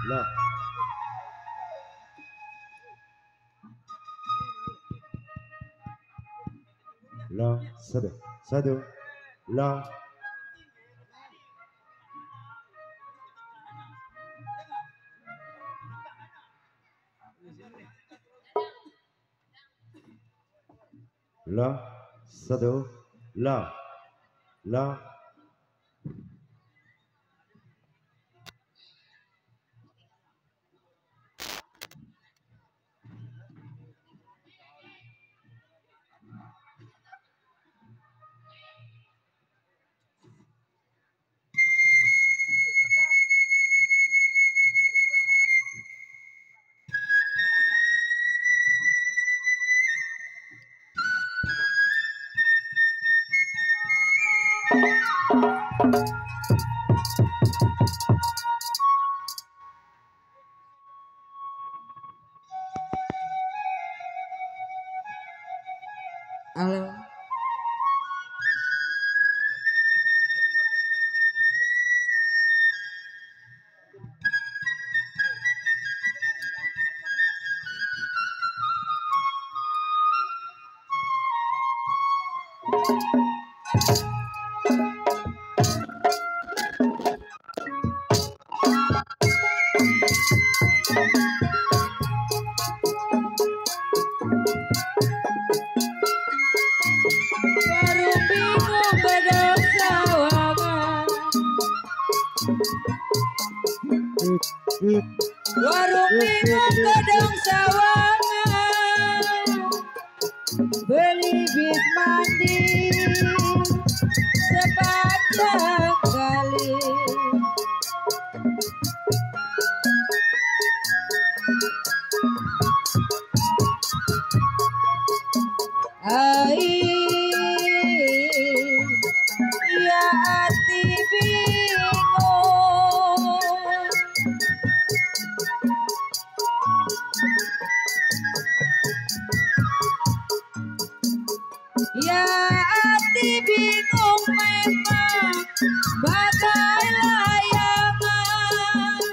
Lah. Lah, satu, lah. Lah, satu, lah, lah. Halo. Warung bingung gedung sawangan, beli bis mandi sepanjang kali. Ya hati bingung, ya hati bingung memang bagai layangan.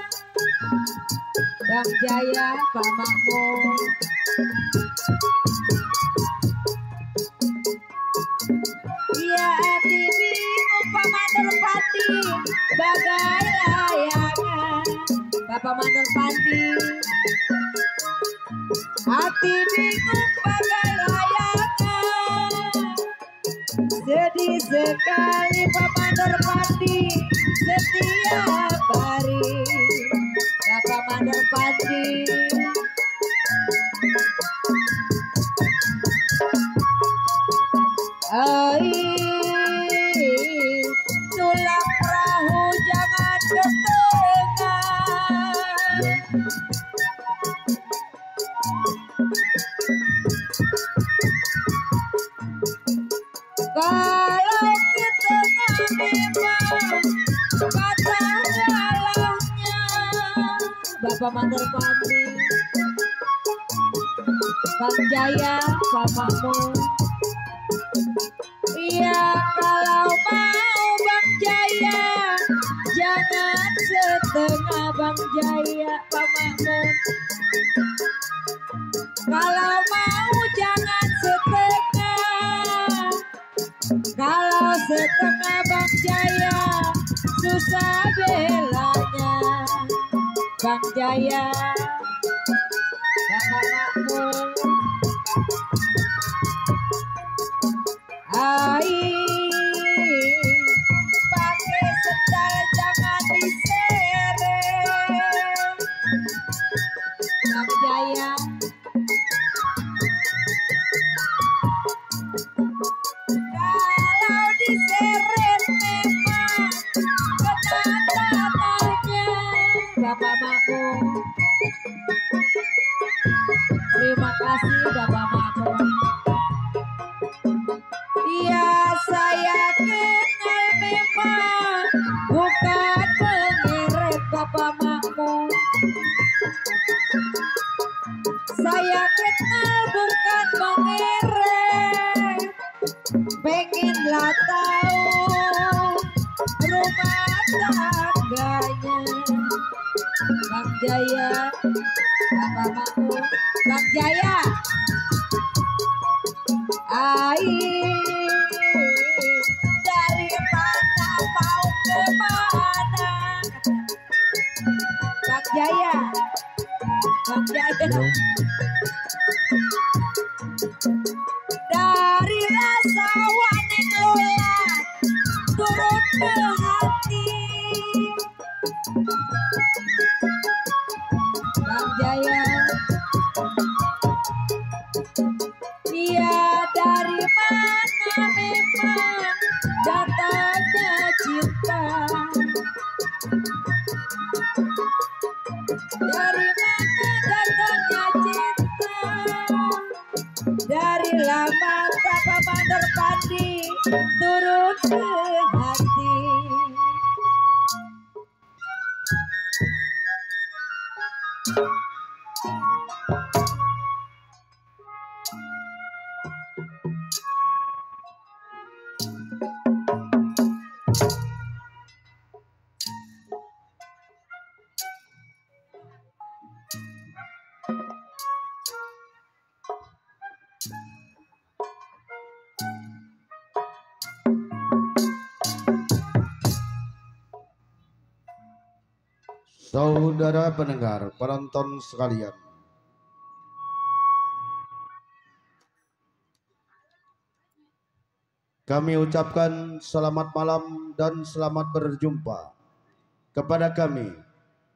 Bang Jaya, Pak Makmur, ya hati bingung Pak Manurpati bagai layangan. Bapak Manurpati, hati bingung bagai layangan. Sedih sekali Pak Manurpati setiap hari. Bapak Manurpati, tulang perahu jangan ke tengah. Kalau ke tengah memang kata salahnya. Bapak Manurpati, Bang Jaya, Pak Makmur. Iya, kalau mau Bang Jaya jangan setengah. Bang Jaya, Pak Makmur, kalau mau jangan setengah. Kalau setengah Bang Jaya susah belanya. Bang Jaya, Bapak Makmur, pakai sendal jangan diseret. Bang Jaya, kalau diseret memang kena tanahnya. Bapak Makmur, terima kasih Bapak Makmur. Iya, saya kenal memang bukan pengeret Bapak Makmur. Saya kenal bukan pengeret. Pengenlah tahu rumah tangganya Bang Jaya, Bapak Mau, Bang Jaya. Dari mana mau ke mana? Bang Jaya, Bang Jaya. Dari rasa wani lola turun ke hati. Bang Jaya. Dia dari mana memang datangnya cinta. Dari mana datangnya cinta. Dari lama tanpa mandor pandi turun ke hati. Saudara pendengar, penonton sekalian, kami ucapkan selamat malam dan selamat berjumpa kepada kami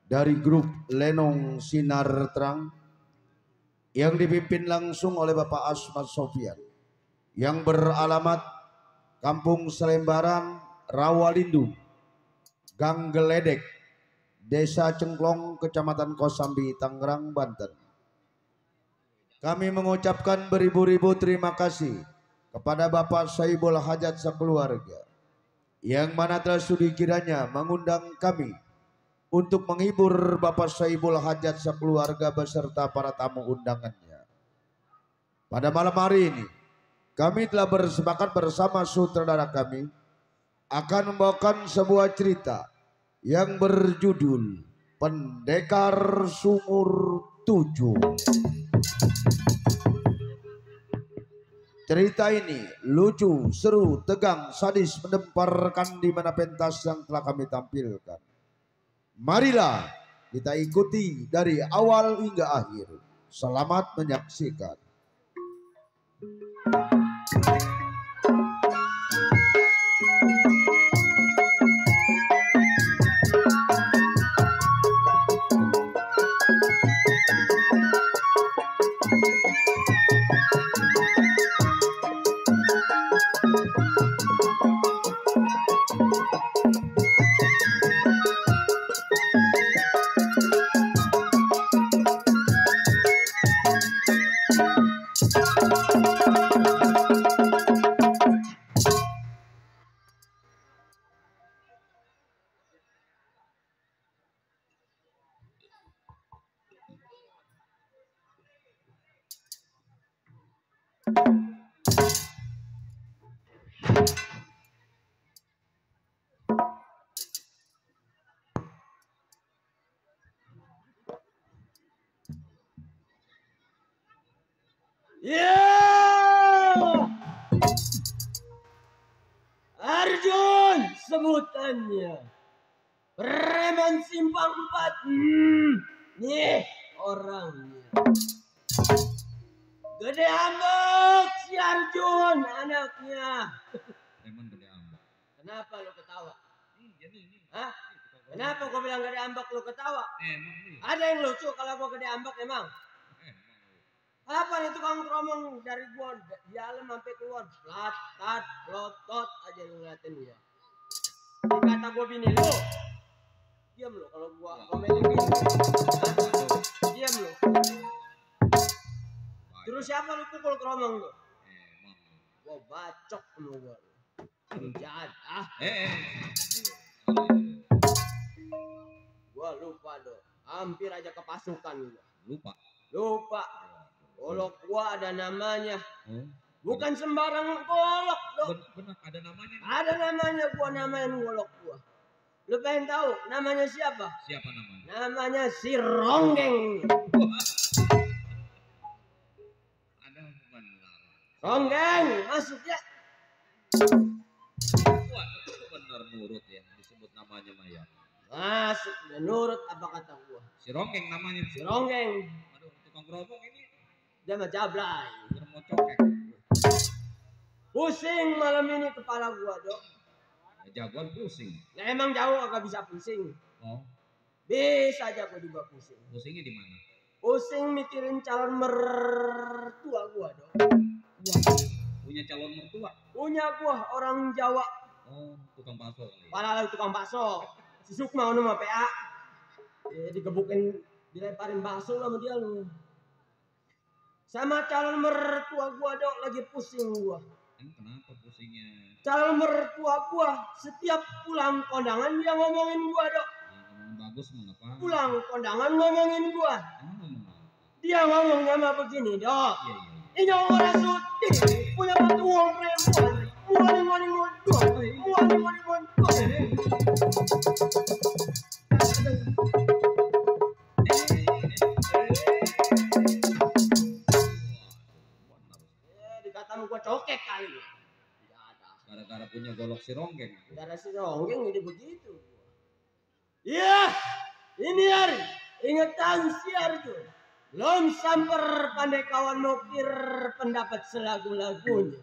dari grup Lenong Sinar Terang yang dipimpin langsung oleh Bapak Asmat Sofian yang beralamat Kampung Selembaran, Rawalindu, Gang Geledek, Desa Cengklong, Kecamatan Kosambi, Tangerang, Banten. Kami mengucapkan beribu-ribu terima kasih kepada Bapak Saibul Hajat sekeluarga yang mana telah sudi kiranya mengundang kami untuk menghibur Bapak Saibul Hajat sekeluarga beserta para tamu undangannya. Pada malam hari ini kami telah bersepakat bersama sutradara kami akan membawakan sebuah cerita yang berjudul Pendekar Sumur 7. Cerita ini lucu, seru, tegang, sadis, mendemparkan di mana pentas yang telah kami tampilkan. Marilah kita ikuti dari awal hingga akhir. Selamat menyaksikan. Ya, Arjun sebutannya. Preman simpang 4. Nih orangnya. Gede ambek si Arjun anaknya. Preman gede ambek. Kenapa lu ketawa? Ini. Hah? Kenapa gua bilang gede ambek lu ketawa? Emang nih. Ada yang lucu kalau gua gede ambek emang? Apa nih tukang tromong dari gua di dalam sampai keluar latat lotot aja lu ngeliatin dia. Dikata gua bini lu, diam lu kalau gua komenin bini. Diam lu. Terus siapa lu pukul tromong lu? Gua bacok sama gua. Jahat ah. Gua lupa dong. Hampir aja kepasukan gua. Lupa. Golok gua ada namanya. Bukan sembarang golok dong. Benar ada namanya. Ada namanya gua namain golok gua. Lu pengen tahu namanya siapa? Siapa namanya? Namanya si Ronggeng. Ada benar. Ronggeng, masuk ya. Wah, itu benar nurut ya disebut namanya Maya. Masuk, udah nurut apa kata gua. Si Ronggeng namanya. Si Ronggeng, Aduh, tukang gerobak ini dia mah jablay. udah mau cokek. Pusing malam ini kepala gua, Dok. Jagoan pusing. Nah, emang jauh agak bisa pusing. Oh, Bisa aja gua juga pusing. pusingnya di mana? Pusing mikirin calon mertua gua, Dok. Wah, punya calon mertua. Punya gua orang Jawa. Oh, tukang bakso kali. Pala tukang bakso. Si Sukma sama PA. Digebukin, dilemparin bakso sama dia lu. Sama calon mertua gua, Dok, lagi pusing gua. Kenapa pusingnya? Calon mertua gua setiap pulang kondangan dia ngomongin gua, Dok. Ngomong bagus mengapa? Pulang kondangan ngomongin gua. Emang ngomong apa? Dia ngomongnya mah begini, Dok. Iya, iya. Ini orang suti punya batu uang perempuan. Muani mondok. Muani mondok. Dikata gua cokek kali. Gara-gara punya golok si Ronggeng. Gara si Ronggeng jadi begitu. Iya, ini hari ingatan siar tuh. Lom samper pandai kawan mokir pendapat selagu-lagunya.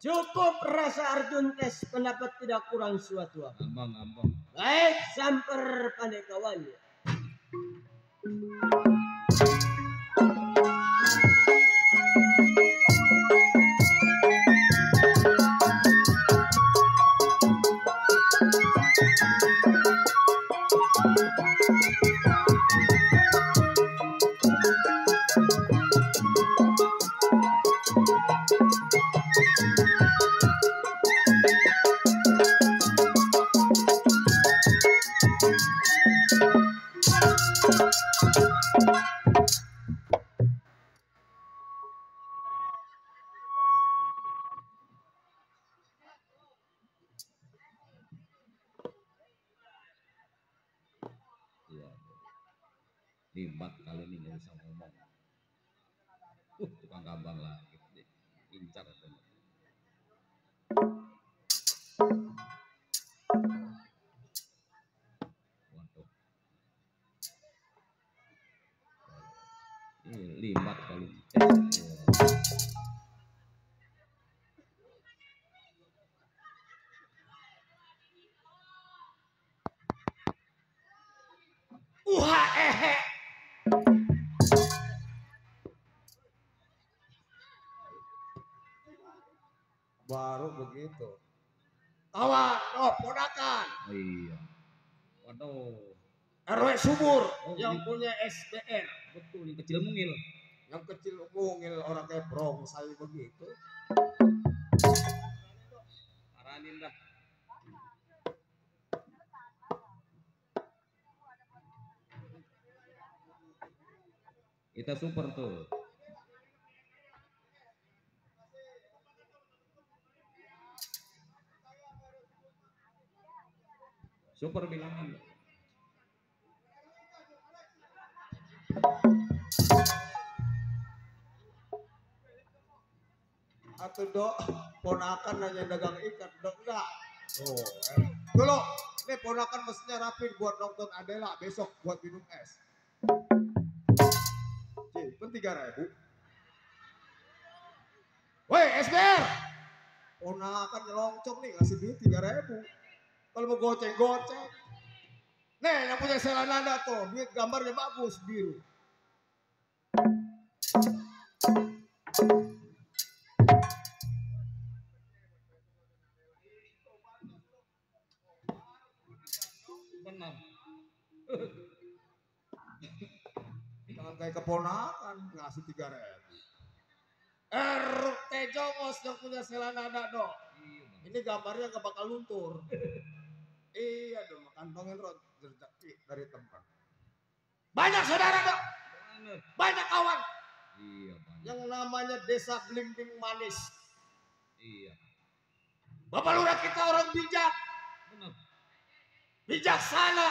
Cukup rasa Arjun tes pendapat tidak kurang suatu apa. Ambang. Baik, samper pandai kawannya. Iya. Limbat kali ini nggak bisa ngomong. Tukang gambang lagi. Incar tuh. Waduh. Ini limbat kali ini. Baru begitu. Kawan, oh ponakan. Oh iya. Waduh. RW Subur Oh, yang ini- punya SDR. Betul, yang kecil mungil. Yang kecil mungil orang kayak brong saya begitu. Paranin dah. Kita super tuh. Super bilangan. Atau dok, ponakan nanya dagang ikan, dok enggak. Oh, dulu, nih ponakan mestinya rapi buat nonton Adela, besok buat minum es. Pun 3.000. Woi, SBR. Ponakan nyelongcok nih ngasih duit 3.000. Kalau mau goceng. Nih, yang punya Selananda tuh, duit gambarnya bagus, biru. Benar. Jangan kayak keponakan ngasih 3.000. RT Jongos yang punya Selananda dok. Ini gambarnya gak bakal luntur. Iya dong, kantongin rezeki dari tempat. Banyak saudara dok, banyak kawan. Iya, banyak. Yang namanya Desa Blimbing Manis. Iya. Bapak lurah kita orang bijak, Benar. bijaksana.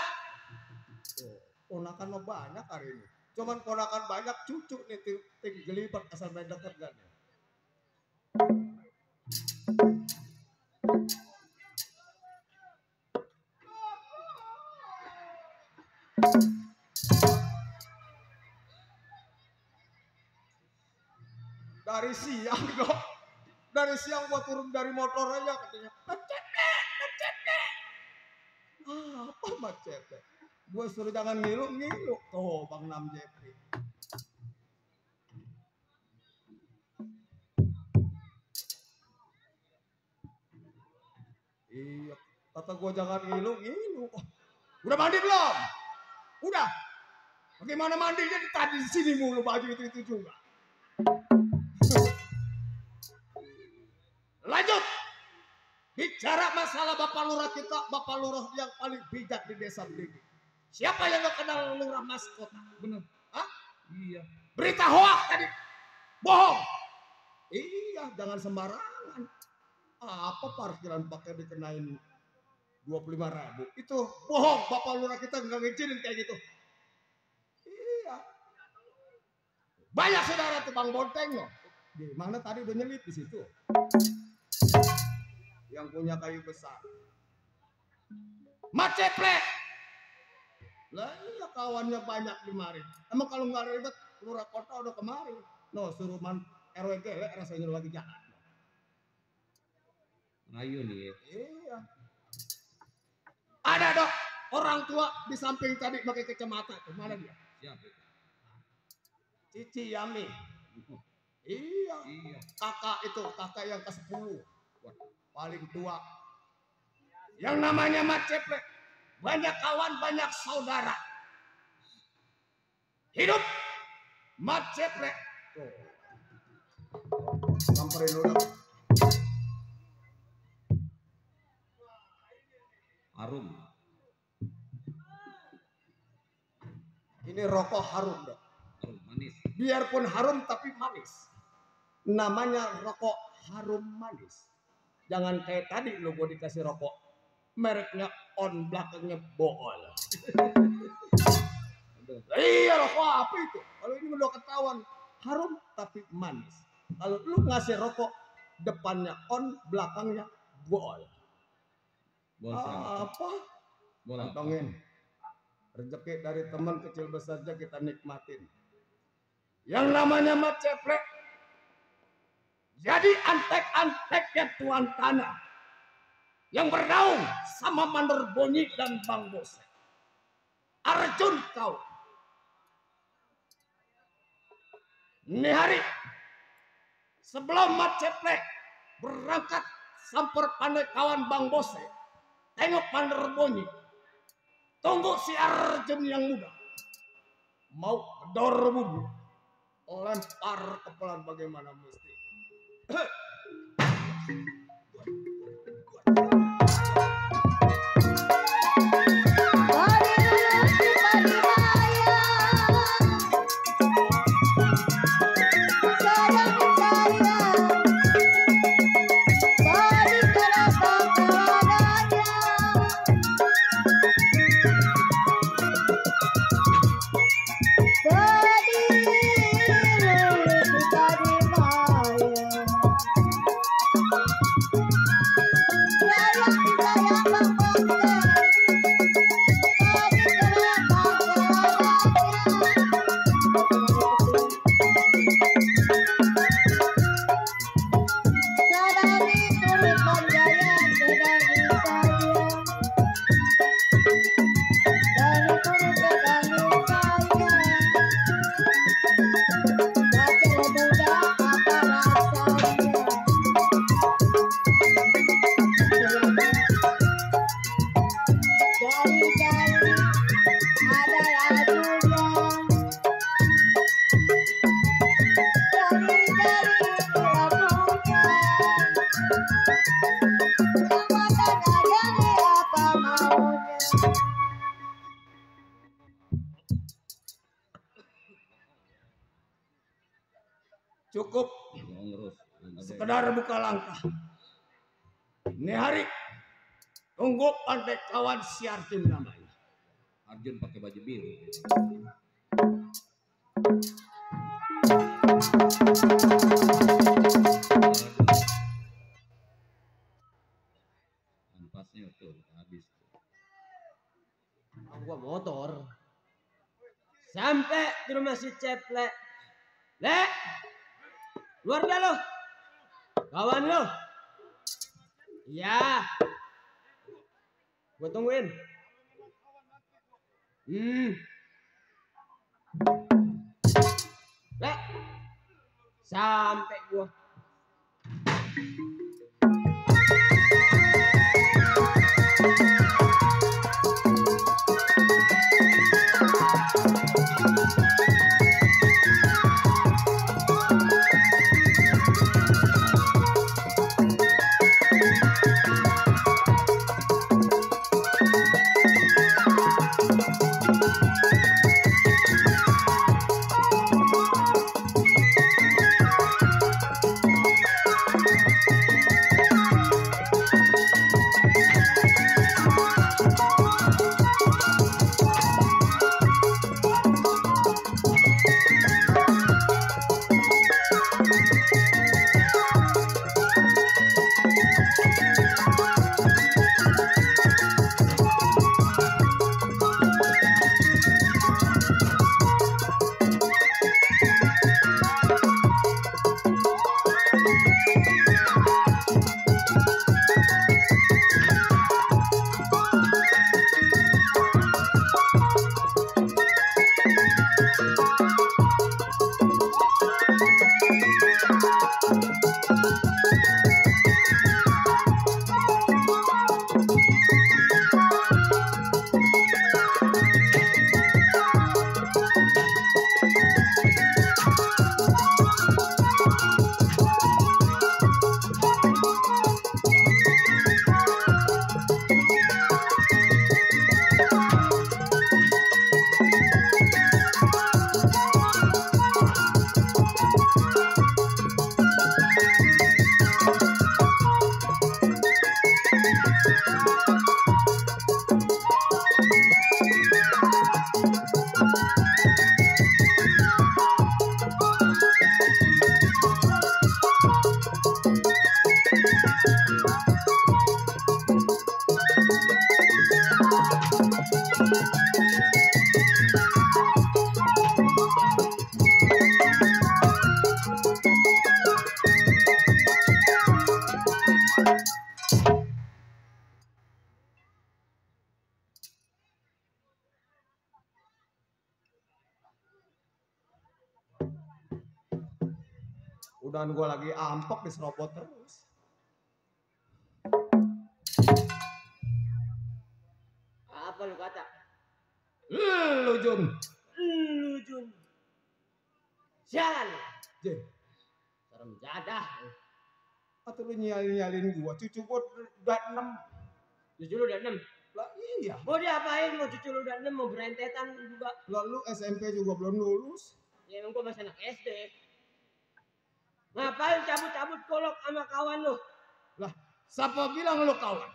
Ponakan mah banyak hari ini. Cuman ponakan banyak, cucu nih ting gelibat asal main dekat kan. Dari siang dok, dari siang gua turun dari motor aja katanya macet. Apa macet? Gua suruh jangan ngilu tuh Bang Nam Jepri. Iya, kata gua jangan ngilu. Udah mandi belum? Udah. Bagaimana mandinya tadi di sini mulu baju itu juga. Lanjut. Bicara masalah Bapak Lurah kita, Bapak Lurah yang paling bijak di desa Blimbing. Siapa yang gak kenal Lurah Maskota? Benar. Hah? Iya. Berita hoak tadi. Bohong. Iya, jangan sembarangan. Apa parkiran pakai dikenain 25.000? Itu bohong. Bapak Lurah kita nggak ngizinin kayak gitu. Iya. Banyak saudara tuh Bang Bonteng loh. Di mana tadi udah nyelip di situ. Yang punya kayu besar. Maceplek. Lah iya kawannya banyak di mari. Emang kalau nggak ribet lurah kota udah kemari. No suruh RW gelek rasanya lagi jalan. Ayo nih. Iya. Ada dok orang tua di samping tadi pakai kacamata. Mana dia? Siapa? Cici Yami. Iya. Iya. Kakak yang ke-10. Paling tua. Yang namanya Maceplek. Banyak kawan, banyak saudara. Hidup Maceplek. Tuh. Samperin dulu. Harum. Ini rokok harum dok. Harum manis. Biarpun harum tapi manis. Namanya rokok harum manis. Jangan kayak tadi lo gue dikasih rokok. Mereknya on, belakangnya bool. Iya rokok apa itu? Kalau ini udah ketahuan harum tapi manis. Kalau lu ngasih rokok depannya on, belakangnya bool. Bol siapa? Apa? Bol apa? Kantongin. Rezeki dari teman kecil besarnya kita nikmatin. Yang namanya Maceplek jadi antek-anteknya tuan tanah yang bernaung sama Mandor Bonyi dan Bang Bose. Arjun kau. Ini hari sebelum Maceplek berangkat samper pandai kawan Bang Bose. Tengok Mandor Bonyi. Tunggu si Arjun yang muda. Mau kedor bubu. Lempar kepelan bagaimana mesti. Cukup ngurus. sekedar buka langkah. Ini hari tunggu pantai kawan si Arjun namanya. Arjun pakai baju biru. Ampasnya tuh habis. Gua motor. Sampai di rumah si Ceplek. Lek. Luar dah lo. Kawan lo. Iya. Gua tungguin. Lek. Sampai gua. Udahan gua lagi ampok diserobot terus. Apa lu kata? Lu Jun. Lu Jun. Sialan. Je, Serem jadah. atau lu nyalin gua, cucu gua udah 6. Cucu lu udah 6. Lah iya. Mau diapain? Mau cucu lu udah 6 mau berentetan juga. Lalu SMP juga belum lulus. Ya emang gua masih anak SD. Ngapain cabut-cabut kolok sama kawan lu? Lah, siapa bilang lu kawan?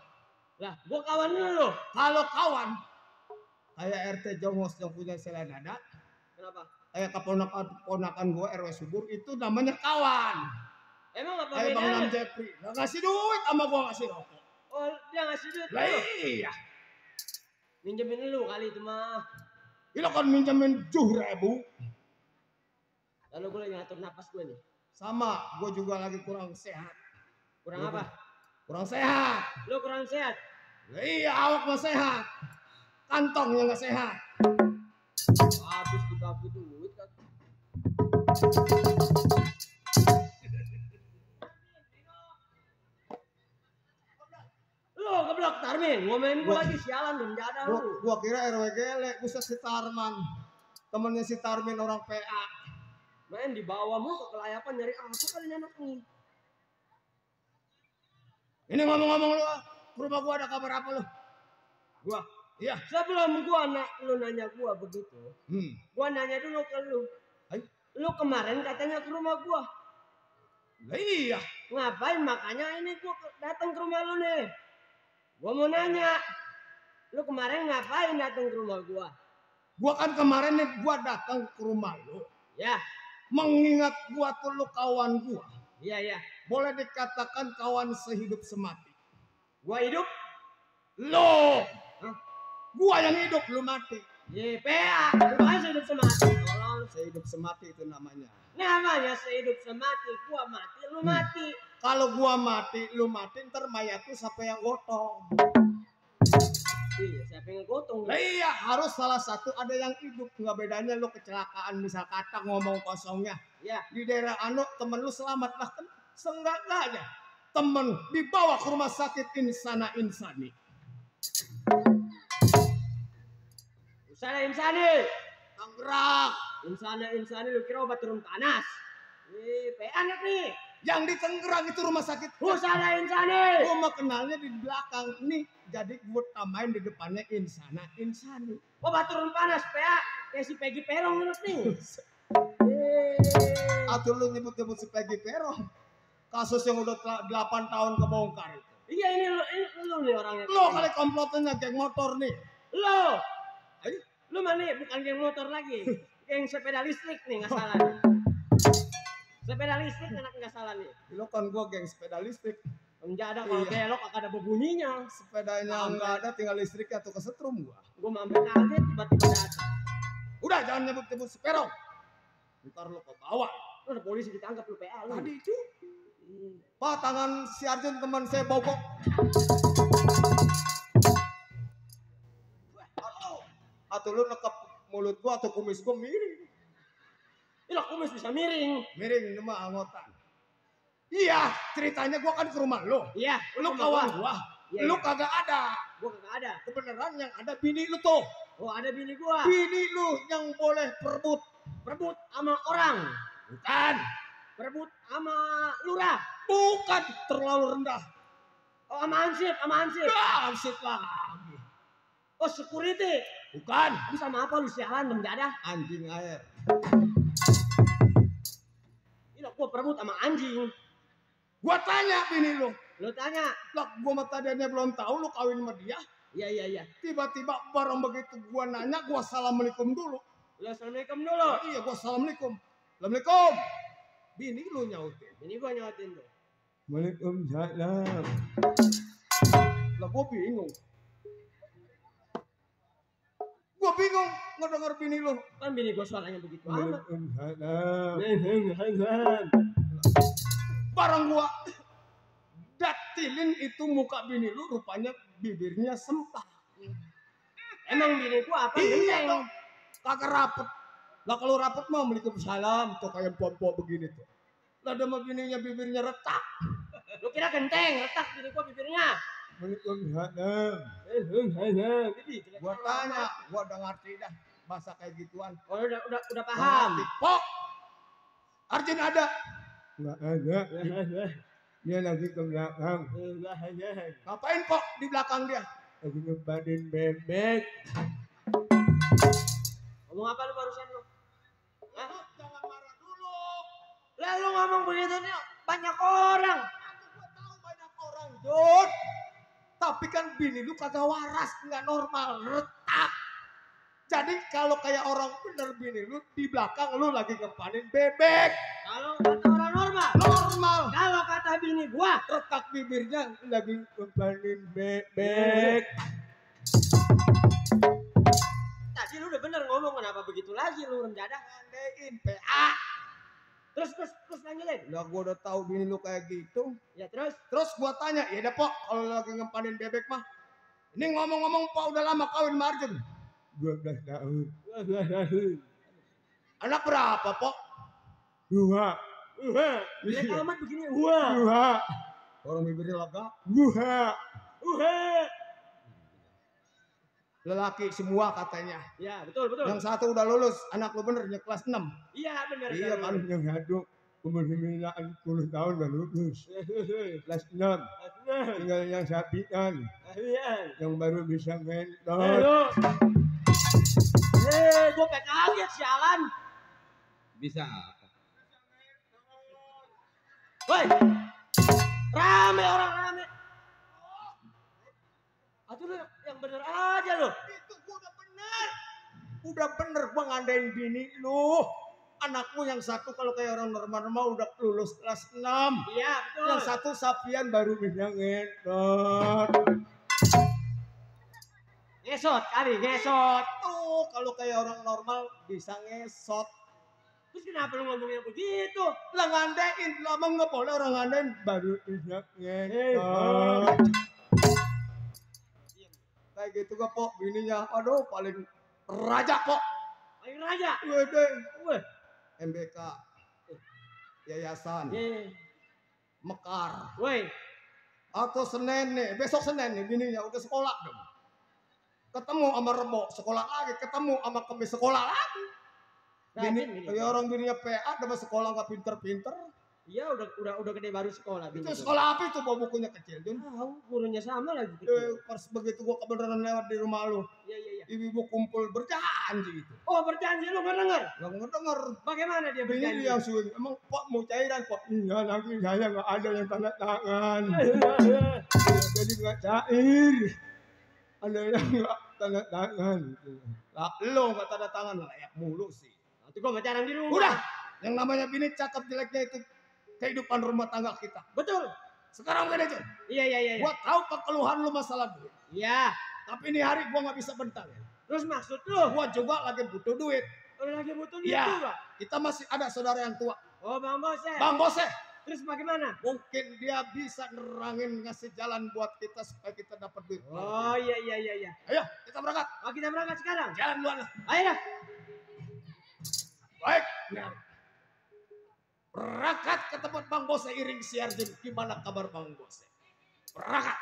Lah, gua kawan lu. Kalau kawan, kayak RT Jongos yang punya Selanada, Kenapa? kayak keponakan gua RW Subur itu namanya kawan. Emang apa Kayak Bang bedanya? Nam Jepri, nggak ngasih duit sama gua ngasih rokok. Oh, dia ngasih duit Lah lu. iya, Minjemin lu kali itu mah. ini kan minjemin 7.000. Lalu gua lagi ngatur napas gua nih. Sama, gua juga lagi kurang sehat. Kurang Lu apa? Kurang sehat. Lu kurang sehat. Lah iya, awak mah sehat. Kantongnya nggak sehat. Habis dibagi duit kan. Lu geblok Tarmin, ngomelin gua lagi sialan dong, jadah lu. Gua kira RW Gele, buset si Tarman. Temennya si Tarmin orang PA. Main di bawah mulu ke kelayapan nyari apa kali anak nih. Ini ngomong-ngomong lu, ke rumah gua ada kabar apa lu? Gua, Iya. sebelum gua lu nanya gua begitu, Hmm. gua nanya dulu ke lu. Ayo. Lu kemarin katanya ke rumah gua. Lah iya. Ngapain? Makanya ini gua datang ke rumah lu nih. Gua mau nanya. Lu kemarin ngapain datang ke rumah gua? Gua kan kemarin nih gua datang ke rumah lu. Ya, Mengingat gua tuh lu kawan gua. iya iya. Boleh dikatakan kawan sehidup semati. Gua hidup. Lo. Hah? Gua yang hidup, lu mati. YPA. Lu kan sehidup semati. Tolong. Sehidup semati itu namanya. Namanya sehidup semati. Gua mati, lu mati. Kalau gua mati, lu mati, ntar mayat tuh siapa yang gotong? Iya, siapa yang gotong? Lah iya, harus salah satu ada yang hidup. Nggak bedanya lu kecelakaan misal kata ngomong kosongnya. Ya, Di daerah Anu temen lu selamat lah kan seenggaknya temen dibawa ke rumah sakit insana insani. insani. Tangerang Insani lu kira obat turun panas. PA nih. yang di Tangerang itu rumah sakit. Insani. Gua mah kenalnya di belakang nih, jadi gua tamain di depannya insana insani. Obat turun panas PA. Kayak si Peggy Perong terus nih. Atau lu nyebut-nyebut si Peggy Perong. Kasus yang udah 8 tahun kebongkar itu. Iya ini lu nih orangnya. Lo kali komplotannya geng motor nih. Lu. Lu mana? Bukan geng motor lagi. Geng sepeda listrik nih nggak salah. Sepeda listrik nggak salah nih. Lo kan gua geng sepeda listrik. Enggak ada kalau Iya. belok agak ada berbunyinya. Sepedanya nggak ada, tinggal listriknya atau kesetrum gua. Gua mampir kaget tiba-tiba datang. Udah jangan nyebut-nyebut si Perong. Ntar lo ke bawah. Lu ada polisi ditangkap lu PA lu. Tadi itu. Pak tangan si Arjun teman saya bogok. Atau lu nekep mulut gua atau kumis gua miring. Ini kumis bisa miring. Miring ini mah anggotan. Iya, ceritanya gua kan ke rumah lo. Iya, Lu kawan gua. Iya, Lu iya. kagak ada. Gua kagak ada. Kebenaran yang ada bini lu tuh. Oh, ada bini gua. Bini lu yang boleh perebut. Berebut sama orang. Bukan. Berebut sama lurah. Bukan, terlalu rendah. Oh, sama ansip. Ansip lagi. Oh, security. Bukan. Lu sama apa lu sialan mendadak? Anjing air. Ini gua berebut sama anjing. Gua tanya bini lu. Lu tanya. Lah gua mah tadinya belum tahu lu kawin sama dia. Iya. Tiba-tiba barang begitu gua nanya, gua assalamualaikum dulu. Lu assalamualaikum dulu. Iya, gua assalamualaikum. Assalamualaikum. Bini lu nyautin. Ini gua nyautin tuh. Waalaikumsalam. Lah gua bingung. Ngedenger bini lu. Kan bini gua suaranya begitu amat. Waalaikumsalam. Barang gua datilin itu muka bini lu rupanya bibirnya sempak. Emang bini gua apa? Iya Genteng. dong. Kagak rapet. Lah kalau rapet mah waalaikumsalam tuh kayak pompo begini tuh. Lah ada mah bininya bibirnya retak. Lu kira genteng, retak bini gua bibirnya. Waalaikumsalam. Jadi, Gua tanya, gua udah ngerti dah bahasa kayak gituan. Oh, udah paham. Pok. Arjun ada. Enggak ada. Dia lagi ke belakang. Ngapain Pok di belakang dia? Lagi ngebatin bebek. Ngomong apa lu barusan lu? Hah? Jangan marah dulu. Lah lu ngomong begitu nih banyak orang. Gua tahu banyak orang, Jun. Tapi kan bini lu kagak waras, nggak normal, retak. Jadi kalau kayak orang bener bini lu di belakang lu lagi ngepanin bebek. Kalau kata orang normal. Normal. Kalau kata bini gua, Retak bibirnya lagi ngepanin bebek. tadi lu udah bener ngomong kenapa begitu lagi lu mendadak. Ngandein PA. Terus lanjutin. Lah gua udah tahu bini lu kayak gitu. Ya terus. Terus gua tanya, ya dah Pok, kalau lagi ngepanin bebek mah. Ini ngomong-ngomong Pok udah lama kawin sama Arjun. 12 tahun. Anak berapa Pok? 2. Jelek amat begini. Wah. 2. Orang bibirnya lega. 2. Lelaki semua katanya. Ya betul. Yang satu udah lulus, anak lu benernya kelas 6. Iya bener. Iya kan, yang satu umur 90 tahun udah lulus. Kelas 6. Tinggal yang sapian, yang baru bisa ngentot. Gue pengen kaget sialan. Bisa apa? Woi, rame orang rame. Atuh lu yang bener aja lo. Itu gua udah bener gua ngandain bini lu. Anakmu yang satu kalau kayak orang normal udah lulus kelas 6. Iya betul. Yang satu Sapian baru bisa ngetot. Ngesot kali, ngesot. Tuh kalau kayak orang normal bisa ngesot. Terus kenapa lu ngomongnya begitu? Lah ngandain, lama nggak boleh orang ngandain baru bisa ngetot. Kayak gitu gak pok bininya. Aduh paling raja pok. Paling raja. Wede. Weh. MBK Yayasan Mekar. Woi. Atau Senin nih, besok Senin nih bininya udah sekolah dong. Ketemu sama Rebo sekolah lagi, ketemu sama Kemis sekolah lagi. Bini, ya orang bininya PA dapat sekolah nggak pinter-pinter. Iya udah gede baru sekolah. Itu sekolah apa itu bawa bukunya kecil Jun? Tahu gurunya sama lagi. Pas begitu gua kebenaran lewat di rumah lu. Iya. Ibu-ibu kumpul berjanji itu. Oh berjanji lu nggak denger? Nggak denger. Bagaimana dia Bini berjanji? yang suruh, emang Pak mau cairan Pak? Iya lagi saya nggak ada yang tanda tangan. Jadi nggak cair. Ada yang nggak tanda tangan. Lah lo nggak tanda tangan layak mulu sih. Nanti gua pacaran di rumah. Udah, yang namanya bini cakep jeleknya itu kehidupan rumah tangga kita. Betul. Sekarang gini aja. Iya. Gua tahu kekeluhan lu masalah duit. Iya. Tapi ini hari gua nggak bisa bentar. Terus maksud lu? Gua juga lagi butuh duit. Lu lagi butuh duit Iya. juga? Kita masih ada saudara yang tua. Oh Bang Bose. Bang Bose. Terus bagaimana? Mungkin dia bisa nerangin ngasih jalan buat kita supaya kita dapat duit. Oh iya. Ayo kita berangkat. Oh kita berangkat sekarang. Jalan duluan lah. Ayo dah. Baik. Berangkat ke tempat Bang Bose iring siar Jun. Gimana kabar Bang Bose? Berangkat.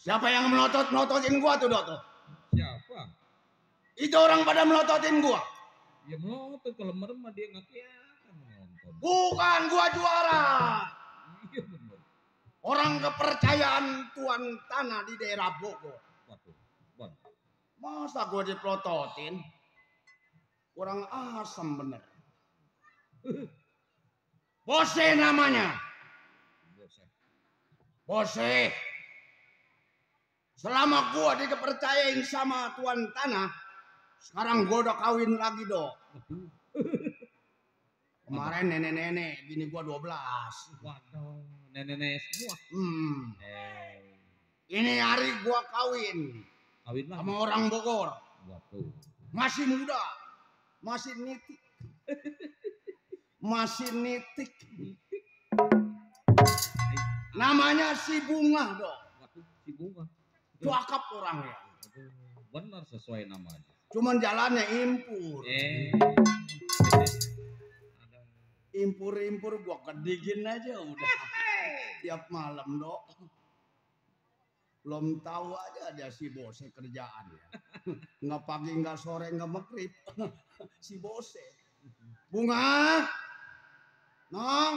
Siapa yang melototin gua tuh, Dok? Siapa? Itu orang pada melototin gua. Ya melotot kalau merem mah dia nggak kelihatan menonton. Bukan gua juara. Iya bener. Orang kepercayaan tuan tanah di daerah Bogor. Waduh, Bon. Masa gua dipelototin? Kurang asam bener. Bose namanya. Bose. Selama gua dikepercayain sama tuan tanah, sekarang gua udah kawin lagi, Dok. Kemarin nenek-nenek, bini gua 12. Waduh, nenek-nenek semua. Ini hari gua kawin Kawin lah. sama orang Bogor. Waduh. Masih muda, masih nitik. Masih nitik. Namanya si Bunga, Dok. Waduh, si Bunga. Cakep orangnya. Aduh, benar sesuai namanya. Cuman jalannya impur. Impur-impur gua kedigin aja udah. Tiap malam, Dok. Belum tahu aja dia si Bose kerjaan ya. Nggak pagi, nggak sore, nggak maghrib. Si Bose. Bunga. Nong.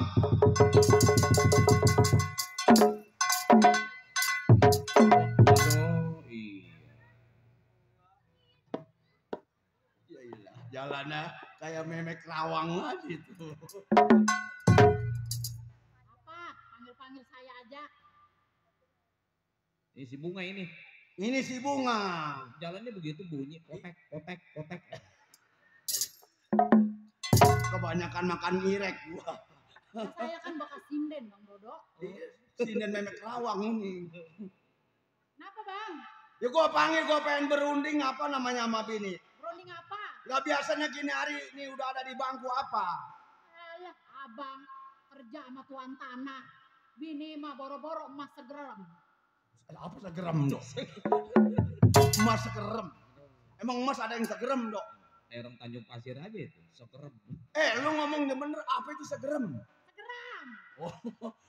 Oh iya. Yaelah, jalannya kayak memek rawang aja itu. Apa? Panggil-panggil saya aja. Ini si Bunga ini. Ini si Bunga. Jalannya begitu bunyi. Potek. Kebanyakan makan irek gua. Nah, saya kan bekas sinden, Bang Dodo. Sinden memek rawang ini. Kenapa, Bang? Ya gua panggil, gua pengen berunding apa namanya sama bini. Berunding apa? Gak biasanya gini hari ini udah ada di bangku apa. abang kerja sama tuan tanah. Bini mah boro-boro emas segerem. Apa segerem dok? Emas segerem. Emang emas ada yang segerem dok? Orang Tanjung Pasir aja itu, sekerem. Lu ngomongnya bener, apa itu segerem? Segerem. Oh,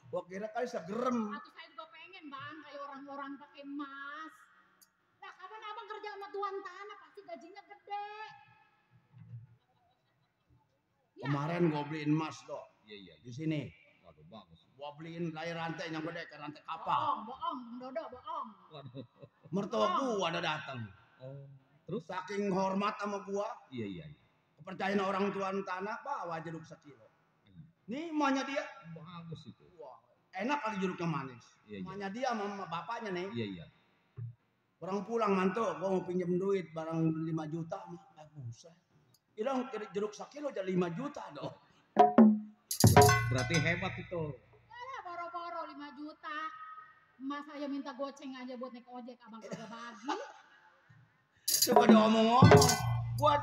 gua kira kali segerem. Atau saya juga pengen bang kayak orang-orang pakai emas. Nah kapan abang kerja sama tuan tanah pasti gajinya gede. Ya. Kemarin gua beliin emas dok. Iya. Di sini. Waduh bagus. Gua beliin dari rantai yang gede ke rantai kapal. Bohong, Dodo, bohong. Waduh. Mertua gua ada datang. Oh, terus? Saking hormat sama gua, Iya. kepercayaan orang tuan tanah, bawa jeruk sekilo. Nih emaknya dia, Bagus itu. wah, enak kali jeruknya manis. Iya. Emaknya dia sama bapaknya nih. Iya. Orang pulang mantu, gua mau pinjam duit barang 5 juta. Buset. Hilang jeruk sekilo aja 5 juta dong. Berarti hebat itu. Ya boro-boro 5 juta. Emas saya minta goceng aja buat naik ojek abang kagak bagi. Coba dia ngomong-ngomong. Gua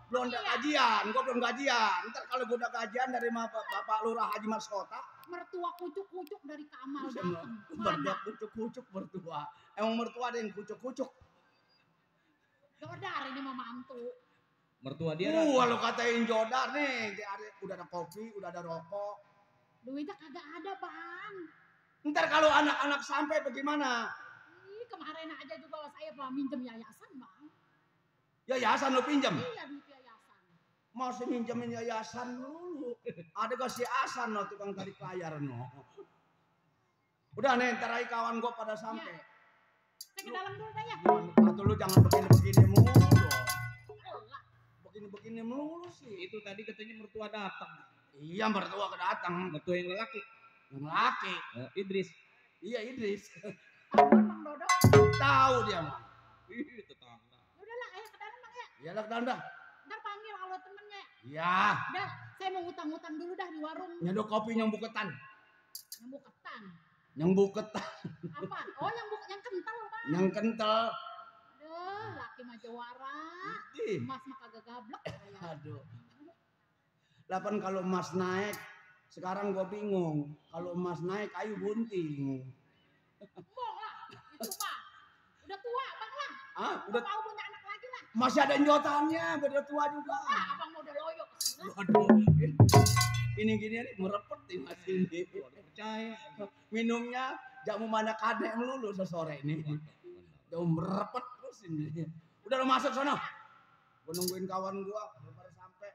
belum ada gajian, Ntar kalau gua udah gajian dari Bapak Lurah Haji Mas Kota, Mertua kucuk-kucuk dari Kamal dateng. mertua kucuk-kucuk mertua. Emang mertua ada yang kucuk-kucuk. Jodar ini mah mantu. Mertua dia Lo katain Jodar nih, udah ada kopi, udah ada rokok. Duitnya kagak ada bang. Ntar kalau anak-anak sampai bagaimana? Ih, kemarin aja juga saya minjem yayasan bang. Yayasan lo pinjam? Iya duit yayasan. Masih minjemin yayasan dulu. Ada gak si Asan no, tukang tarik layar no. Udah nih, ntar aja kawan gue pada sampai. Saya ke dalam dulu dah ya. Atau lu jangan begini-begini mulu dong. Begini-begini mulu sih. itu tadi katanya mertua datang. Iya mertua kedatang. Mertua yang lelaki. Yang laki. Idris. Iya Idris. Tahu bang Dodo. Tahu dia mah. Ih, tetangga. Udahlah, ayo ke dalam bang ya. Iya lah dah. Ntar panggil kalau temennya. Iya. Dah, saya mau utang-utang dulu dah di warung. Nyedok kopi yang buketan. Yang buketan. Yang buketan. Apa? Oh yang kental bang. Yang kental. Aduh, laki mah jawara. Ih. Emas mah kagak gablek. Aduh. Lapan kalau emas naik, sekarang gua bingung. Kalau emas naik, ayo bunting. Bohong lah, itu mah. Udah tua bang lah. Ah, Udah udah mau punya anak lagi lah. masih ada enjotannya, beda tua juga. Ah, abang mau udah loyo. Waduh. Ini gini nih merepet nih mas ini. Percaya. Minumnya jamu mana kadek melulu sesore ini. Udah merepet terus ini. Udah lo masuk sana. Gua nungguin kawan gua baru sampai.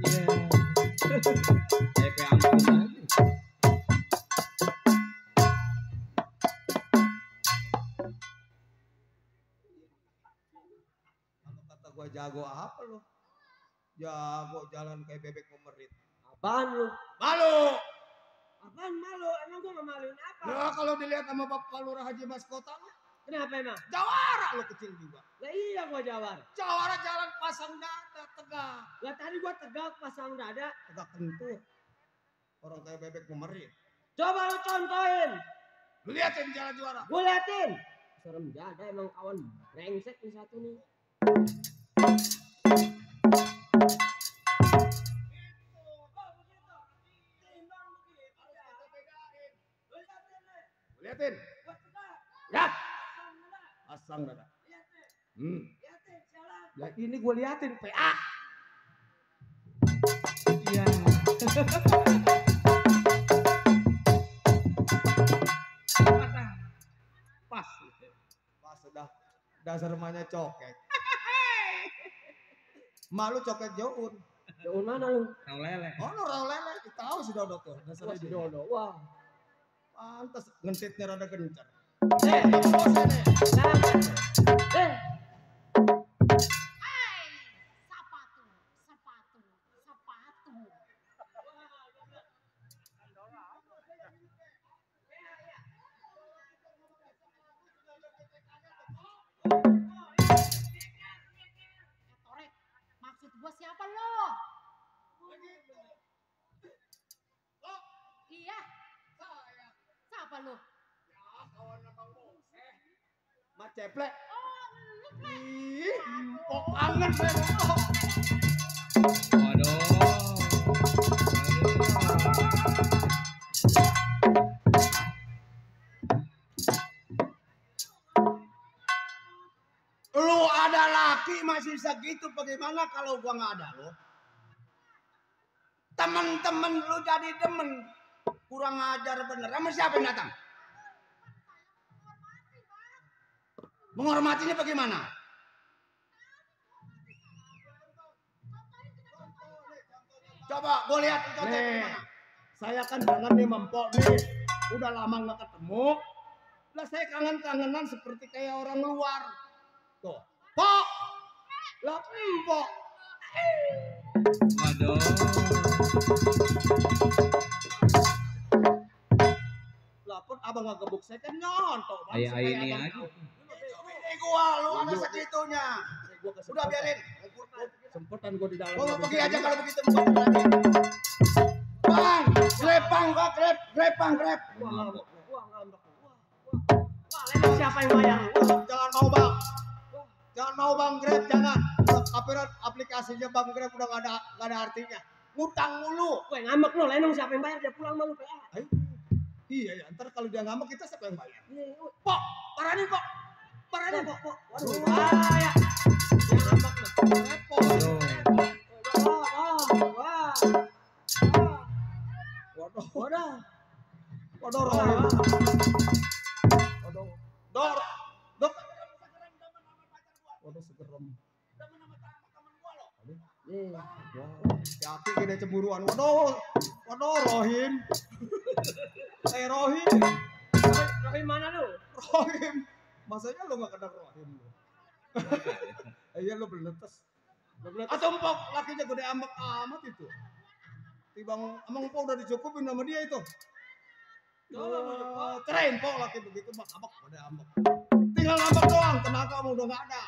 Iya. Kayak ampun aja. Kalau kata gua jago apa lo? Jago jalan kayak bebek memerit. Apaan lu? Malu. Apaan malu? Emang gua nggak maluin apa? Nah, kalau dilihat sama Bapak Lurah Haji Mas Kota, Kenapa emang? jawara lo kecil juga. Lah iya gua jawar. Jawara jalan pasang dada tegak. Lah tadi gua tegak pasang dada. Tegak kentut. Orang kayak bebek memerit. Coba lu contohin. Lu liatin jalan juara. Gua liatin. Serem dada emang kawan brengsek nih satu nih. Liatin. Ya. Pasang dada. Ya ini gue liatin PA. Iya. Pas. Pas sudah dasar rumahnya cokek. Malu cokek Joun. Jauh mana lu? Tahu lele. Oh lu raw lele. Tahu si Dodo tuh. Dasar Wah si Dodo. Wah. Pantes ngentitnya rada gencar. Eh, Bosnya nih. eh. Hai, sepatu. Torek, maksud gua siapa lo? Iya. Siapa lo? Mat ceplek. Oh, Ih, empok anget saya empok. Waduh. Lu ada laki masih segitu, bagaimana kalau gua nggak ada lo? Temen-temen lu jadi demen, kurang ajar bener. Sama siapa yang datang? Menghormatinya bagaimana? Coba gue lihat nih. Saya kan kangen nih mempok nih. Udah lama nggak ketemu. Lah saya kangen-kangenan seperti kayak orang luar. Tuh, pok. Lah empok. Waduh. Lah pun abang nggak gebuk saya kan nyontok. Kayak ini aja. Ini gua, lu ada segitunya. Udah biarin. Sempetan gua di dalam. Gua pergi aja kalau begitu. Bang, grepang, grep. Wah, ngambek. Wah, Lenong siapa yang bayar? Jangan mau bang. Jangan mau bang grab, jangan. Kapiran aplikasinya bang grab udah gak ada artinya. Ngutang mulu. Gue ngambek lo, Lenong siapa yang bayar? Dia pulang malu PA. Iya ya, ntar kalau dia ngambek kita siapa yang bayar? Pok, paranin pok. Waduh, bahaya. Dia ngambek lo. Repot. Waduh. Waduh, segerem. Hati gede cemburuan. Waduh, Rohim. Rohim. Rohim mana lu? Rohim. Masanya lu gak kenal Rohim lu? Iya lu beletes. Atau empok lakinya gede ambek amat itu. Tibang emang empok udah dicukupin sama dia itu. Cerai empok laki begitu mak ambek gede ambek. Tinggal ambek doang, tenaga mah udah gak ada.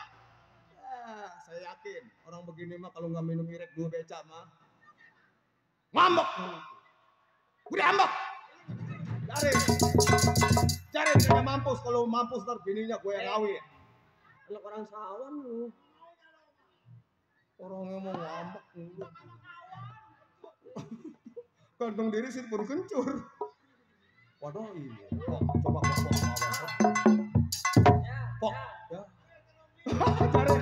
Saya yakin orang begini mah kalau nggak minum irek 2 beca mah ngambek. Gede ambek. Cari kayaknya mampus, kalau mampus ntar bininya gue yang ngawin. Anak orang sawan lu. Orang yang mau ngambek mulu. Kantong diri sih pun kencur. Waduh iya. Coba Pok. Ya. Cari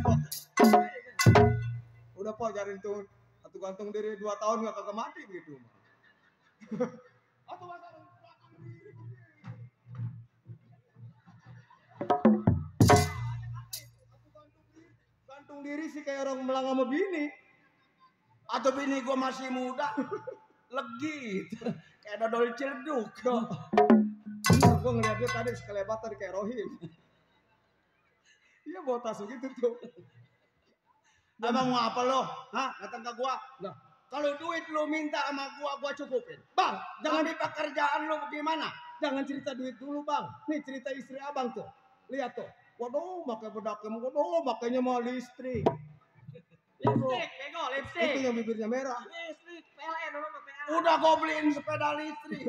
Pok. Udah Pok cari tuh. Atau gantung diri 2 tahun nggak kagak mati gitu. Atau gantung diri sih kayak orang melang sama bini. Atau bini gue masih muda, legi, kayak dodol ciledug. Bener, gue ngeliat dia tadi sekelebatan kayak Rohim. Iya bawa tas gitu tuh. Emang mau apa lo? Hah? Datang ke gua? Nah, kalau duit lo minta sama gua cukupin. Bang, jangan di pekerjaan lo bagaimana? Jangan cerita duit dulu bang. Nih cerita istri abang tuh. Lihat tuh. Waduh, pakai bedakem. Waduh, makanya mau listrik. Lipstick, bego, lipstick. Itu yang bibirnya merah. Listrik, PLN, orang mah PA. Udah gue beliin sepeda listrik.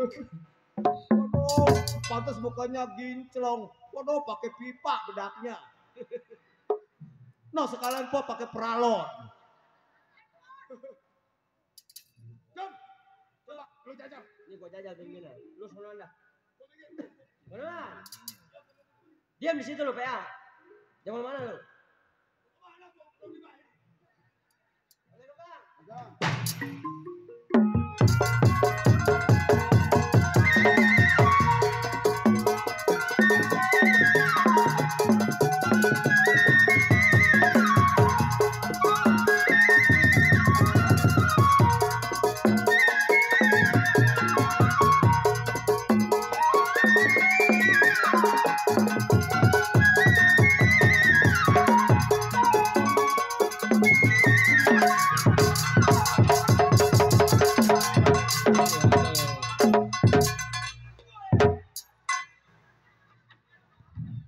Waduh, pantas bukannya ginclong. Waduh, pakai pipa bedaknya. Nah, sekalian po pakai peralon. Jom, coba lu jajal. Ini gua jajal begini. Lu sono dah. Mana? Diam di situ lu PA. Jangan mana lu?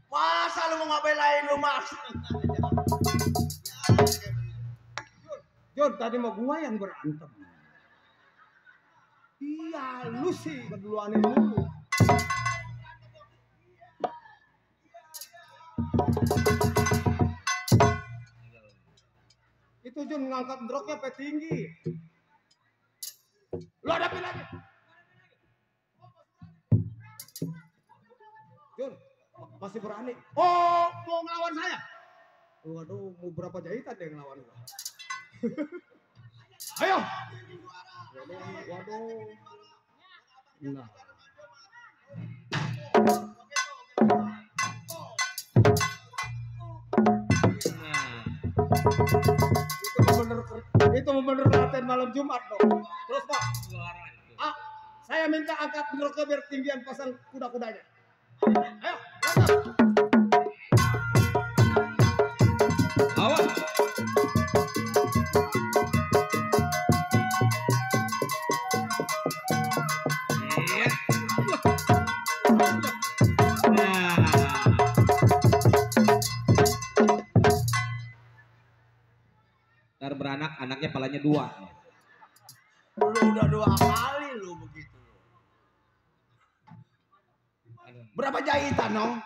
Masa lu mau ngabelain lu mas? Jod, tadi mau gua yang berantem. Iya, lu sih keduluanin dulu. Itu Jun ngangkat drognya pe tinggi. Lo hadapin lagi. Jun, masih berani. Oh, mau ngelawan saya? Waduh, mau berapa jahitan dia ngelawan gua? Ayo. Waduh. Nah. Itu bener latihan malam Jumat dong. Terus Pak, saya minta angkat drognya biar tinggian pasang kuda-kudanya. Ayo, langkah. Awas. Iya. Nah. Ntar beranak, anaknya palanya 2. Lu udah 2 kali lu begitu. Berapa jahitan, Nong?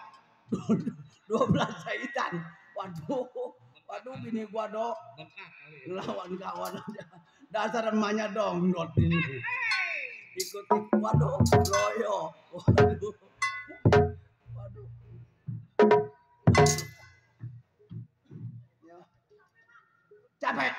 12 jahitan. Waduh bini gua dok. Lawan kawan aja. Dasar emaknya dong not ini. Ikut waduh loyo. Waduh. Ya. Capek.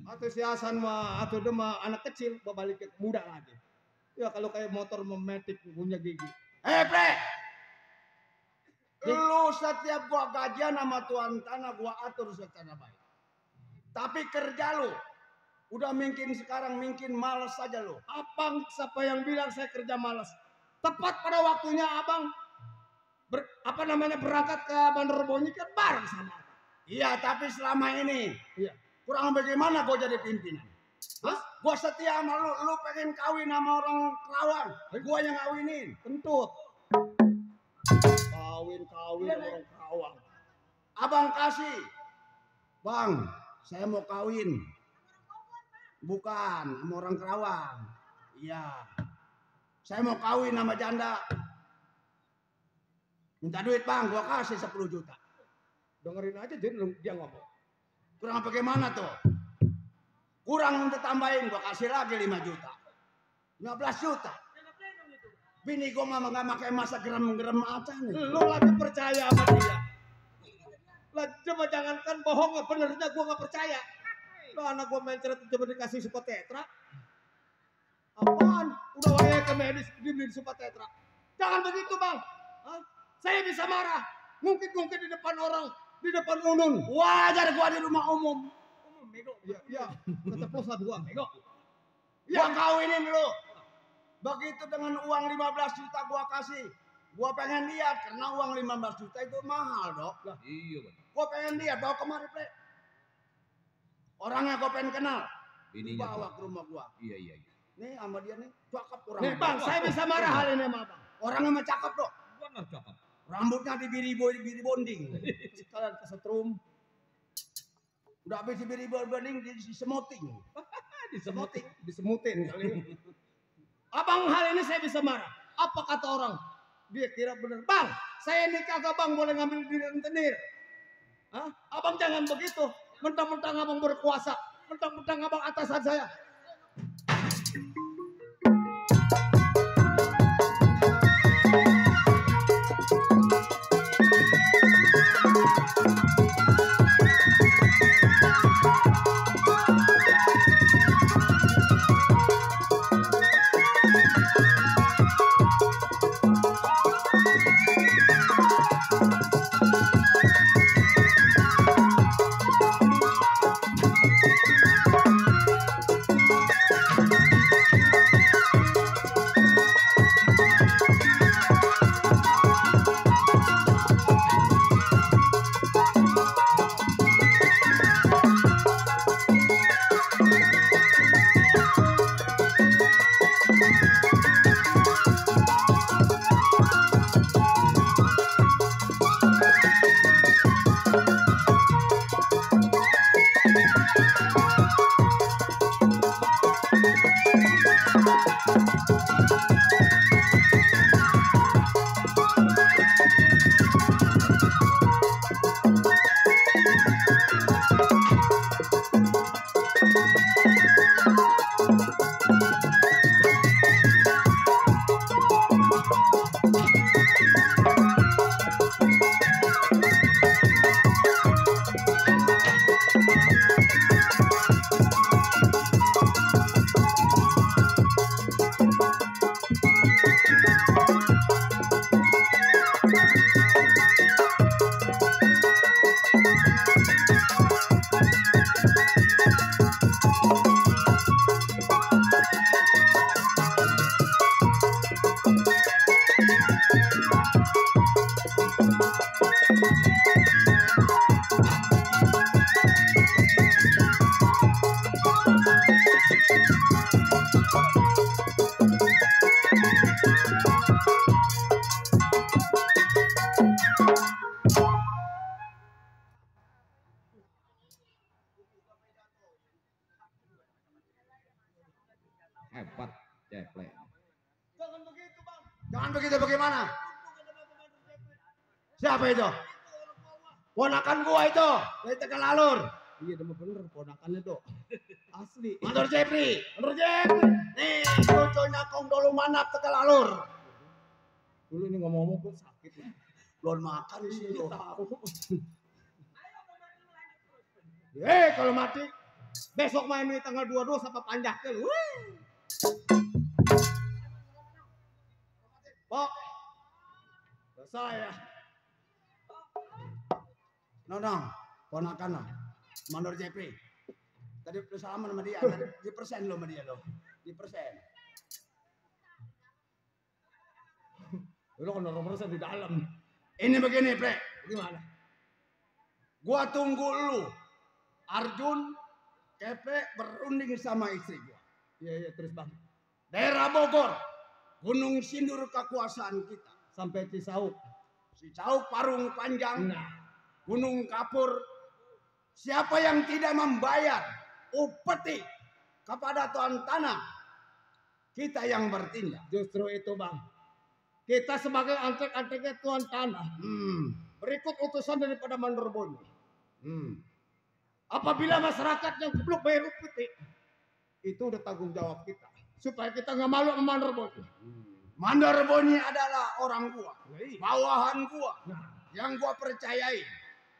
Atau si Hasan mah atau dia mah anak kecil balik ke muda lagi. Ya kalau kayak motor memetik punya gigi. Pre. Lu setiap gua gajian sama tuan tanah gua atur secara baik. Tapi kerja lu udah mungkin sekarang mungkin malas saja lu. Abang siapa yang bilang saya kerja malas? Tepat pada waktunya abang berangkat ke Bandar Bonyi kan bareng sama abang. Iya, tapi selama ini Iya. kurang bagaimana gua jadi pimpinan? Hah? Gua setia sama lu pengen kawin sama orang Kerawang, gua yang ngawinin. Kentut. Kawin sama orang Kerawang. Abang kasih. Bang, saya mau kawin. Bukan sama orang Kerawang. Iya. Saya mau kawin sama janda. Minta duit bang, gua kasih 10 juta. Dengerin aja dia ngomong. Kurang bagaimana tuh? Kurang untuk tambahin, gua kasih lagi 5 juta. 15 juta. Bini gua mah nggak pakai masa gerem-gerem aja nih. Lu lagi percaya sama dia. Lah coba jangankan bohong, benernya gua nggak percaya. Lu anak gua main cerita coba dikasih Super Tetra. Apaan? Udah waya ke medis dibeli Super Tetra. Jangan begitu bang. Hah? Saya bisa marah. Ngungkit-ngungkit di depan orang, di depan Unun. Wajar gua di rumah umum. Iya, keceplosan gua, bego. Gua kawinin lu. Begitu dengan uang 15 juta gua kasih. Gua pengen lihat karena uang 15 juta itu mahal, Dok. Lah, Iya bener. gua pengen lihat, bawa kemari, Ple. Orangnya gua pengen kenal. Bininya Bawa tuh. ke rumah gua. Iya. Nih sama dia nih, cakep orang. Nih Bang, saya bisa marah hal ini sama Bang. Orangnya mah cakep, Dok. Bener cakep. Rambutnya dibiri bonding. Sekalian kesetrum. Udah habis dibiri bonding disemoting. Disemutin kali. Abang hal ini saya bisa marah. Apa kata orang? Dia kira bener. Bang, saya nikah ke Bang boleh ngambil diri rentenir. Hah? Abang jangan begitu. Mentang-mentang abang berkuasa. Mentang-mentang abang atasan saya. Hebat, ceplek. Jangan begitu Bang. Jangan begitu bagaimana? Siapa itu? Ponakan gua itu. Dari Tegal Alur. Iya demam bener ponakannya Dok. Asli. Mandor Jepri. Menurut Jepri. Nih, cucunya Kong Dolu Manap Tegal Alur. Dulu ini ngomong-ngomong pun sakit. Belum makan sih lo. Tahu. Kalau mati besok main nih tanggal 22 sampai panjang ke lu. Pok. Selesai ya. Nonong, ponakan lo. Mandor Jepri. Tadi salaman sama dia, tadi di persen lo sama dia lo. Di persen. Lu kan nomor di dalam. Ini begini, Pre. Gimana? Gua tunggu lu. Arjun, Kepe berunding sama istri gua. Iya terus Bang. Daerah Bogor, Gunung Sindur kekuasaan kita. Sampai Cisauk. Cicauk Parung Panjang, Nah, Gunung Kapur. Siapa yang tidak membayar upeti kepada tuan tanah, kita yang bertindak. justru itu Bang. Kita sebagai antek-anteknya tuan tanah. Berikut utusan daripada Mandorboni. Apabila masyarakat yang belum bayar upeti, itu udah tanggung jawab kita. Supaya kita nggak malu sama Mandorboni. Mandorboni adalah orang gua, Iya. bawahan gua, Nah, yang gua percayai.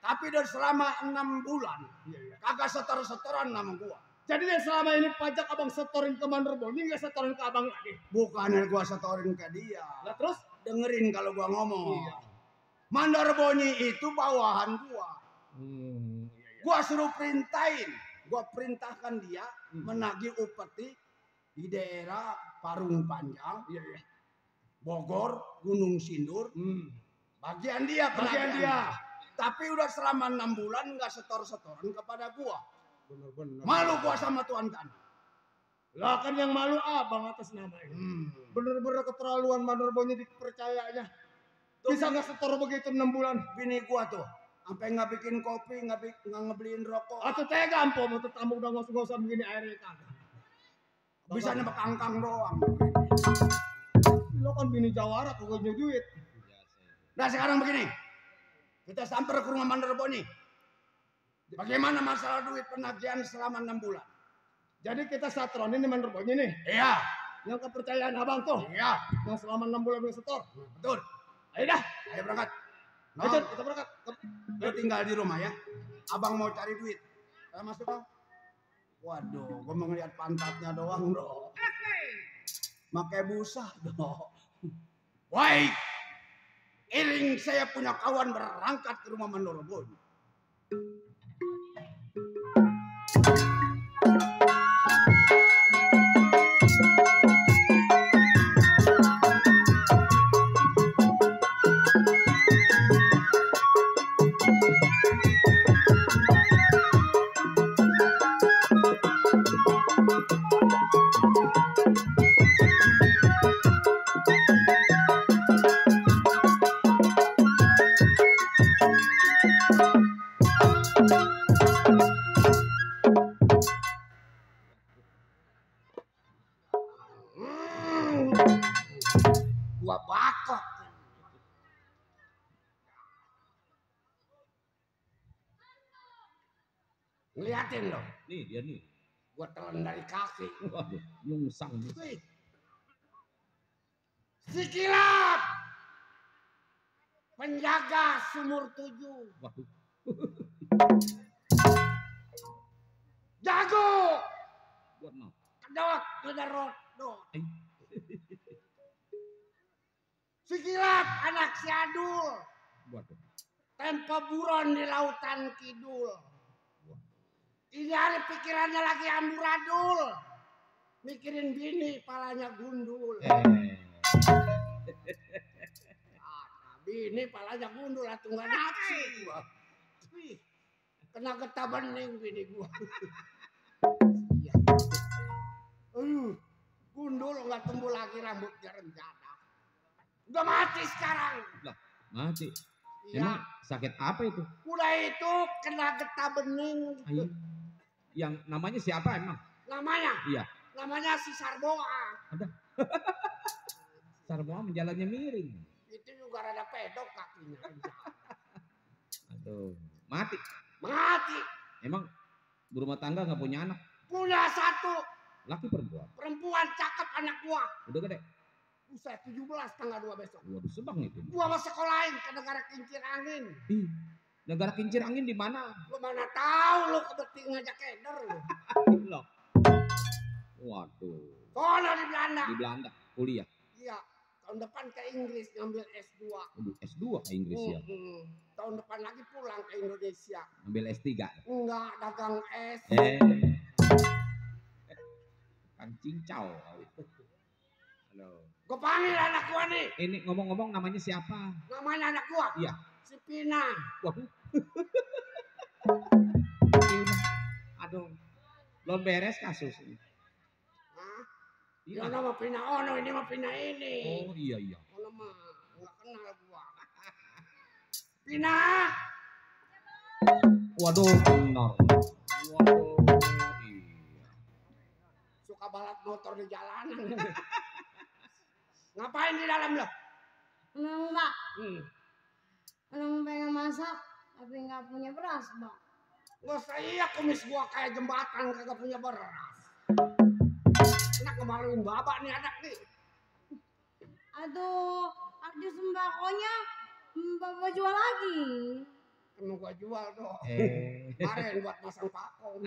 Tapi udah selama 6 bulan, iya. kagak setor-setoran nama gua. Jadi yang selama ini pajak abang setorin ke Mandorboni, nggak setorin ke abang lagi. Bukannya gua setorin ke dia. Nah terus? Dengerin kalau gua ngomong. Iya. Mandorboni itu bawahan gua. Iya. Gua suruh perintahin. Gua perintahkan dia menagih upeti di daerah Parung Panjang, Bogor, Gunung Sindur. Bagian dia, Bagian dia. Tapi udah selama 6 bulan nggak setor-setoran kepada gua. Bener-bener. Malu gua sama Tuan Tanah. Lah kan yang malu abang atas nama ini. Bener-bener keterlaluan Manurbonya dipercayanya. Bisa nggak setor begitu 6 bulan? Bini gua tuh, sampai nggak bikin kopi, nggak ngebeliin rokok. Atau tega empok mau tamu udah ngos-ngosan begini airnya kagak. Bisa nebak angkang doang. Lo kan bini jawara kagak punya duit. Nah sekarang begini, kita samper ke rumah Manurbo nih. Bagaimana masalah duit penagihan selama 6 bulan? Jadi kita satronin nih Manurbonya nih. Iya, Yang kepercayaan abang tuh. iya, Yang selama 6 bulan bisa setor. betul. Ayo dah. Ayo berangkat. Ayo Jon, kita berangkat. Lo tinggal di rumah ya. Abang mau cari duit. Ayo masuk bang. Waduh, gue mau ngeliat pantatnya doang bro. Makai busa dong. Baik. Iring saya punya kawan berangkat ke rumah Manurbo. Gua bakot. Ngeliatin lo, Nih dia nih. gua telan dari kaki. Waduh, nyungsang nih. Wih. Si Kilap, penjaga sumur 7. Waduh. Jago, Buat no. kedot, kederot, dot. Eh. Si Kilap, anak si Adul, Waduh. tempo buron di lautan kidul. Ini hari pikirannya lagi amburadul. Mikirin bini, palanya gundul. Bini palanya gundul, atuh nggak nafsu gua. Wih, kena getah bening bini gua. Iya. Gundul nggak tumbuh lagi rambutnya rencana. Udah mati sekarang. Mati. Iya. Emang sakit apa itu? Udah itu kena getah bening. Ayo. Yang namanya siapa emang? Namanya? Iya. Namanya si Sarboa. Sarboa menjalannya miring. Itu juga rada pedok kakinya. Aduh. Mati. Mati. Emang berumah tangga nggak punya anak? Punya satu. Laki perempuan? Perempuan cakep anak gua. Udah gede? Buset 17 tanggal 2 besok. Waduh, sebang itu. Gua mau sekolahin ke negara kincir angin. Ih, negara kincir angin di mana? Lu mana tahu lu kebeting ngajak keder lu. Loh. Waduh. Sono di Belanda. Di Belanda kuliah. Iya. Tahun depan ke Inggris ngambil S2. Waduh, S2 ke Inggris ya. Tahun depan lagi pulang ke Indonesia. Ambil S3. Enggak, dagang es. Kang Cincau. Halo. Gua panggil anak gua nih. Ini ngomong-ngomong namanya siapa? Namanya anak gua. Iya. Si Pina. Waduh. Aduh. Belum beres kasus ini. Hah? Iya. Ya nama Pina ono, ini mah Pina ini. Oh iya iya. Ono mah enggak kenal gua. Pina. Waduh, benar. Waduh. Iya. Suka balap motor di jalanan. Ngapain di dalam lo? Emang Mbak, emang pengen masak tapi nggak punya beras, Mbak. Gak saya kumis gua kayak jembatan kagak punya beras. Enak kemarin babak nih anak nih. Aduh, arti sembakonya Bapak jual lagi. Kan gua jual dong. Kemarin buat masang pakong.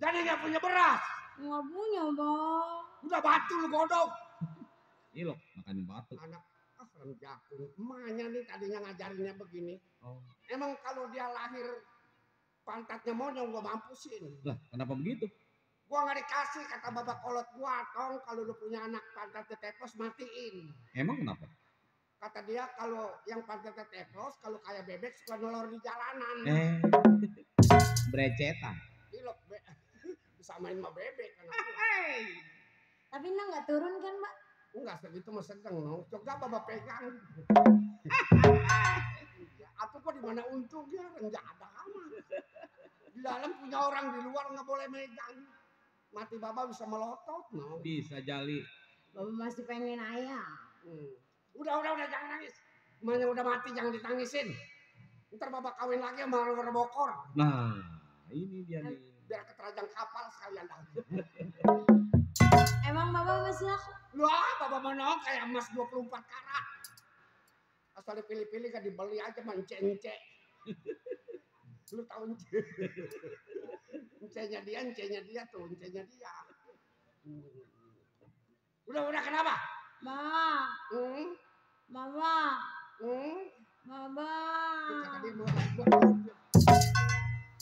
Jadi gak punya beras. Nggak punya, Bang. Udah batu lu godok. Ini loh, makan batu. Anak rem jakung. Emaknya nih tadinya ngajarinnya begini. Oh. Emang kalau dia lahir pantatnya monyong gua mampusin. Lah, kenapa begitu? Gua nggak dikasih, kata bapak kolot gua, tong kalau lu punya anak pantatnya tepos matiin. Emang kenapa? Kata dia kalau yang pantatnya tepos, kalau kayak bebek suka nolor di jalanan. Brecetan. Dilok, disamain sama bebek kan. Tapi Nang nggak turun kan, Mbak? Enggak segitu mah sedang, no. Coba bapak pegang. Atau kok di mana untungnya rendah ada aman. Di dalam punya orang, di luar nggak boleh megang. Mati bapak bisa melotot, no. Bisa jali. Bapak masih pengen ayam. Udah jangan nangis. Emangnya udah mati jangan ditangisin. Ntar bapak kawin lagi sama orang bokor. Nah, ini dia nih. Biar keterajang kapal sekalian dah. Emang Bapak masih laku? Wah, bapak mana kayak emas 24 karat. Asal dipilih-pilih kan dibeli aja ence. Lu tahu ence? Encenya dia tuh, encenya dia. Udah kenapa? Mbak, Mama, Mama.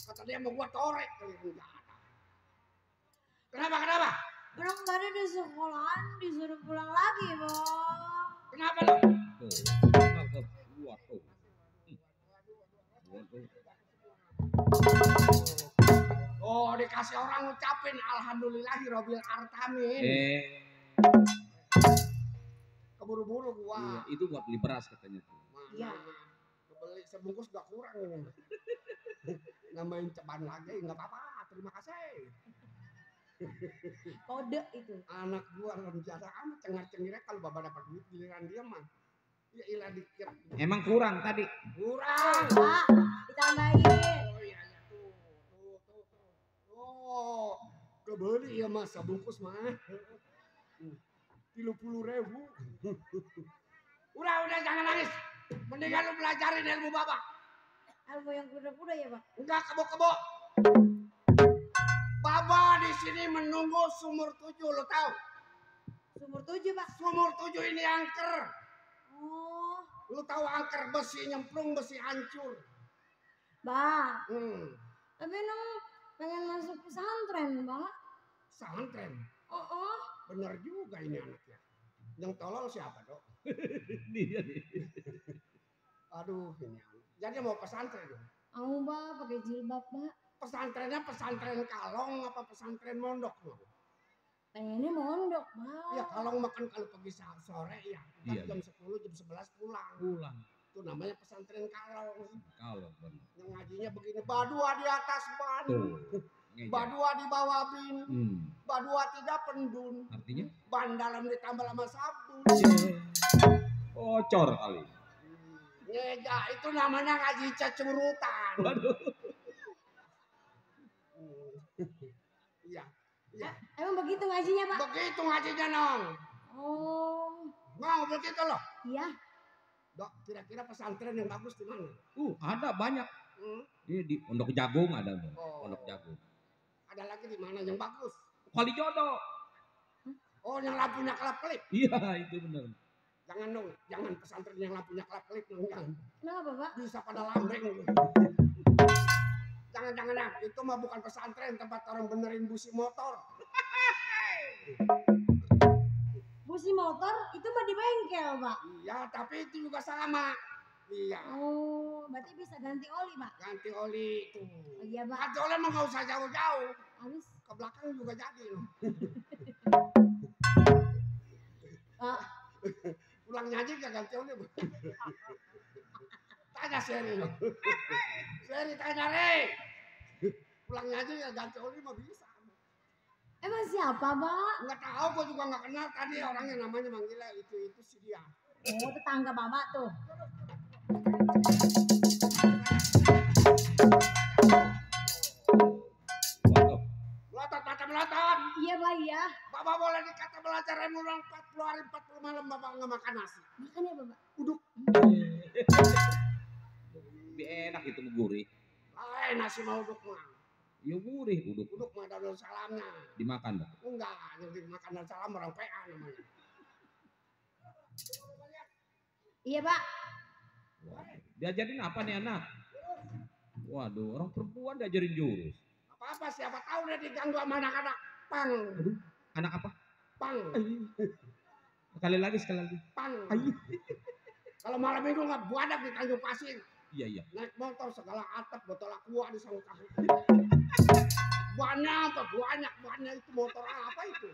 Kata dia mau gua torek kali enggak ada. Kenapa? Orang tadi di sekolahan disuruh pulang lagi, Bang. Kenapa lu? Tuh, cakep. Wah, tuh. Oh, dikasih orang ngucapin alhamdulillahirabbil alamin. Keburu-buru gua. Iya, itu buat beli beras katanya tuh. Iya. Beli sebungkus gak kurang ini. Namain ceban lagi enggak apa-apa. Terima kasih. Kode itu. Anak gua rencana amat cengar-cengirnya kalau bapak dapat duit giliran dia mah. Ya ilah dikit. Emang kurang tadi. Kurang. Pak, ditambahin. Oh iya tuh. Oh, kebeli ya mas sebungkus mah. 30.000. Udah jangan nangis. Mendingan lu belajarin ilmu bapak. Ilmu yang kuda-kuda ya, Pak? Enggak kebo-kebo. Baba di sini menunggu sumur 7, lo tahu? Sumur 7, Pak. Sumur 7 ini angker. Oh, Lu tahu angker besi nyemplung, besi hancur. Pak. Tapi Nang pengen masuk pesantren, Pak. Pesantren. Oh. Bener juga ini anaknya. Yang tolol siapa, Dok? Dia nih. Aduh, ini. Jadi mau pesantren dong. Mau, Pak, pakai jilbab, Pak. Pesantrennya pesantren kalong apa pesantren mondok loh? Pengennya mondok, Pak. Ya kalong makan kalau pagi sore ya. Iya, Jam 10, jam 11 pulang. Itu namanya pesantren kalong. Kalau benar. Yang ngajinya begini, badua di atas ban. Tuh. Badua di bawah bin. Badua tidak pendun. Artinya? Ban dalam ditambah sama sabun. Bocor kali. Ngeja, itu namanya ngaji cecurutan. Waduh. Iya. Emang begitu ngajinya, Pak? Begitu ngajinya, Nong. Oh. Mau begitu loh. Iya. Dok, kira-kira pesantren yang bagus di mana? Ada banyak. Ini di Pondok Jagung ada, Bang. Oh. Pondok Jagung. Ada lagi di mana yang bagus? Kali jodoh. Oh, yang lampunya kelap-kelip. Iya, itu benar. Jangan dong, jangan pesantren yang lampunya kelap-kelip dong, jangan. Kenapa, Pak? Bisa pada lambeng. Jangan ya, itu mah bukan pesantren, tempat orang benerin busi motor. Busi motor itu mah di bengkel, Pak. Iya, tapi itu juga sama. Iya. Oh, berarti bisa ganti oli, Pak. Ganti oli itu. Oh, iya, Pak. Ganti oli mah nggak usah jauh-jauh. Habis, Ke belakang juga jadi loh. Pak. Pulang nyaji gak ganti oli. Tanya Seri. Seri tanya Re. Pulang nyaji gak ganti oli mah bisa. Emang siapa, Pak? Nggak tahu, gua juga nggak kenal tadi orangnya namanya manggilnya itu si dia. Oh, tetangga Bapak tuh. Waduh. Melotot. Iya, Pak, iya. Bapak boleh dikata belajar ilmu 40 hari 40 malam bapak nggak makan nasi. Makan ya, Bapak? Uduk. Lebih enak itu gurih. Nasi mau uduk mah. Ya gurih, uduk. Uduk mah ada daun salamnya. Dimakan, Bang. Enggak, yang dimakan daun salam orang PA namanya. Iya, Pak. Wah, diajarin apa nih anak? Waduh, orang perempuan diajarin jurus. Apa-apa siapa tahu dia diganggu sama anak-anak. pang. Anak apa? Pang. Sekali lagi. Pang. Kalau malam minggu nggak buadak di Tanjung Pasir. Iya. Naik motor segala atap botol aqua di sana. Banyak itu motor apa itu?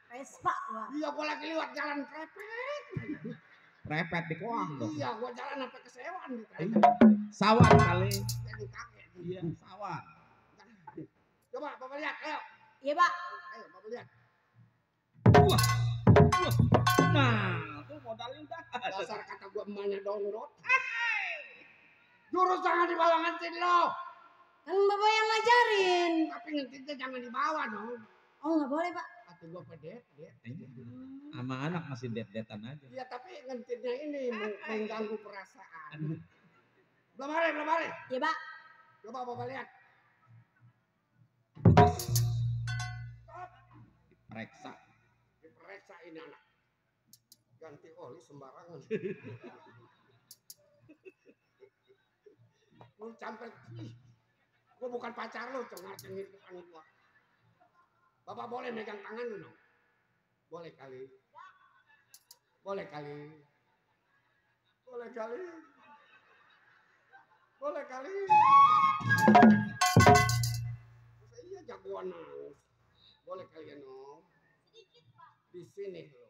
Vespa, Pak. Iya, gua lagi lewat jalan prepet. Repet di koang dong. Iya, gua jalan sampai ke Sewan gitu. Sawan kali. Jadi kakek. Iya, sawan. Coba Bapak lihat, ayo. Iya, Pak. Ayo Bapak lihat. Wah. Nah, tuh modalnya udah. Dasar kata gua emaknya download. Jurus jangan dibawa ngentin lo. Kan Bapak yang ngajarin. Tapi ngentinnya jangan dibawa dong. Oh, nggak boleh, Pak. Kata gua pedet. Sama anak masih det-detan aja. Iya, tapi ngentinnya ini mengganggu perasaan. Belum hari. Iya, Pak. Coba Bapak lihat. Diperiksa ini anak. Ganti oli sembarangan. Lu sampai gua bukan pacar lu, cengar-cengir depan gua. Bapak boleh megang tangan lu dong? Boleh kali. Masa iya jagoan nangis. Boleh kalian dong. Di sini lu.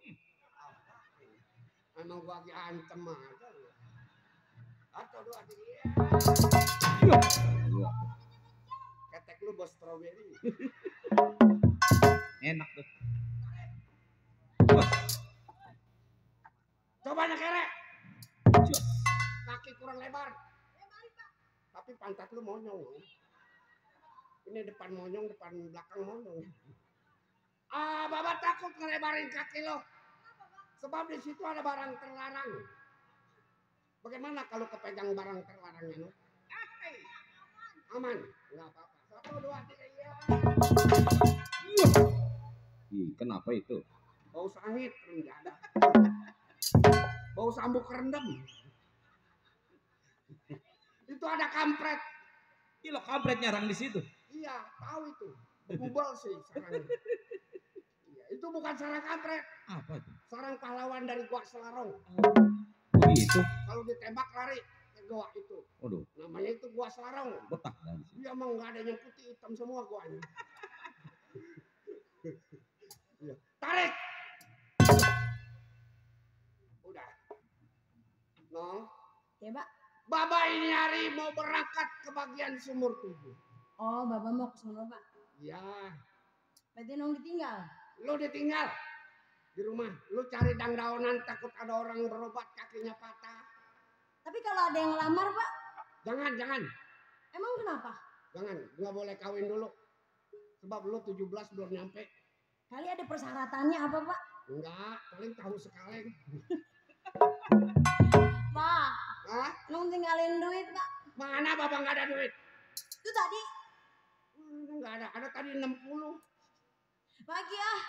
Emang gua lagi ancam aja lu. Atau dua tiga. Ketek lu bos strawberry. Enak tuh. Coba kerek. Kaki kurang lebar. Tapi pantat lu monyong. Ini depan monyong, depan belakang monyong. Bapak takut ngelebarin kaki lo. Sebab di situ ada barang terlarang. Bagaimana kalau kepegang barang terlarangnya lo? Aman. Enggak apa-apa. 1, 2, 3, iya. Ih, kenapa itu? Bau sangit enggak ada. Bau sambuk rendem. Itu ada kampret. Kilo kampret nyarang di situ. Iya, tahu itu. Bubal sih sarang. Iya, itu bukan sarang kampret. Apa itu? Sarang pahlawan dari Gua Selarong. Begitu. Kalau ditembak lari ke gua itu. Waduh, Namanya itu Gua Selarong. botak dari situ. Iya, emang nggak ada yang putih, hitam semua guanya. Iya. Tarik. Udah. Nong. Iya, Pak. Baba ini hari mau berangkat ke bagian sumur 7. Oh, Bapak mau ke sana, Pak. Iya. Berarti Nong ditinggal. Lu ditinggal di rumah. Lu cari dangdaunan takut ada orang berobat kakinya patah. Tapi kalau ada yang ngelamar, Pak, Jangan. emang kenapa? Jangan. Nggak boleh kawin dulu. Sebab lu 17 belum nyampe. Kali ada persyaratannya apa, Pak? Enggak. Paling tahu sekaleng. Pak, Hah? Nong tinggalin duit, Pak. Mana bapak nggak ada duit? Itu tadi. Nggak ada. Ada tadi 60. Pagi ah.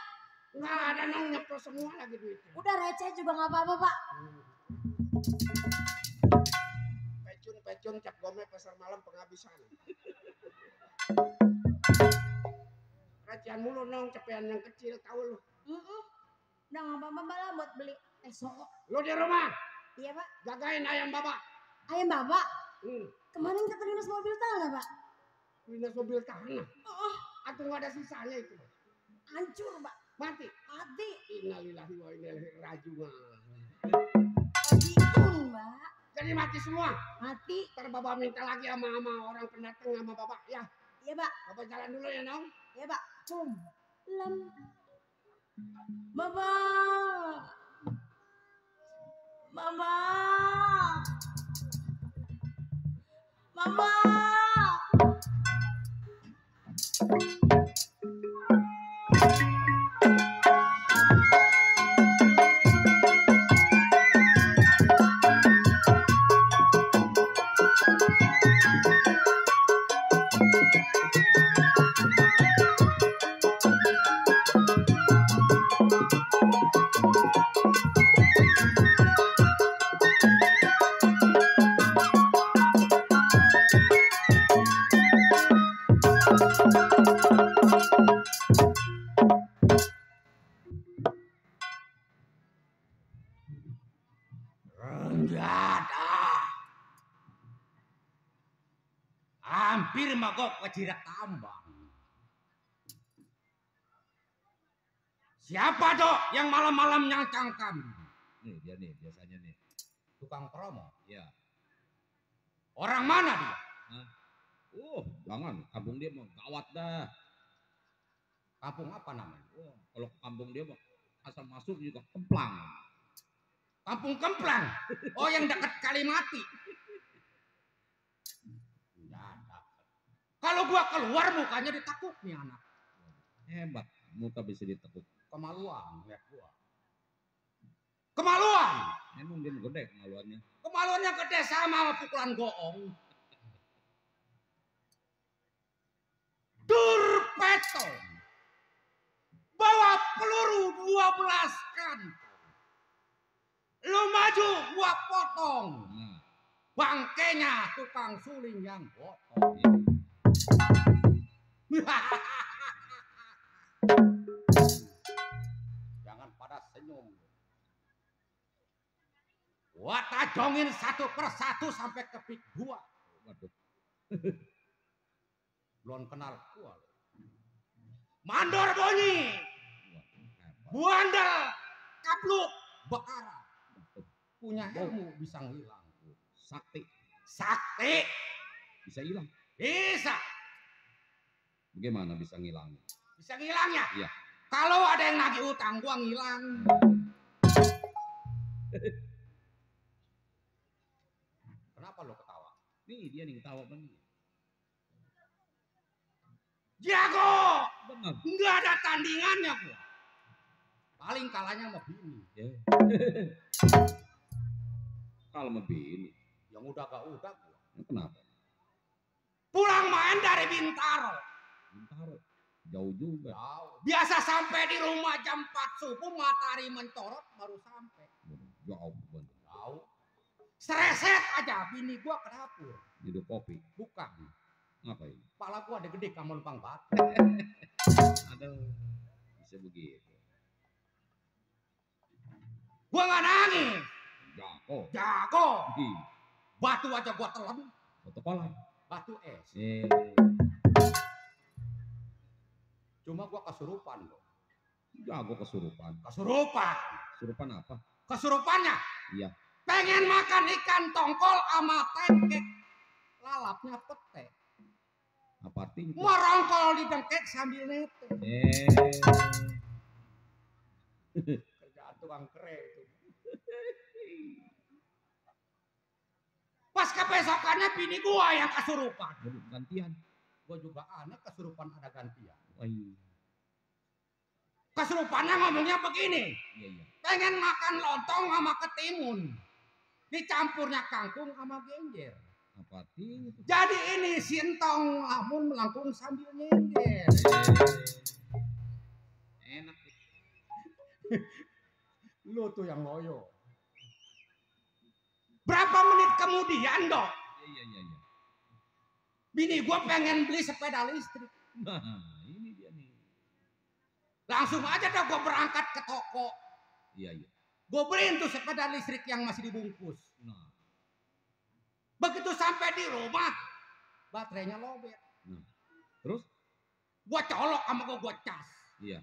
Nggak ada nong nyeplos semua lagi duitnya. Udah receh juga nggak apa-apa, Pak. Pecun cap gome pasar malam penghabisan. Recehan mulu nong cepean yang kecil tahu lu. Udah nggak apa-apa lah buat beli esok. Lu di rumah Iya, Pak. jagain ayam bapak. Ayam Bapak. Hmm. Kemarin kata dinas mobil tanah, Pak. Dinas mobil tanah. Oh, Atau nggak ada sisanya itu. hancur, Pak. Mati. Mati. Innalillahi wa inna ilaihi raji'un. Hajiun, Pak. Jadi mati semua. Mati. Ntar bapak minta lagi sama orang pendatang sama bapak ya. Iya, Pak. Bapak jalan dulu ya nong. Iya, Pak. Lem. Bapak. Bapak. Mama. Mampir mogok ke Jirak Tambang. Siapa dok yang malam-malam nyangcang kambing? Nih dia nih biasanya nih. Tukang promo. Ya. Orang mana dia? Jangan. Kampung dia mah gawat dah. Kampung apa namanya? Kalau kampung dia mah asal masuk juga kemplang. Kampung Kemplang. Oh yang dekat Kalimati. Kalau gua keluar mukanya ditekuk nih anak. Hebat. Muka bisa ditekuk. Kemaluan lihat gua. Kemaluan. Emang dia gede kemaluannya. Kemaluannya gede sama pukulan goong. Durpeto. Bawa peluru 12 kan. Lu maju gua potong. Nah. Bangkainya tukang suling yang potong. Jangan pada senyum. Gua tajongin satu persatu sampai ke pik 2. Waduh. Belum kenal gua. Mandor bunyi. Buandal kapluk bakara. Punya ilmu bisa ngilang. Sakti. Sakti. Bisa hilang. Bisa. Bagaimana bisa ngilang? Bisa ngilang ya? Iya. Kalau ada yang nagih utang gua ngilang. Kenapa lo ketawa? Nih dia nih ketawa kan. Jago. Benar. Enggak ada tandingannya gua. Paling kalahnya sama bini. Kalau mau bini. Yang udah gua. Kenapa? Pulang main dari Bintaro. Bintaro. Jauh juga. Jauh. Biasa sampai di rumah jam 4 subuh matahari mencorot baru sampai. Jauh bener. Jauh. Sereset aja bini gua ke dapur. Hidup kopi. Bukan. Ngapain? Kepala gua ada gede kamu lempang batu. Aduh. Bisa begitu. Gua nggak nangis. Jago. Ih. Batu aja gua telan. Foto kolam. Batu es. Cuma gua kesurupan loh. Jago kesurupan. Kesurupan. Kesurupan apa? Kesurupannya. Iya. Pengen makan ikan tongkol sama tengkek. Lalapnya pete. Apa artinya? Merongkol di dengkek sambil nete. Kerjaan tukang kere itu. Pas kebesokannya bini gua yang kesurupan. Gantian. Gua juga aneh kesurupan ada gantian. Iya. Kesurupannya ngomongnya begini. Iya. Pengen makan lontong sama ketimun. Dicampurnya kangkung sama genjer. Apa artinya? Jadi ini sintong lamun melangkung sambil nyender. Enak. Lu tuh yang loyo. Berapa menit kemudian dok? Iya. Bini gua pengen beli sepeda listrik. Nah, ini dia nih. Langsung aja dah gua berangkat ke toko. Iya. Gua beliin tuh sepeda listrik yang masih dibungkus. Nah. Begitu sampai di rumah, baterainya lobet. Nah. Terus? Gua colok sama gua cas. Iya.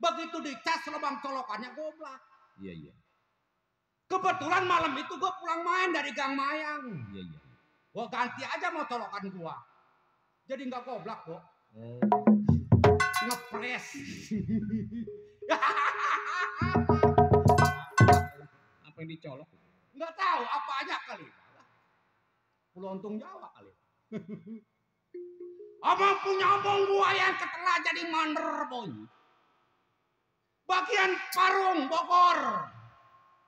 Begitu dicas lubang colokannya goblak. Iya. Kebetulan malam itu gua pulang main dari Gang Mayang. Iya. Gua ganti aja mau colokan gua. Jadi nggak goblak kok. Ngepres. Apa yang dicolok? Nggak tahu apa aja kali. Pelontung Jawa kali. Abang punya omong gua yang ketelah jadi mandor boy. Bagian Parung Bogor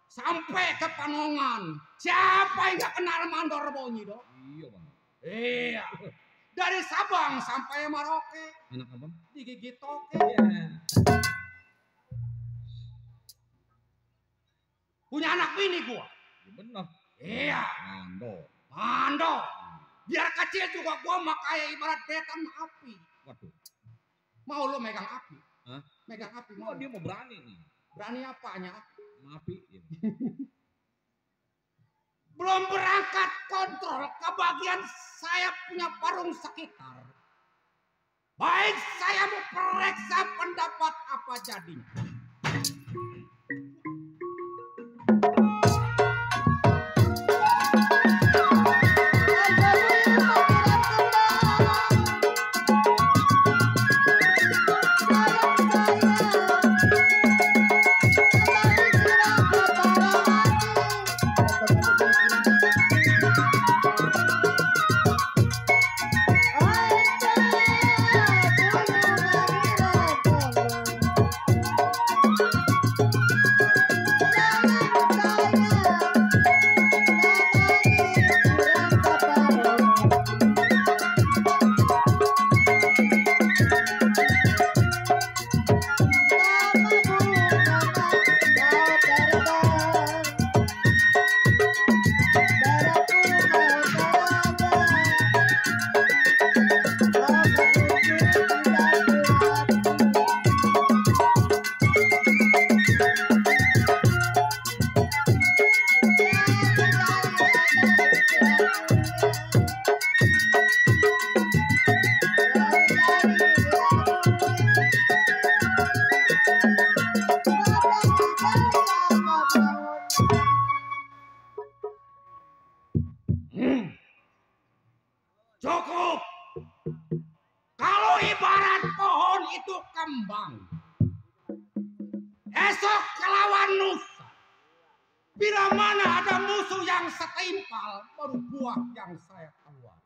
sampai ke Panongan. Siapa yang nggak kenal mandor boy dong? Iya bang. Iya. Dari Sabang sampai Maroke. Anak abang? Digigit toke. Punya anak bini gua. Ya benar. Iya. Mando. Biar kecil juga gua mah kayak ibarat betan api. Waduh. Mau lo megang api? Hah? Megang api mau? Dia mau berani nih. Berani apanya? Api. Ya. belum berangkat kontrol ke bagian saya punya parung sekitar. Baik, saya mau periksa pendapat apa jadinya. Cukup. Kalau ibarat pohon itu kembang, esok kelawan lusa. Bila mana ada musuh yang setimpal, baru buah yang saya keluar.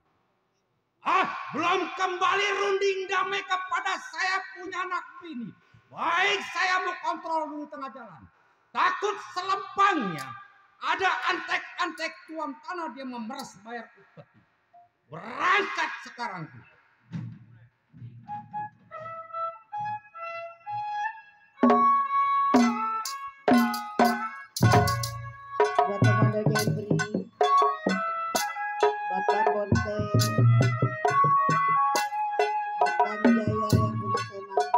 Belum kembali runding damai kepada saya punya anak bini. Baik, saya mau kontrol dulu tengah jalan. Takut selempangnya ada antek-antek tuan tanah dia memeras bayar upeti. Berangkat sekarang juga. Buat teman Jeffrey, buat Bang Bonte, buat Bang Jaya yang punya semangat.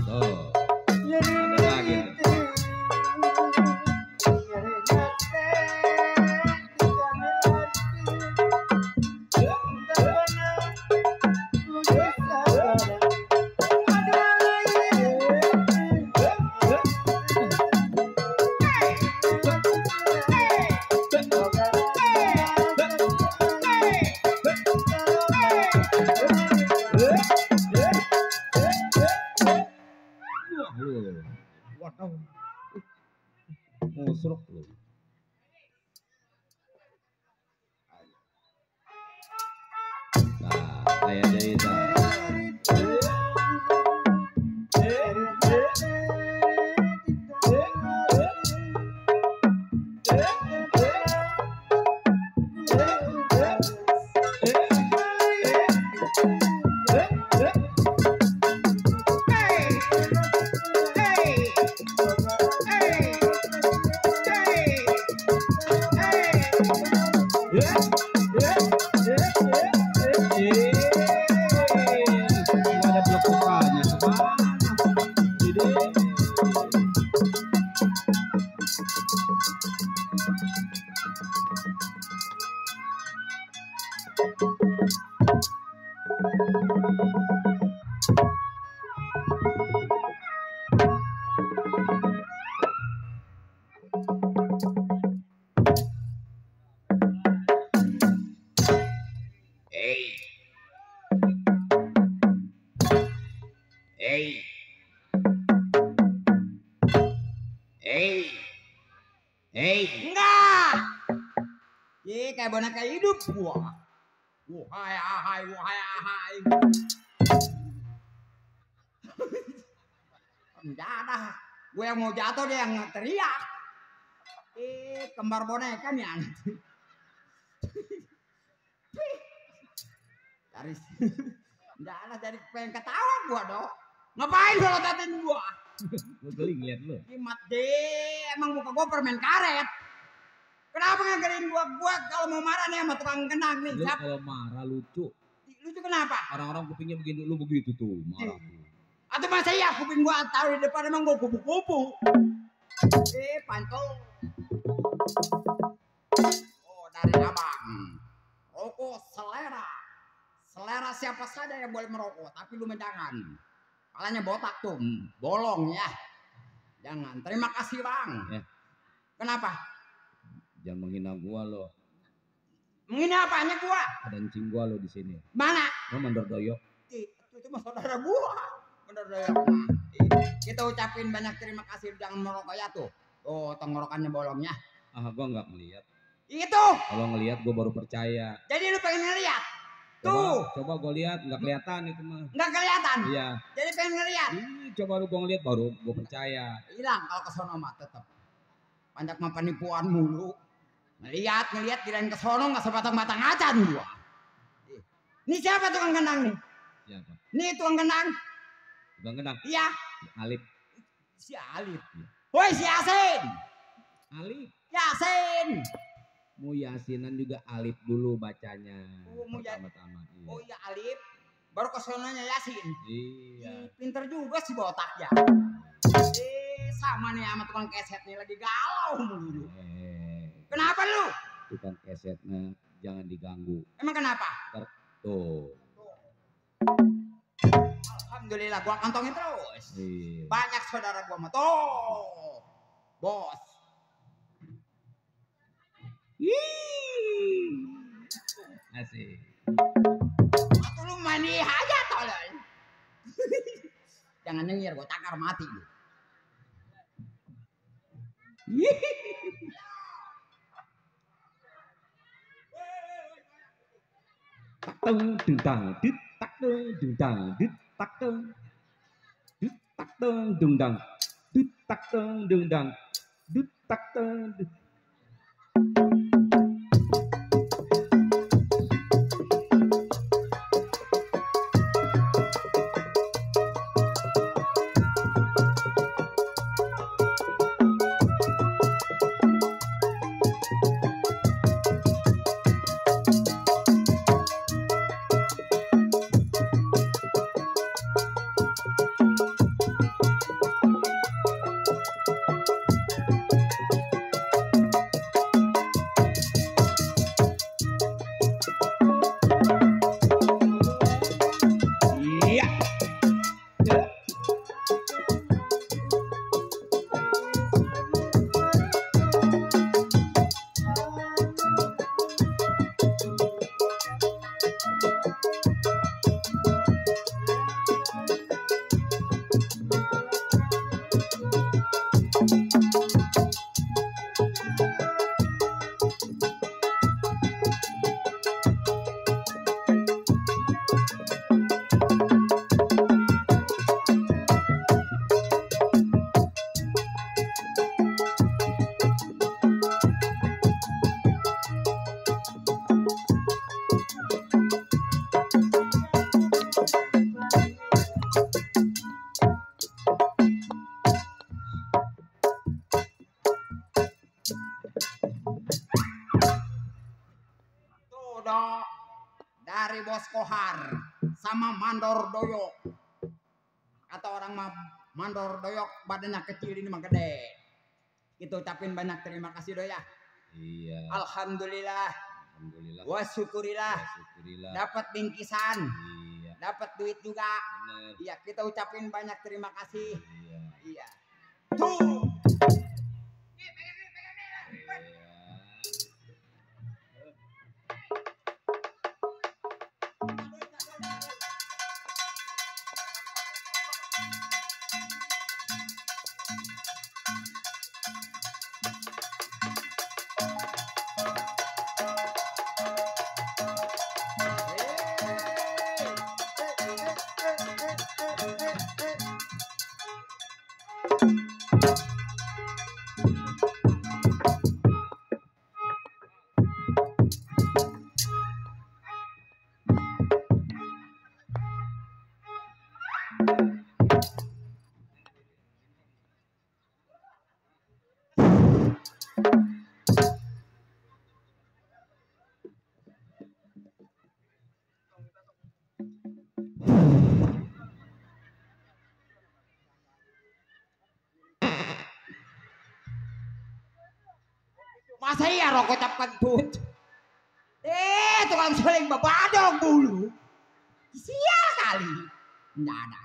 Tuh, ada lagi tuh. Waduh, musruk lu. Nah, kayak dari itu. Ada blok kepalanya kemana? Jadi Enggak. Ih, kayak boneka hidup gua. Wahai ahai, wahai ahai. Enggak ada. Gue yang mau jatuh dia yang teriak. Kembar boneka nih anak. Dari enggak ada, jadi pengen ketawa gua dong. Ngapain lo lotatin gua? gue geli ngeliat lu. Kimat deh, emang muka gua permen karet. Kenapa ngagarin gua kalau mau marah nih sama tukang kenang nih? Lu Siap. kalau marah lucu. Lucu kenapa? Orang-orang kupingnya begini, lu begitu tuh marah. Atau masa iya kuping gua taruh di depan emang gua kupu-kupu. Pantol. Oh, dari abang. Rokok selera. Selera siapa saja yang boleh merokok, tapi lu jangan. Palanya botak tuh, bolong ya. Jangan. Terima kasih bang. Ya. Kenapa? Jangan menghina gua lo. Menghina apanya gua? Ada encing gua lo di sini. Mana? Lo mandor doyok. Itu mah saudara gua. Bener doyok. Kita ucapin banyak terima kasih, jangan merokok ya tuh. Oh, tenggorokannya bolongnya. Ah, gua nggak ngelihat. Itu. Kalau ngelihat gua baru percaya. Jadi lu pengen ngeliat? Tuh. Coba gua lihat, nggak kelihatan itu mah. Nggak kelihatan? Iya. Jadi pengen ngeliat? Coba lu gua ngelihat baru gua percaya. Hilang kalau ke sono mah tetep. Banyak mah penipuan mulu. Ngeliat kirain ke sono nggak sebatang-batang acan gua. Ini siapa tukang kenang nih? Siapa? Nih tukang kenang. Tukang kenang? Iya. Alif. Si Alif. Woi si Yasin. Alif. Yasin. Mau yasinan juga alif dulu bacanya. Oh, mau pertama-tama. Iya. Oh iya Alif. Baru ke sononya Yasin. Iya. Pinter juga si botak ya. Sama nih sama tukang keset nih lagi galau mulu. Kenapa lu? Tukang kesetnya jangan diganggu. Emang kenapa? Tuh. Alhamdulillah gua kantongin terus. Iya. Banyak saudara gua mah tuh. Bos. Asik. Atau lu mandi aja tolong. Jangan nyengir, gua takar mati lu. teng dendang dit tak teng dendang dit tak teng dit tak teng dendang dit tak teng dendang dit tak teng. Dari Bos Kohar sama Mandor Doyok. Kata orang mah Mandor Doyok badannya kecil, ini mah gede. Kita ucapin banyak terima kasih Doya. Iya. Alhamdulillah. Alhamdulillah. Wa syukurillah. Syukurillah. Dapat bingkisan. Iya. Dapat duit juga. Bener. Iya, kita ucapin banyak terima kasih. Iya. Iya. Tuh. Masa iya rokok cap kentut? Tukang seling babadong dulu. Sia kali. Nggak ada.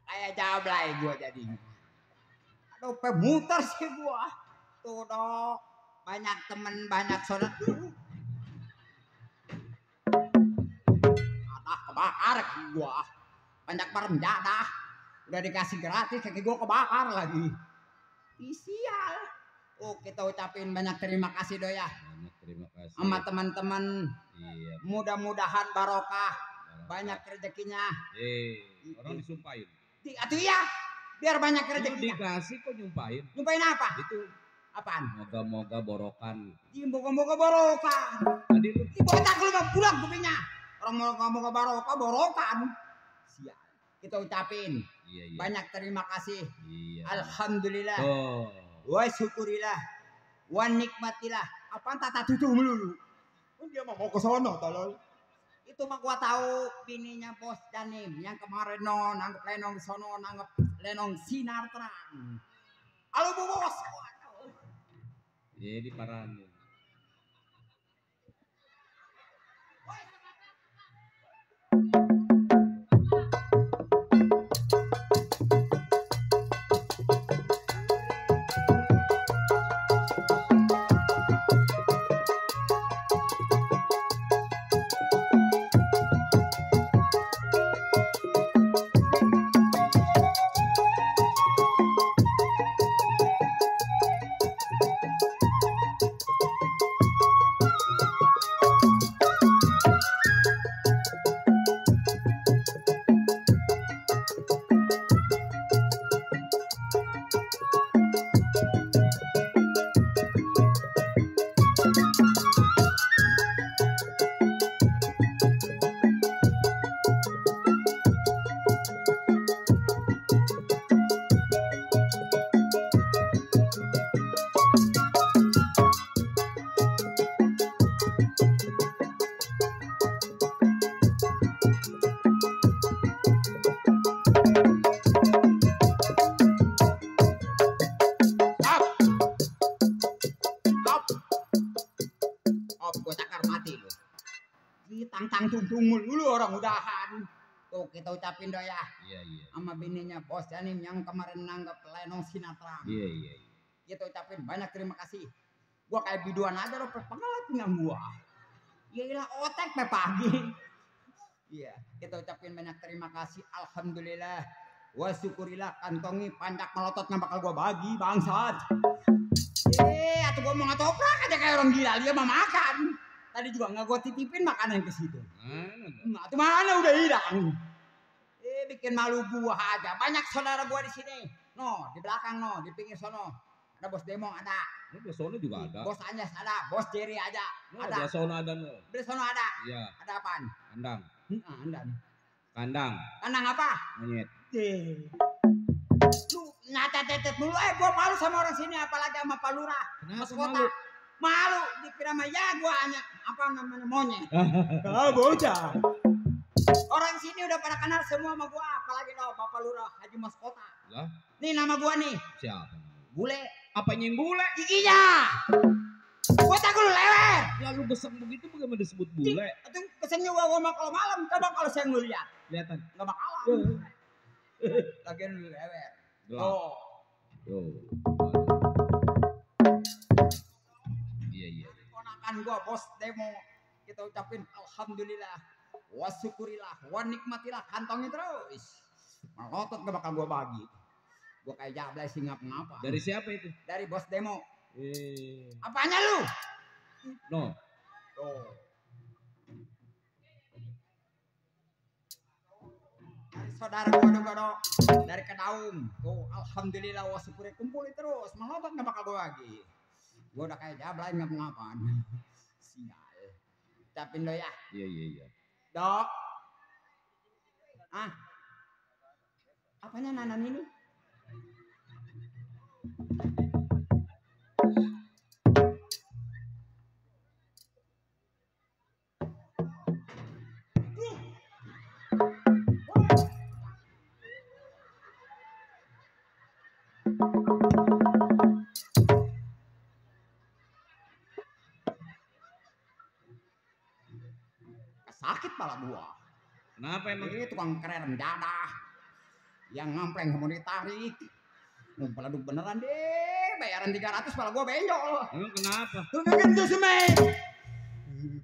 Kayak jablay gua jadi. Aduh, pemutar sih gua. Tuh dok, banyak temen, banyak saudara. Adah kebakar gua. Banyak peremja dah. Udah dikasih gratis, kaki gua kebakar lagi. Sial. Oh, kita ucapin banyak terima kasih doya. Banyak terima kasih. Sama teman-teman. Iya. Mudah-mudahan barokah. Banyak rezekinya. Orang disumpahin. Atuh ya, biar banyak Lu rezekinya. dikasih kok nyumpahin. Nyumpahin apa? Itu Apaan? moga-moga borokan. Moga-moga barokah. Tadi lu Ibu otak lu bang pulang kupingnya. Orang moga-moga barokah, borokan. Siap. Kita ucapin. iya. Banyak terima kasih. Iya. Alhamdulillah. Oh. Wa syukurillah. Wa nikmatillah. Apaan tata tutup melulu? Dia mah mau ke sono tolol. Itu mah gua tahu bininya Bos Danim yang kemarin nanggep lenong di sono, nanggep lenong sinar terang. Halo Bu Bos. Jadi paranin. Tang tung dulu orang udahan. Tuh kita ucapin doya. Iya. Sama bininya Bos Danim yang kemarin nanggap lenong sinatram. Iya. Kita ucapin banyak terima kasih. Gua kayak biduan aja lo pengalaman dengan gua. Yaelah otek pe pagi. Iya, kita ucapin banyak terima kasih. Alhamdulillah. Wa syukurillah kantongi panjak melotot nggak bakal gua bagi bangsat. Atuh gua mau ngatoprak aja kayak orang gila dia mah makan. Tadi juga nggak gua titipin makanan ke situ. Nah, itu mana udah hilang. Bikin malu gua aja. Banyak saudara gua di sini. No, di belakang no, di pinggir sono. Ada Bos Demong ada. Di sono juga ada. Bos Anyas ada, Bos Jerry aja. Ada. Di sono ada no. Di sono ada. Iya. Ada apaan? Kandang. Kandang. Kandang. Kandang apa? Monyet. Lu nyata tetet dulu. Gua malu sama orang sini apalagi sama Pak Lurah. Kenapa Kota. Malu dikira mah ya gua hanya apa namanya monyet. Bocah. Orang sini udah pada kenal semua sama gua, apalagi lo Bapak Lurah Haji Mas Kota. Lah, Nih nama gua nih, siapa? Bule. Apanya yang bule? Giginya. Kota gua lewer. Ya lu besar begitu bagaimana disebut bule? Itu kesannya gua mah kalau malam, coba kalau saya ngeliat, Kelihatan. nggak bakalan. Lagian lu lewer. Oh. Iya. Ponakan gua Bos Demo, kita ucapin alhamdulillah, wa syukurillah, wa nikmatillah, kantongin terus. Melotot gak bakal gua bagi. Gua kayak jablay sih ngapa-ngapa. Dari siapa itu? Dari Bos Demo. Apanya lu? No. Saudara gua dari Kedaung. Tuh, alhamdulillah wa syukurillah kumpulin terus. Melotot gak bakal gua bagi. Gua udah kayak jablay ngapa-ngapaan. Sial. Ucapin lo ya. Iya. Dok. Apanya nanan ini? Sakit pala gua. Kenapa emang? Ini tukang keren dadah. Yang ngampleng mau ditarik. Mau peladuk beneran deh. Bayaran 300 malah gua benjol. Emang kenapa? Tuh gitu semen.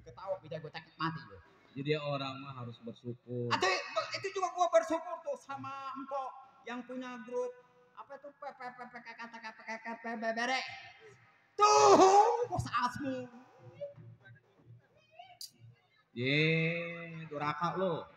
Ketawa pijak gue takut mati loh. Jadi orang mah harus bersyukur. Atau itu juga gua bersyukur tuh sama Empok yang punya grup apa tuh bere. Tuh, bos asmu. Ye, duraka lo.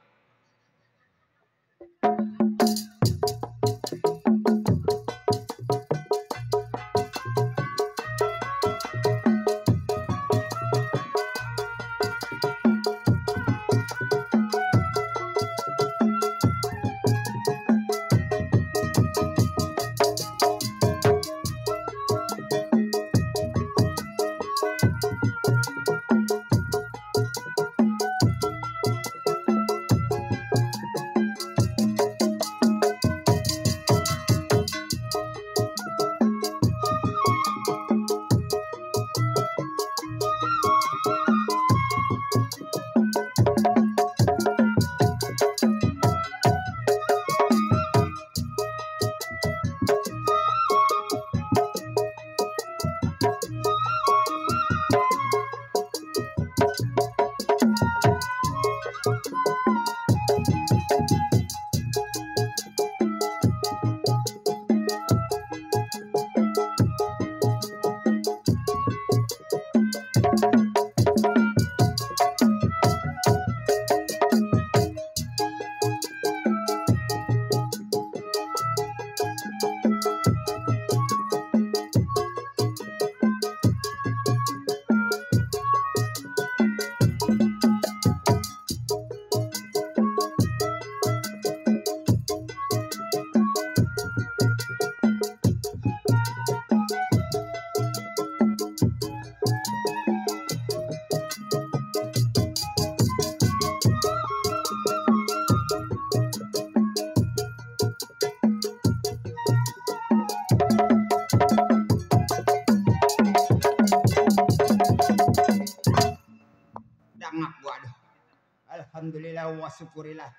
Alhamdulillah wa syukurillah.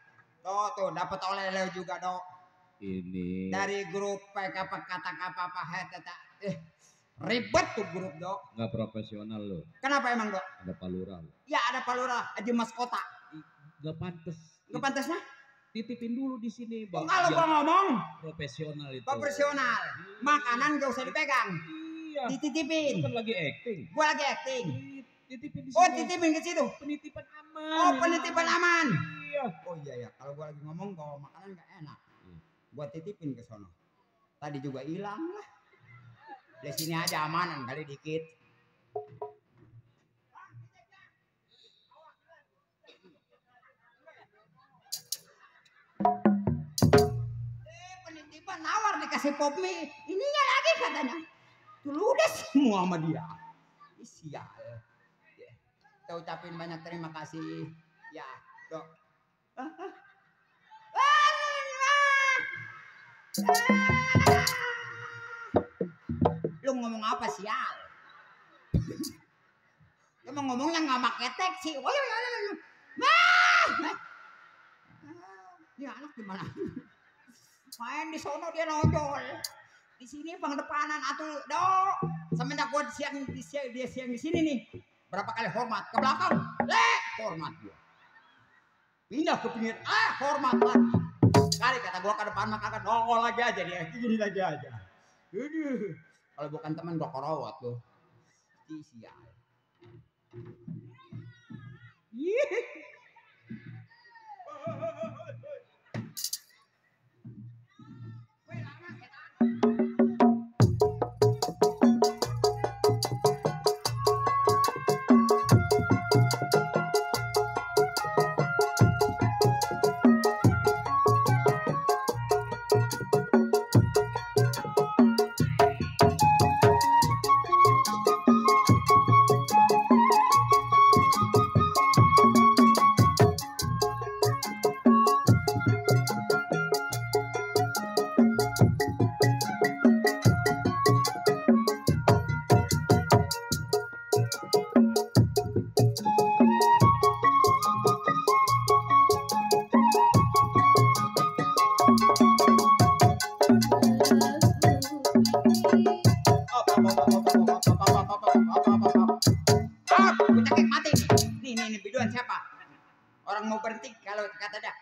Tuh dapat oleh-oleh juga, Dok. Ini Dari grup PKP kata apa ribet tuh grup, Dok. nggak profesional lo. Kenapa emang, Dok? Ada palura lo. Ya ada palura, aja mas kota. Nggak pantas. Nggak pantasnya? Titipin dulu di sini, Oh, Bang. kalau Biar gua ngomong profesional itu. profesional, makanan gak usah dipegang, Iya. dititipin. Kan lagi acting. Gua lagi acting. Titipin di sini. Oh, titipin ke situ. Penitipan aman. Oh, penitipan aman. Iya. Oh iya ya, kalau gua lagi ngomong bawa makanan gak enak. Gua titipin ke sono. Tadi juga hilang lah. Di sini aja amanan kali dikit. Penitipan nawar dikasih pop mie. Ininya lagi katanya. Tuh ludes semua sama dia. Sial. Kita ucapin banyak terima kasih. Ya, Dok. Lu ngomong apa sial? Emang ngomongnya nggak pakai teks sih. Ini anak gimana? Main di sono dia nojol. Di sini bang depanan atuh, Dok. Semenjak gua dia siang di sini nih. Berapa kali hormat ke belakang? Hormat dia. Pindah ke pinggir, hormat lagi. Kali kata gua ke depan maka kagak nongol lagi aja dia. Gini lagi aja. Aduh. Kalau bukan teman gua korowat tuh. Sial.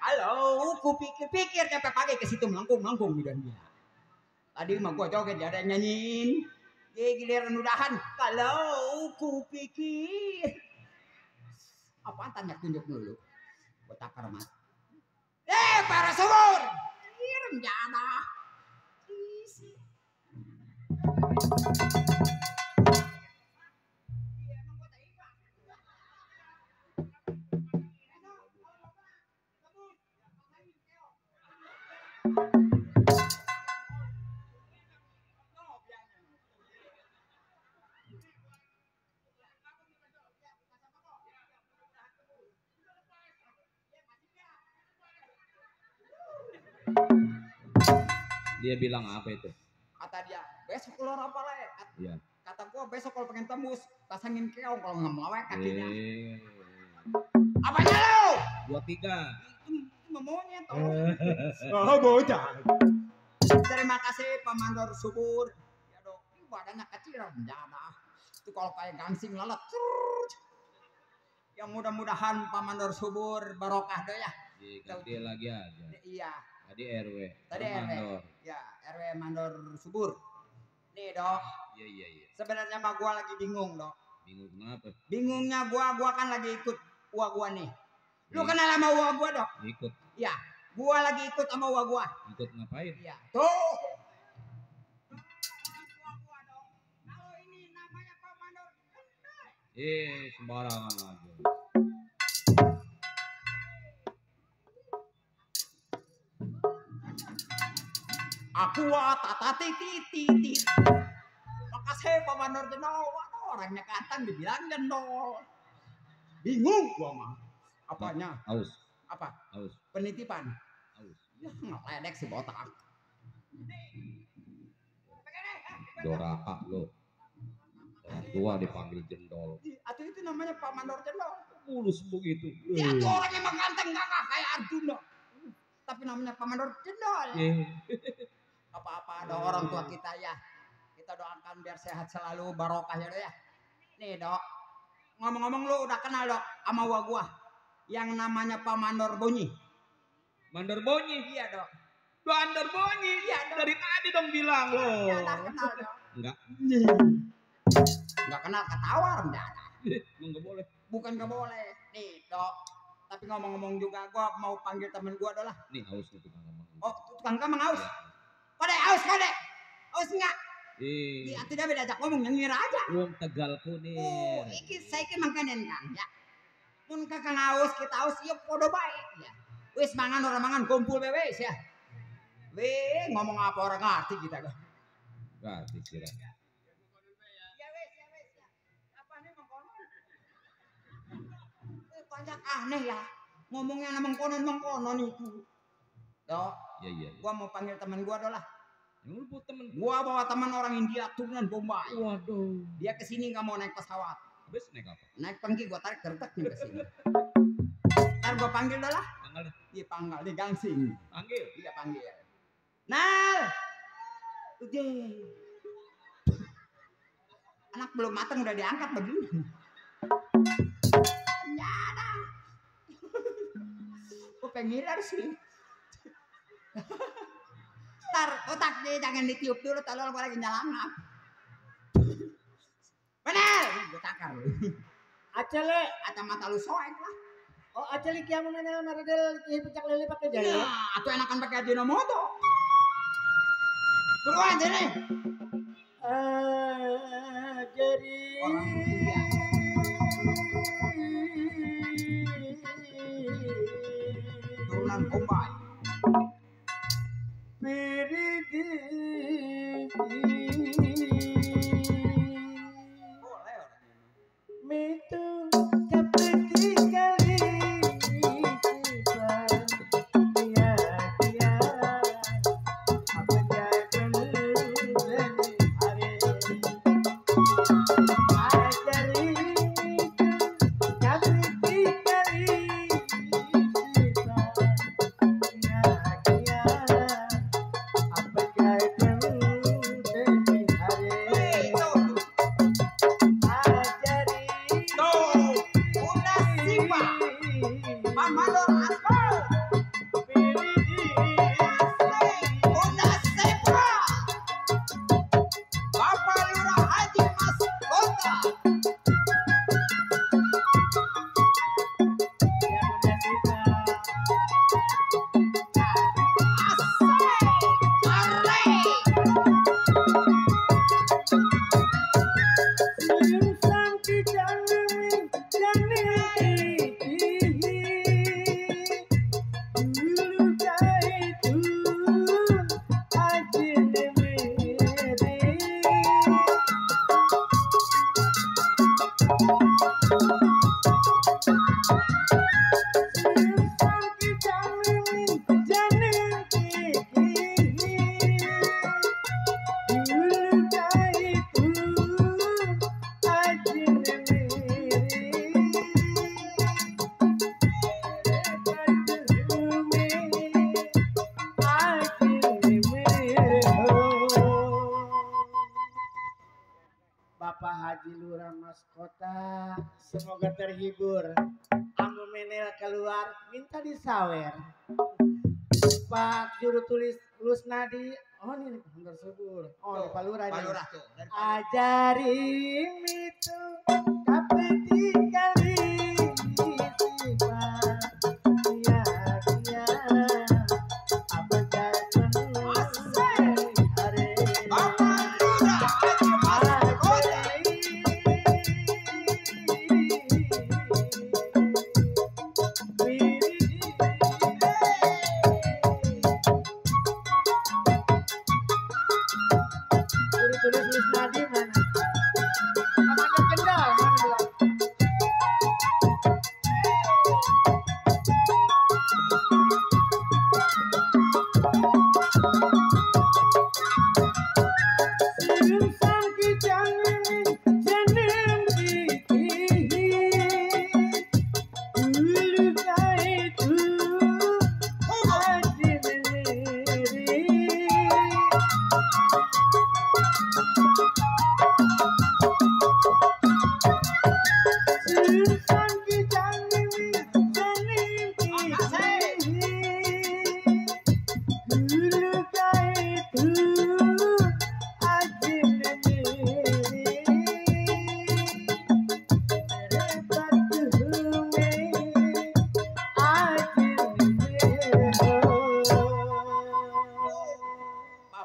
Kalau ku pikir-pikir sampai pagi ke situ melengkung dan dia. Tadi mah gua joget dia ada yang nyanyiin. Giliran udahan. Kalau ku pikir. Apaan tanya tunjuk dulu. Gua takar mat. Para subur. Kirim jana. Isi. Dia bilang apa itu? Kata dia, besok keluar apa le? Iya. Kata gua besok kalau pengen tembus, pasangin keong kalau nggak melawek kakinya. Apanya lo? 23. Itu maunya toh. Oh bocah. Terima kasih Pak Mandor Subur. Ya dok, ini badannya kecil menjada. Itu kalau kayak gangsing lalat. Yang mudah-mudahan Pak Mandor Subur barokah deh ya. Ganti lagi aja. Iya. Tadi RW. Tadi RW. Mandor. Ya, RW Mandor Subur. Nih dok. Iya. Sebenarnya mah gua lagi bingung dok. Bingung kenapa? Bingungnya gua kan lagi ikut uak gua nih. Lu kenal sama uak gua dok? Ikut. Iya. Gua lagi ikut sama uak gua. Ikut ngapain? Iya. Tuh. Kalau ini namanya Pak Mandor. Sembarangan aja. Aku tata titit. Makasih Pak Mandor Jendol. Waduh, orangnya kantang dibilang jendol. Bingung gua mah. Apanya? Aus. Apa? Aus. Penitipan. Aus. Ya ngeledek si botak. Doraka lo. Orang tua dipanggil jendol. Atau itu namanya Pak Mandor Jendol. Mulus begitu. Dia tuh orang emang ganteng kakak kayak Arjuna. Tapi namanya Pak Mandor Jendol. Apa-apa ada orang tua kita ya. Kita doakan biar sehat selalu barokah ya dok ya. Nih dok. Ngomong-ngomong lu udah kenal dok sama gua. Yang namanya Pak Mandor Bonyi. Mandor Bonyi. Iya dok. Mandor Bonyi. Iya dok. Dari tadi dong bilang lo. Iya udah kenal dok. Enggak. Enggak kenal ketawa rendah. Enggak boleh. Bukan gak boleh. Nih dok. Tapi ngomong-ngomong juga gua mau panggil temen gua adalah. Nih haus nih tukang ngomong. Oh tukang kamang haus. Kode haus kode. Haus enggak? Iya. Iya tidak beda ajak ngomong yang ngira aja. Wong Tegal Kunir. Oh, iki saiki mangkanen Kang ya. Mun kakang haus kita haus ieu podo bae ya. Wis mangan ora mangan kumpul we wis ya. Weh ngomong apa orang ngerti kita kok. Ngerti kira. Ya wis ya. Apa nih mengkonon? Banyak aneh ya. Ngomongnya mengkonon itu. Dok. Iya. Gua mau panggil teman gua adalah. Lu buat temen. Gua bawa teman orang India turunan Bombay. Waduh. Dia kesini nggak mau naik pesawat. Habis naik apa? Naik pengki gua tarik gertek nih kesini. Ntar gua panggil dah lah. Panggil. Iya panggil di gangsing. Panggil. Iya panggil. Nal. Udah. Anak belum matang udah diangkat begini. Ya dah. Gua pengiler sih. Ntar otak dia jangan ditiup dulu, tolong gua lagi nyelangat. Bener, gue takar lu. Acele, Aca mata lu soek lah. oh acele kiamu mana naradel pecak lele pakai jari. Ya, atau enakan pakai Ajinomoto. Beruan sini. Jadi Orang India. Turunan Bombay. Boleh orang Mitu seperti kali kia apa jalan hari ajari mitu seperti kali Semoga terhibur. Ambu menel keluar minta disawer. Pak juru tulis Lusnadi. Oh ini Bandar Subur. Oh ini Pak Lurah ini. Tuh. Ajari itu kapeti kali sifat dia apa jangan hari tulis Lusnadi mana? Mana kendal mana?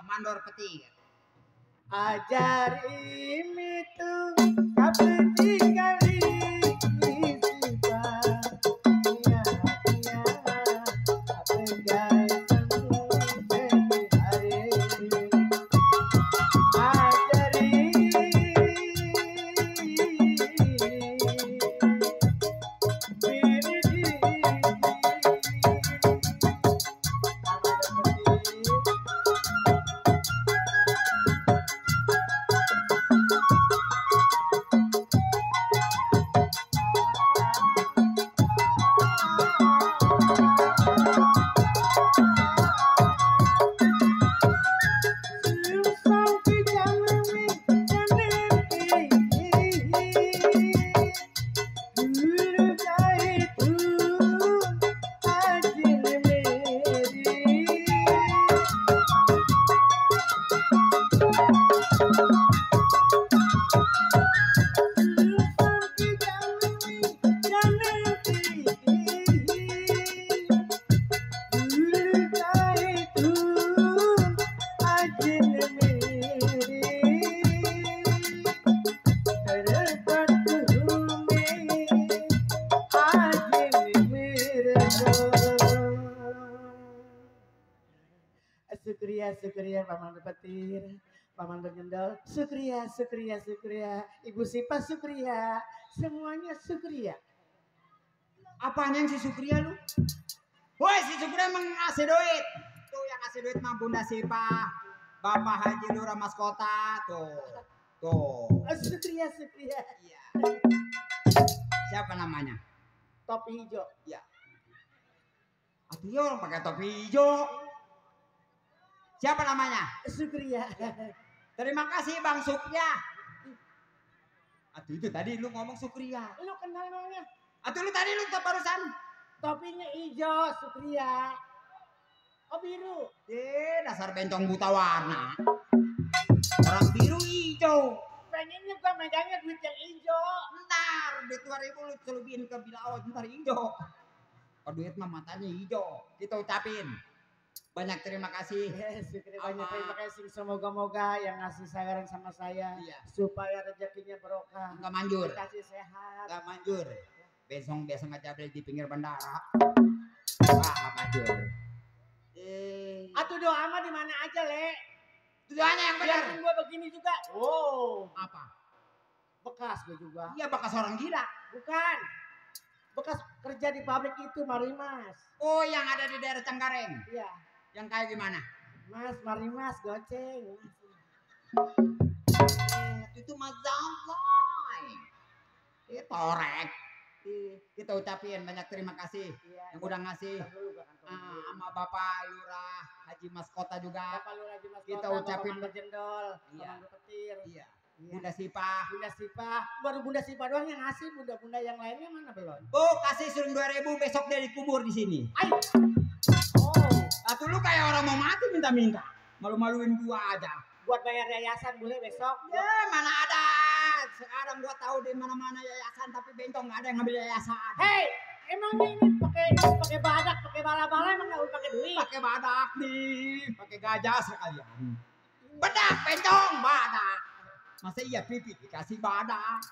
Mandor peti. Ajari itu kapeti kali sifat dia apa jangan hari ajari Syukria Paman Petir, Paman Berjendol, syukria, Ibu Sipa syukria, semuanya syukria. Apanya yang si Sukria lu? Woi si Sukria emang ngasih duit. Tuh yang ngasih duit mah Bunda Sipa, Bapak Haji Lurah Mas Kota, tuh. Syukria. Iya. Siapa namanya? Topi hijau. Ya. Artinya orang pakai topi hijau. Siapa namanya? Syukria. Terima kasih Bang Sukria. Aduh itu tadi lu ngomong Sukria. Lu kenal namanya? Aduh lu tadi lu barusan. Topinya hijau, Syukria. Oh biru. Dasar bencong buta warna. Orang biru hijau. Pengennya gua megangnya duit yang hijau. Ntar duit 2000 lu celubiin ke Bilaot ntar hijau. Oh duit mah matanya hijau. Kita ucapin banyak terima kasih. Syukri banyak terima kasih. Semoga-moga yang ngasih sayaran sama saya supaya rezekinya barokah. Enggak manjur. Kasih sehat. Enggak manjur. Besok aja beli di pinggir bandara. Enggak manjur. Atuh doa mah di mana aja, Le. Tujuannya yang benar. Biarin gua begini juga. Oh, Apa? bekas gua juga. Iya bekas orang gila. Bukan. Bekas kerja di pabrik itu Marimas. Oh yang ada di daerah Cengkareng. Iya. Yang kayak gimana? Mas Marimas goceng. Itu mah zampai. Itu torek. Kita ucapin banyak terima kasih yang udah ngasih sama Bapak Lurah Haji Mas Kota juga. Bapak Lurah Haji Mas Kota, Kita ucapin Bapak Berjendol, Iya. Bapak Petir. Iya. Bunda Sipa. Bunda Sipa, baru Bunda Sipa doang yang ngasih, bunda-bunda yang lainnya mana belum? Oh, kasih suring 2.000 besok dia dikubur di sini. Ay. Oh, Atau lu kayak orang mau mati minta-minta. Malu-maluin gua aja. buat bayar yayasan boleh besok. Ya, mana ada. Sekarang gua tahu di mana-mana yayasan tapi bentong nggak ada yang ngambil yayasan. Hei, emangnya ini pakai badak, pakai bala-bala emang nggak pakai duit? Pakai badak nih, pakai gajah sekalian. Badak, bentong, badak. Masa iya pipi dikasih badak.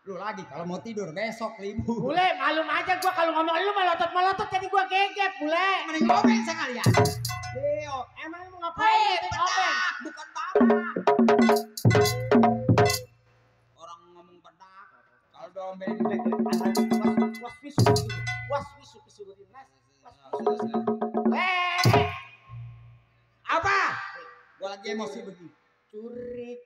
Lu lagi kalau mau tidur besok libur. Bule, malum aja gua kalau ngomong lu melotot jadi gua gegep, bule. Mending ngomong sekalian. Leo, emang lu ngapain? Badak, bukan badak. Orang ngomong badak. Kalau dompet Was wisu, apa? Gua lagi emosi begini. Curi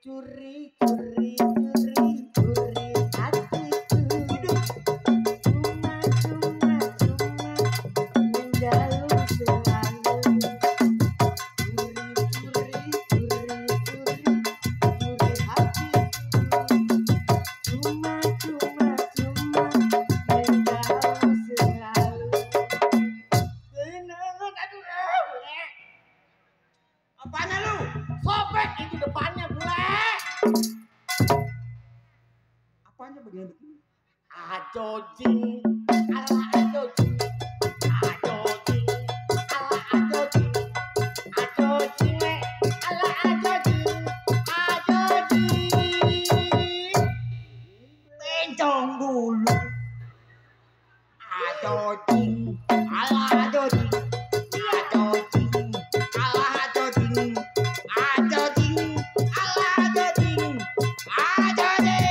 Apanya lu? sobek itu depannya, bule. Apanya begini? Ajojing, ala ajojing, ajojing, ala ajojing, ajojing, ala ajojing, ajojing. Bencong dulu. Ajojing, ala ajojing, ajojing, ala ajojing, ajojing, ala ajojing, ajojing.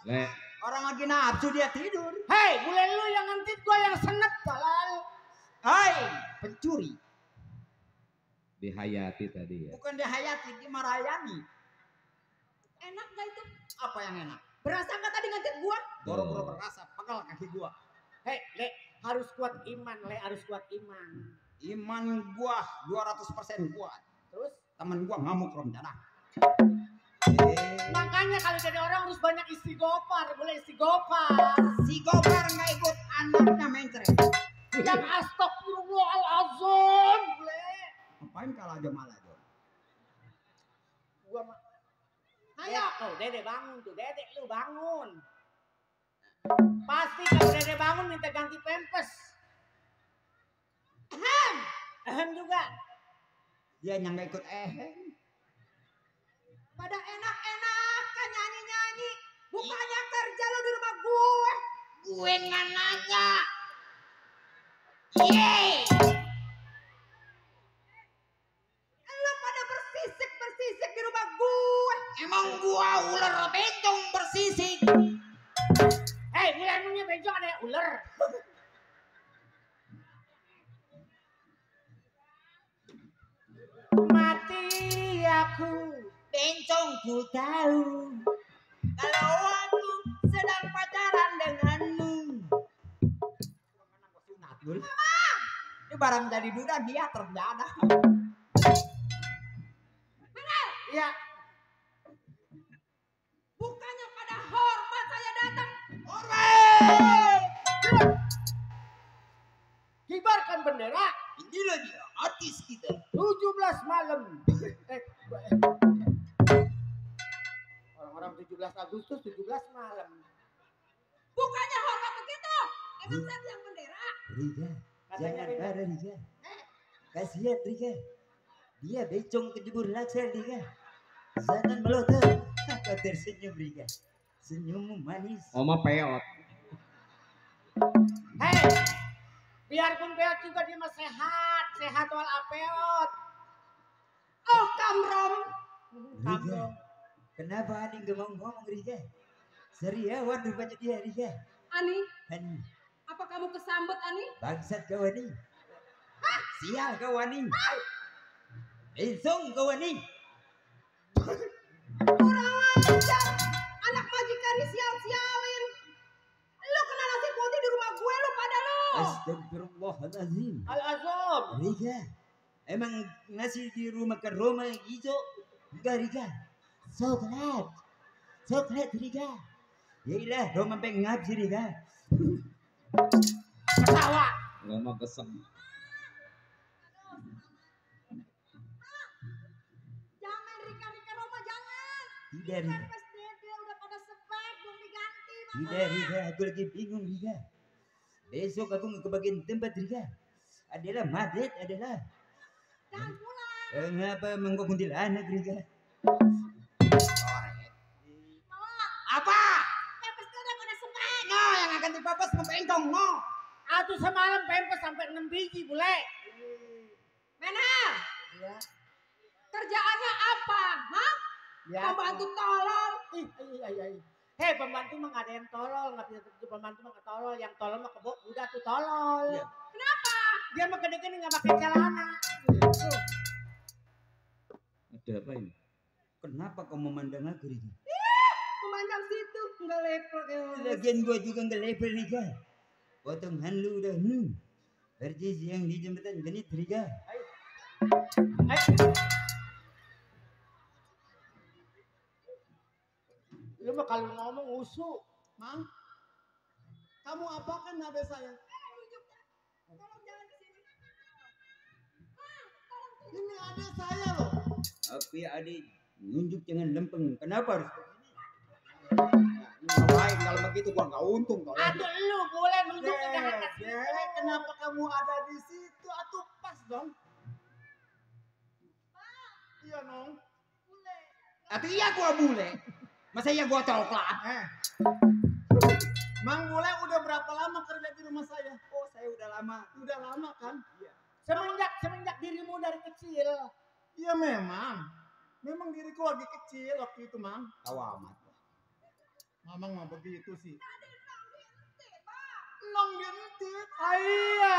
Le, Orang lagi nafsu dia tidur. Hei, bule lu yang ngentit gua yang senep balal. Hai, pencuri. dihayati tadi ya. Bukan dihayati, dimarayani. Enak gak itu? Apa yang enak? Berasa gak tadi ngantit gua? Boro-boro berasa, pegal kaki gua. Hei, Le, harus kuat iman, Le, harus kuat iman. Iman gua 200% kuat. Terus Temen gua ngamuk rencana. makanya kalau jadi orang harus banyak istighfar, boleh istighfar. Si Gopar nggak ikut anaknya mencret. Yang astagfirullahaladzim, boleh. Ngapain kalah aja malah tuh? Gua mah. Ayo. Ya, oh, Dede bangun tuh, Dede lu bangun. Pasti kalau Dede bangun minta ganti pempes. Ahem juga. Dia yang nggak ikut Pada enak-enakan nyanyi-nyanyi. Bukannya kerja lo di rumah gue. Gue nggak nanya. Yeay. Lo pada bersisik-bersisik di rumah gue. Emang gua ular bencong bersisik. Hei, mulai emangnya bencong ada ular. Mati aku, Bencong ku tahu. Kalau aku sedang pacaran denganmu. Ini barang jadi duda dia terjada. ya Bukannya pada hormat saya datang. kibarkan bendera. Inilah dia artis kita. 17 malam. Orang-orang 17 Agustus 17 malam. Bukannya hormat begitu. Emang saya yang bendera. Riga, Katanya jangan beda. marah Riga. Kasihan Riga. Dia becong kejebur laksa Riga. Jangan melotot. Kau tersenyum Riga. Senyummu manis. Oma peot. Hei, biarpun peot juga dia mah sehat, sehat wal apeot. Oh kamrom. Riga, kenapa Ani gak mau ngomong Riga? Seriawan rupanya dia Riga. Ani, Ani, apa kamu kesambet Ani? bangsat kau Ani. Sial kau Ani. Bencong kau Ani. Kurang ajar. Astagfirullahaladzim. Al-Azam. Rika, emang ngasih di rumah ke Roma hijau? Enggak Rika, coklat. Coklat Rika. Yaelah, Roma pengap sih Rika. Ketawa. Lama kesem. Jangan Rika Roma jangan. Tidak Rika. Pempes Dede udah pada sebek belum diganti Mama. Tidak Rika, aku lagi bingung Rika. Besok aku mau ke bagian tempat Rika. Adalah Madrid adalah. Jangan pulang. Kenapa menggok kuntilanak Rika? Apa? Pempes Dede pada sebek. No, yang akan dipapas membengkong, no. Atuh semalam pempes sampai 6 biji bule. Menal, Ya. kerjaannya apa? Hah? Ya. Pembantu tolol. Hei, pembantu mah nggak ada yang tolol, nggak bisa kerja pembantu mah nggak tolol, yang tolol mah kebo udah tuh tolol. Iya. Kenapa? Dia mah gede-gede nggak pakai celana. Gitu. Ada apa ini? Kenapa kau memandang aku Rika? Memandang situ nggak lepel kayak Lagian gua juga nggak level Rika. Potongan lu udah persis yang di jembatan genit Rika. Lu mah kalau ngomong usuk. Mang, kamu apakan nabe saya? Tolong jangan ke sini. Ini ada saya loh. Tapi adik nunjuk jangan lempeng. Kenapa harus begini? Ngapain kalau begitu gua nggak untung kalau. Atuh lu boleh nunjuk ke jangan ke sini. Kenapa kamu ada di situ? Atuh pas dong. Iya nong. Atau iya gua bule. Masa iya gua coklat? Mang Bule udah berapa lama kerja di rumah saya? Oh saya udah lama. Udah lama kan? Semenjak dirimu dari kecil. Iya memang. Memang diriku lagi kecil waktu itu Mang. Tahu amat. Mamang mah begitu sih. Nong gentit. Iya.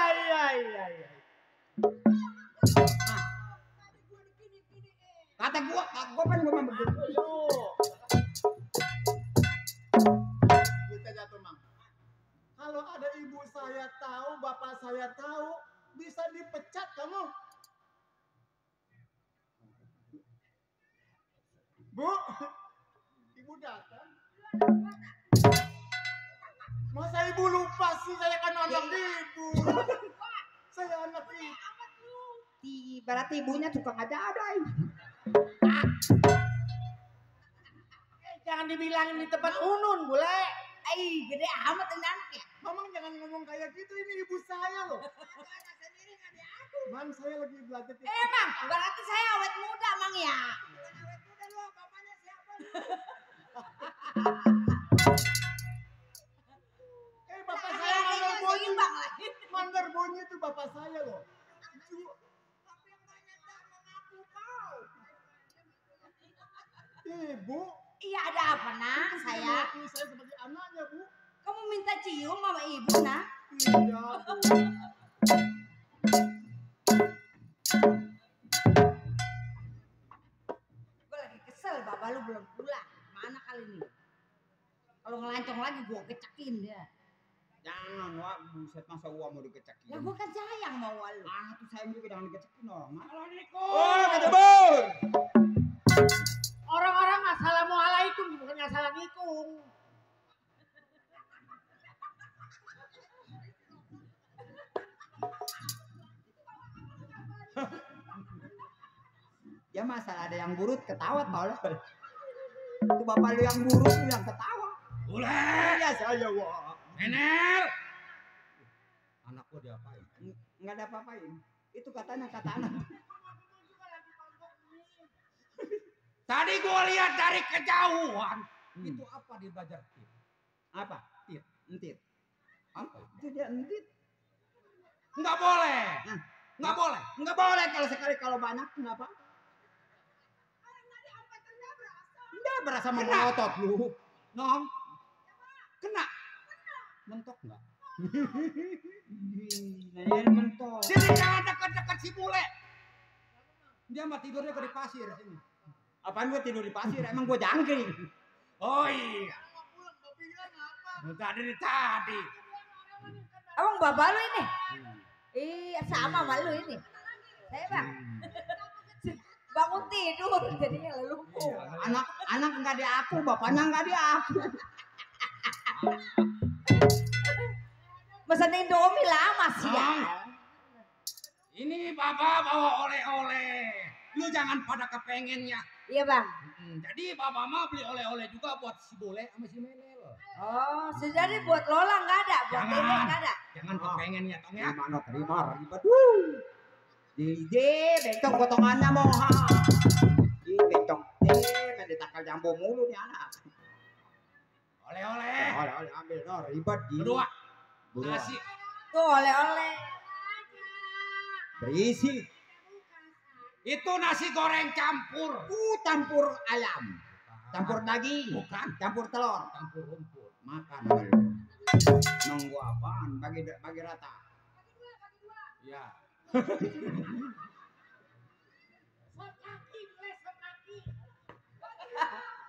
Kata gua kan gua begitu. Lu. Kita jatuh Mang. Kalau ada ibu saya tahu, bapak saya tahu, bisa dipecat kamu. Bu, ibu datang. Masa ibu lupa sih saya kan anak ibu. Saya anak ibu. Berarti ibunya tukang ada-ada. Jangan dibilangin di tempat unun bule. Gede amat anaknya. Mamang jangan ngomong kayak gitu, ini ibu saya loh. Mang, saya lagi belajar. Emang, berarti saya awet muda, Mang ya. Bapak saya Mandar Bonyi. Mandar Bonyi itu bapak saya loh. Ibu. Iya, ada apa, Nak? Saya. Mengakui saya sebagai anaknya, Bu. Kamu minta cium sama ibu, Nak? Iya, Bu. Gue lagi kesel, bapak lu belum pulang. Mana kali ini? Kalau ngelancong lagi gue kecekin dia. Jangan, Wak. Buset masa gua mau dikecekin. Lah gue kan sayang mau lu. Tuh sayang juga jangan dikecekin orang. Assalamualaikum. Oh, Kajabur. Orang-orang assalamualaikum bukan assalamualaikum. Ya masalah ada yang burut ketawa tolol. Itu bapak lu yang burut lu yang ketawa. Boleh. Ya saya Wak. Menel. Anak gua diapain? Enggak ada apa-apain. Itu katanya kata anak. Tadi gua lihat dari kejauhan. Itu apa dia belajar tit? Apa? Tit, entit. Apa? Itu dia entit. Enggak boleh. Enggak boleh. Enggak boleh kalau sekali kalau banyak kenapa? Enggak berasa merotot lu. Nong. Kena. Mentok enggak? Nanyain mentok. Sini jangan dekat-dekat si bule. Dia mah tidurnya di pasir sini. Apaan gua tidur di pasir? Emang gua jangkring. Oh iya. Tadi. Abang bapak lu ini. Iya sama sama lu ini. Saya bang. Bangun tidur jadinya lumpuh. Anak nggak di aku, bapaknya nggak di aku. Pesan Indomie lama sih ya. Ini Bapak bawa oleh-oleh. Lu jangan pada kepengennya. Iya bang. Jadi Bapak mah beli oleh-oleh juga buat si Bole sama si Mele loh. Oh, sejadi buat Lola nggak ada, buat Jangan. Dede nggak ada. Jangan kepengennya tong ya. Terima ribet. Di bencong potongannya mau ha. Di bencong. Main ditakal jambu mulu nih anak. Oleh-oleh. Oleh ambil no ribet di. Berdua. Nasi. Tuh oleh-oleh. Berisi. Itu nasi goreng campur. Campur ayam. Campur daging. Bukan. Campur telur. Campur rumput. Makan. Nunggu apaan? Bagi rata. Ya.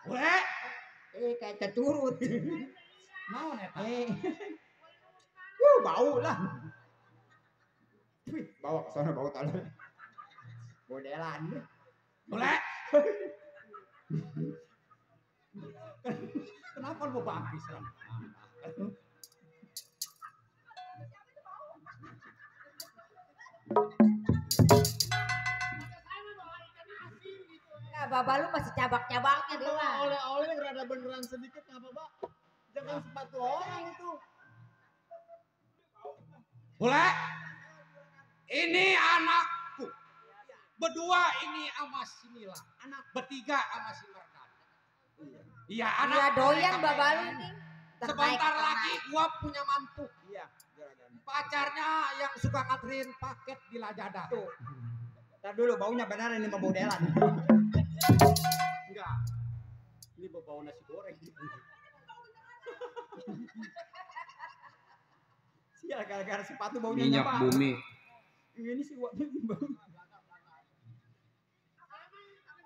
Bole. Kayak keturut. Naon eta? Bau lah. Wih, bawa ke sana bau talon. Modelan. Bole. Kenapa lu bangkis lah? Nah, bapak lu masih cabak-cabaknya dia mah. Oleh-oleh yang rada beneran sedikit nggak apa-apa. Jangan sepatu orang itu. Bole. Ini anakku. Berdua ini sama si Mila. Anak bertiga sama si Merdan. Iya, anak. Iya doyan bapak lu ini. Sebentar lagi gua punya mantu. Iya. Pacarnya yang suka nganterin paket di Lazada. Tuh. Ntar dulu baunya benar ini modelan. Enggak. Ini bau nasi goreng. Sial gara-gara sepatu baunya Minyak nyebar. bumi. Ini sih buat bau.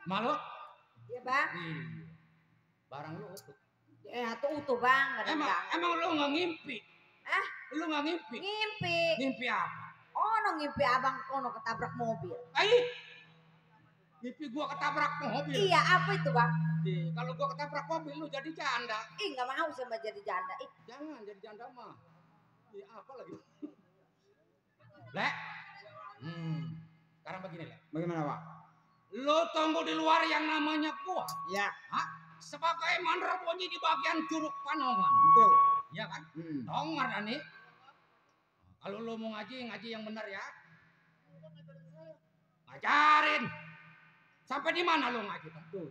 Malu? Iya bang. Barang lu utuh. Tuh utuh bang. Emang lu nggak ngimpi? Lu nggak ngimpi? Ngimpi. Ngimpi apa? Oh, ngimpi abang ketabrak mobil. Ngimpi gua ketabrak mobil. Iya, apa itu bang? Kalau gua ketabrak mobil lu jadi janda. Nggak mau sama jadi janda. Jangan jadi janda mah. Apa lagi? Lek. Sekarang begini Lek. Bagaimana Pak? Lu tunggu di luar yang namanya gua. Ya. Sebagai mandrabonyi di bagian Curug Panongan. Betul. Iya kan? Dongar Dani. Kalau lu mau ngaji yang benar ya. Ngajarin. Sampai di mana lu ngaji? Tuh,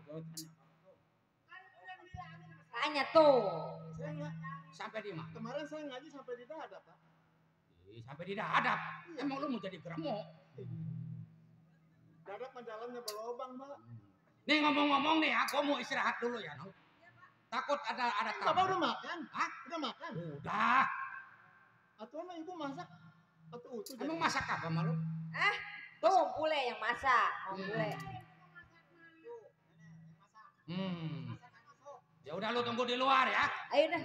tanya tuh. Sampai di mana? Kemarin saya ngaji sampai di dadap, Pak. Sampai di dadap. Emang lu mau jadi geremo? Dadap mah jalannya berlobang, Pak. Nih ngomong-ngomong nih, aku mau istirahat dulu ya, no. Takut ada tamu. Bapak udah makan? Hah? Udah makan? Udah. Atau mah ibu masak? Atau utuh? Emang masak apa malu? Tuh bule yang masak. Bule. Ya udah lu tunggu di luar ya. Ayo dah.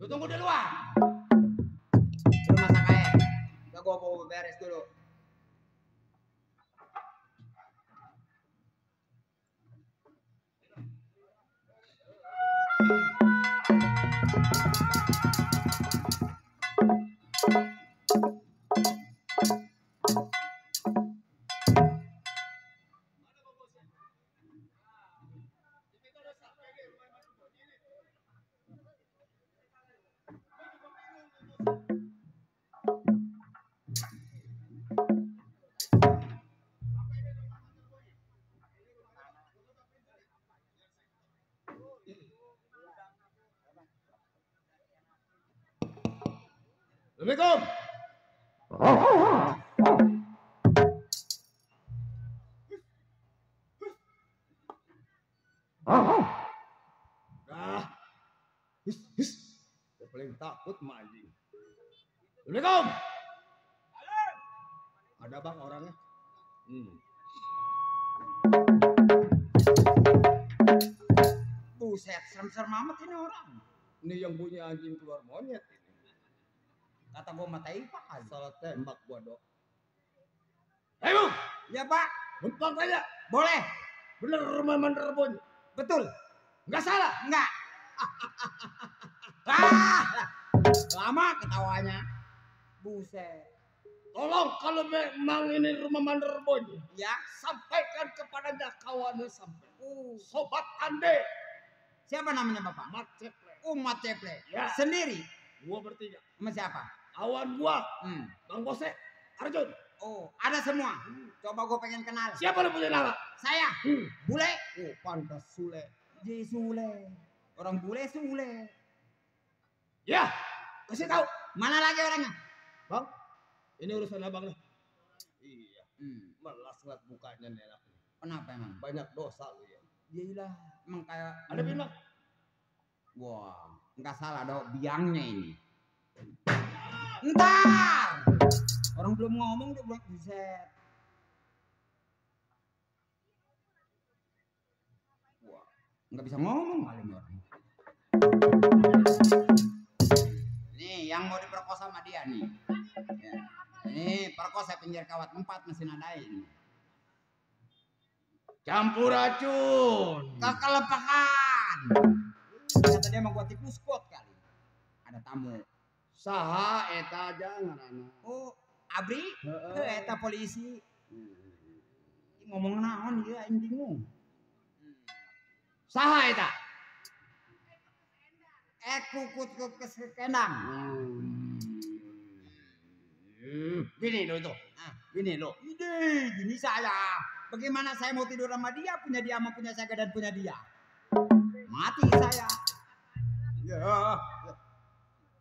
Lu tunggu di luar. Lu masak air. Gua mau beres dulu. Assalamualaikum. Gue paling takut sama anjing. Assalamualaikum. Ada bang orangnya? Buset, serem-serem amat ini orang. Ini yang punya anjing keluar monyet ini. Kata gua mata ipak aja. Salah tembak gua, Dok. Ayo, Ya Pak, numpang tanya. boleh. Bener rumah Manderbonyi? Betul. Enggak salah. Enggak. Ah, lama ketawanya. Buset. Tolong kalau memang ini rumah Manderbonyi, Ya. sampaikan kepadanya kawannya sampai. Sobat Ande, Siapa namanya Bapak? Mat Ceple. Umat Ceple. Ya. Sendiri. Gua bertiga. Sama siapa? Kawan gua, Hmm. Bang Bose, Arjun. Oh, ada semua. Coba gue pengen kenal. Siapa lu punya nama? Saya. Bule. Oh, pantas Sule. Ji Sule. Orang bule Sule. Ya, kasih tahu. Mana lagi orangnya? Bang, ini urusan abang nih. Iya, Hmm. melas ngeliat mukanya nih anak nih. Kenapa emang? Banyak dosa lu ya. Gila. Emang kayak Ada bintang. wah, nggak salah dong biangnya ini. Ntar. Orang belum ngomong dia bilang buset. Wah, nggak bisa ngomong kali ini orang. Nih yang mau diperkosa sama dia nih. Ya. Ini perkosa pinggir kawat 4 mesin adain. Campur racun. Kekelepakan. Ternyata dia mau gua tikus kot kali. Ada tamu. Saha eta jangan anak. Oh, Abri? Eta polisi. Ngomong naon dia anjing bingung. Saha eta? Kukut ke kendang. Gini lo itu. Gini lo. Ide, gini saya. Bagaimana saya mau tidur sama dia, punya dia sama punya saya dan punya dia. Mati saya. Ya.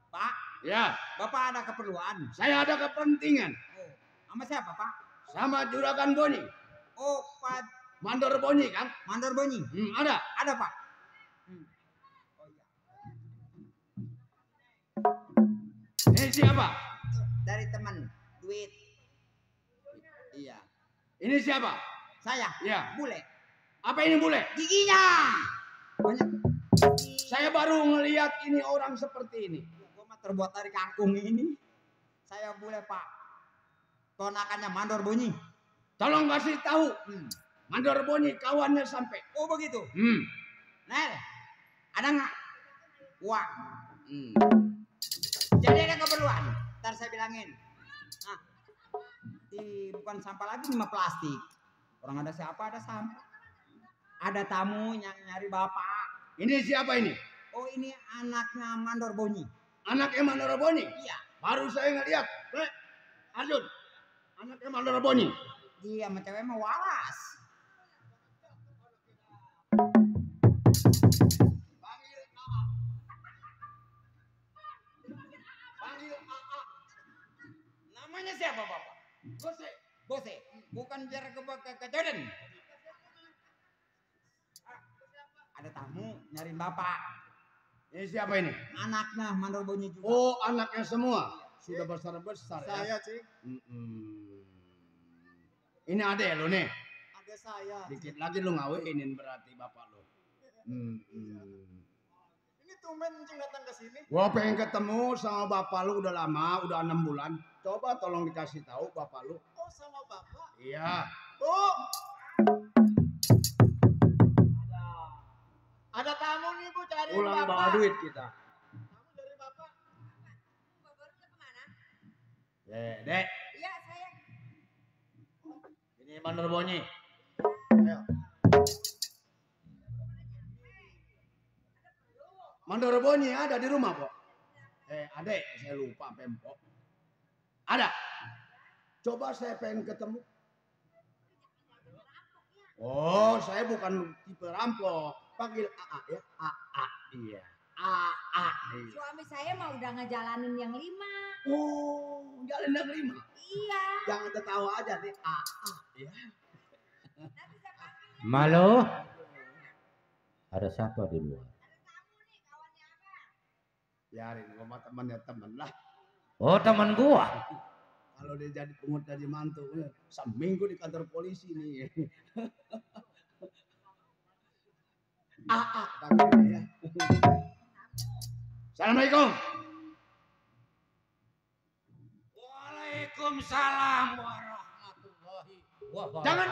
Pak, Ya, Bapak ada keperluan. saya ada kepentingan Oh, sama siapa, Pak? sama Juragan Boni. Oh, Pak Mandor Boni kan? Mandor Bonyi. Ada. Ada, Pak. Oh iya. Ini siapa? Dari teman, duit. Iya. Ini siapa? Saya, Ya. bule. Apa ini bule? Giginya. Banyak. Saya baru ngelihat ini orang seperti ini. Gua mah terbuat dari kangkung ini. Saya bule, Pak. Ponakannya Mandor Bonyi. Tolong kasih tahu. Mandor Boni kawannya sampai. Oh, begitu. Nel, ada nggak? Wah. Jadi ada keperluan. Ntar saya bilangin. Nah, bukan sampah lagi, cuma plastik. Orang ada siapa, ada sampah. Ada tamu yang nyari bapak. Ini siapa ini? Oh, ini anaknya Mandor Bonyi. Anaknya Mandor Boni. Iya. Baru saya ngeliat. Arjun. Anaknya Mandor Boni. Iya, sama cewek mah waras. Panggil AA. Namanya siapa, Bapak? Bose. Bose. Bukan biar ke Jordan. Ada tamu nyariin Bapak. Ini siapa ini? Anaknya Mandor Bonyi juga. Oh, anaknya semua. Sudah besar-besar ya. Saya, Cik. Ini adek lo nih. Ada saya. Dikit lagi lu ngawinin berarti bapak lo. Ini tumben Cing datang ke sini. Gua pengen ketemu sama bapak lu udah lama, udah 6 bulan. Coba tolong dikasih tahu bapak lu. Oh, sama Bapak. Iya. Oh. Ada tamu nih, Bu, cari Pulang Bapak. bawa duit kita. Tamu dari Bapak. Barunya kemana? Dek. Iya, saya. Ini Mandor Boni. Ayo. Mandor Boni ada di rumah, Pok. Adek, saya lupa Pempok. Ada. Coba saya pengen ketemu. Oh, saya bukan tipe rampok. Panggil AA ya. AA. Iya. AA. Iya. Suami saya mah udah ngejalanin yang 5. Oh, jalan yang 5. Iya. Jangan tertawa aja nih. AA. Ya. Nanti saya panggil. Malo, ada siapa di luar? Biarin, gua mah temannya teman lah. Oh, teman gua. Kalau dia jadi pungut jadi mantu, seminggu di kantor polisi nih. AA panggilnya ya. Assalamualaikum. Waalaikumsalam warahmatullahi wabarakatuh. Jangan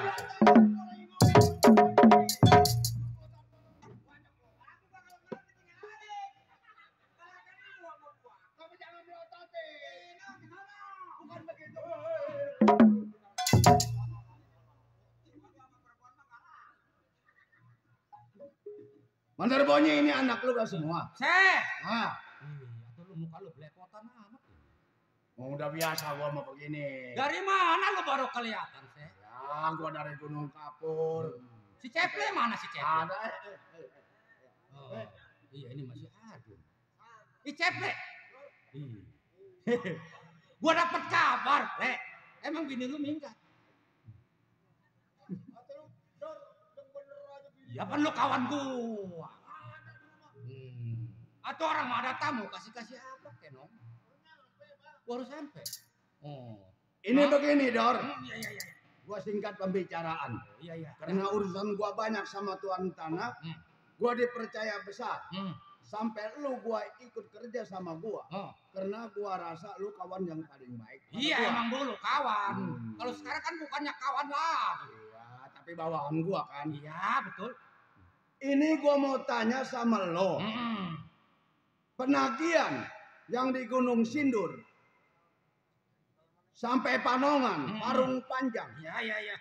Mandar Bonyi ini anak lu gak semua? Ah. Atau lu muka lu belepotan amat. Oh, udah biasa gua mau begini. Dari mana lu baru kelihatan, Seh? Ya, gua dari Gunung Kapur. Si Ceple mana si Ceple? Ada. Oh, iya ini masih ada. Si Ceple. Gua dapat kabar, Le. Emang bini lu minggat. Ya kan lu kawan gua. Atau orang mau ada tamu kasih apa kenong? Baru sampai. Oh. Ini begini, Dor. Iya. Gua singkat pembicaraan. Iya. Karena urusan gua banyak sama tuan tanah. Gua dipercaya besar. Sampai lu gua ikut kerja sama gua. Karena gua rasa lu kawan yang paling baik. Iya, emang dulu kawan. Kalau sekarang kan bukannya kawan lagi. Iya, tapi bawaan gua kan. Iya, betul. Ini gua mau tanya sama lo. Penagihan yang di Gunung Sindur sampai Panongan, Parung Panjang. Iya.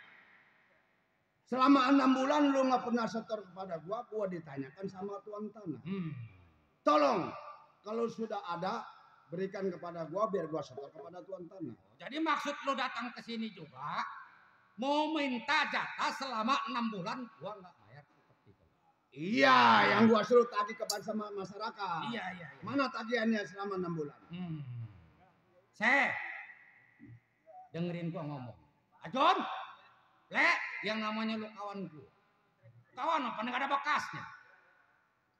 Selama 6 bulan lu nggak pernah setor kepada gua ditanyakan sama tuan tanah. Tolong, kalau sudah ada, berikan kepada gua biar gua setor kepada tuan tanah. Jadi maksud lu datang ke sini juga mau minta jatah selama 6 bulan gua nggak bayar seperti itu. Iya, yang gua suruh tagih kepada sama masyarakat. Iya. Mana tagihannya selama 6 bulan? Dengerin gua ngomong. Ajon, Le, yang namanya lu kawan gua. Kawan apa? Nggak ada bekasnya.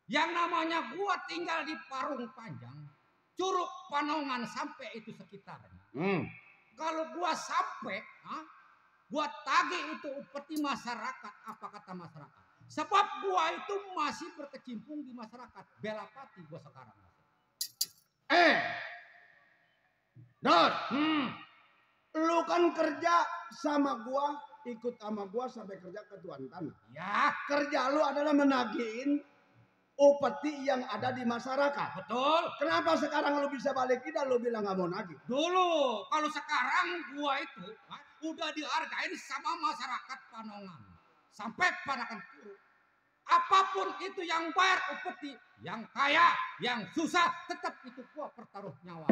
Yang namanya gua tinggal di Parung Panjang, Curug Panongan sampai itu sekitarnya. Kalau gua sampai, gua tagih itu upeti masyarakat. Apa kata masyarakat? Sebab gua itu masih berkecimpung di masyarakat. Bela pati gua sekarang. Dor, lu kan kerja sama gua, ikut sama gua sampai kerja ke tuan tanah. Ya. Kerja lu adalah menagihin upeti yang ada di masyarakat. Betul. Kenapa sekarang lu bisa balik tidak lu bilang nggak mau nagih? Dulu, kalau sekarang gua itu udah dihargain sama masyarakat Panongan. Sampai Panakan Curug. Apapun itu yang bayar upeti, yang kaya, yang susah, tetap itu gua pertaruh nyawa.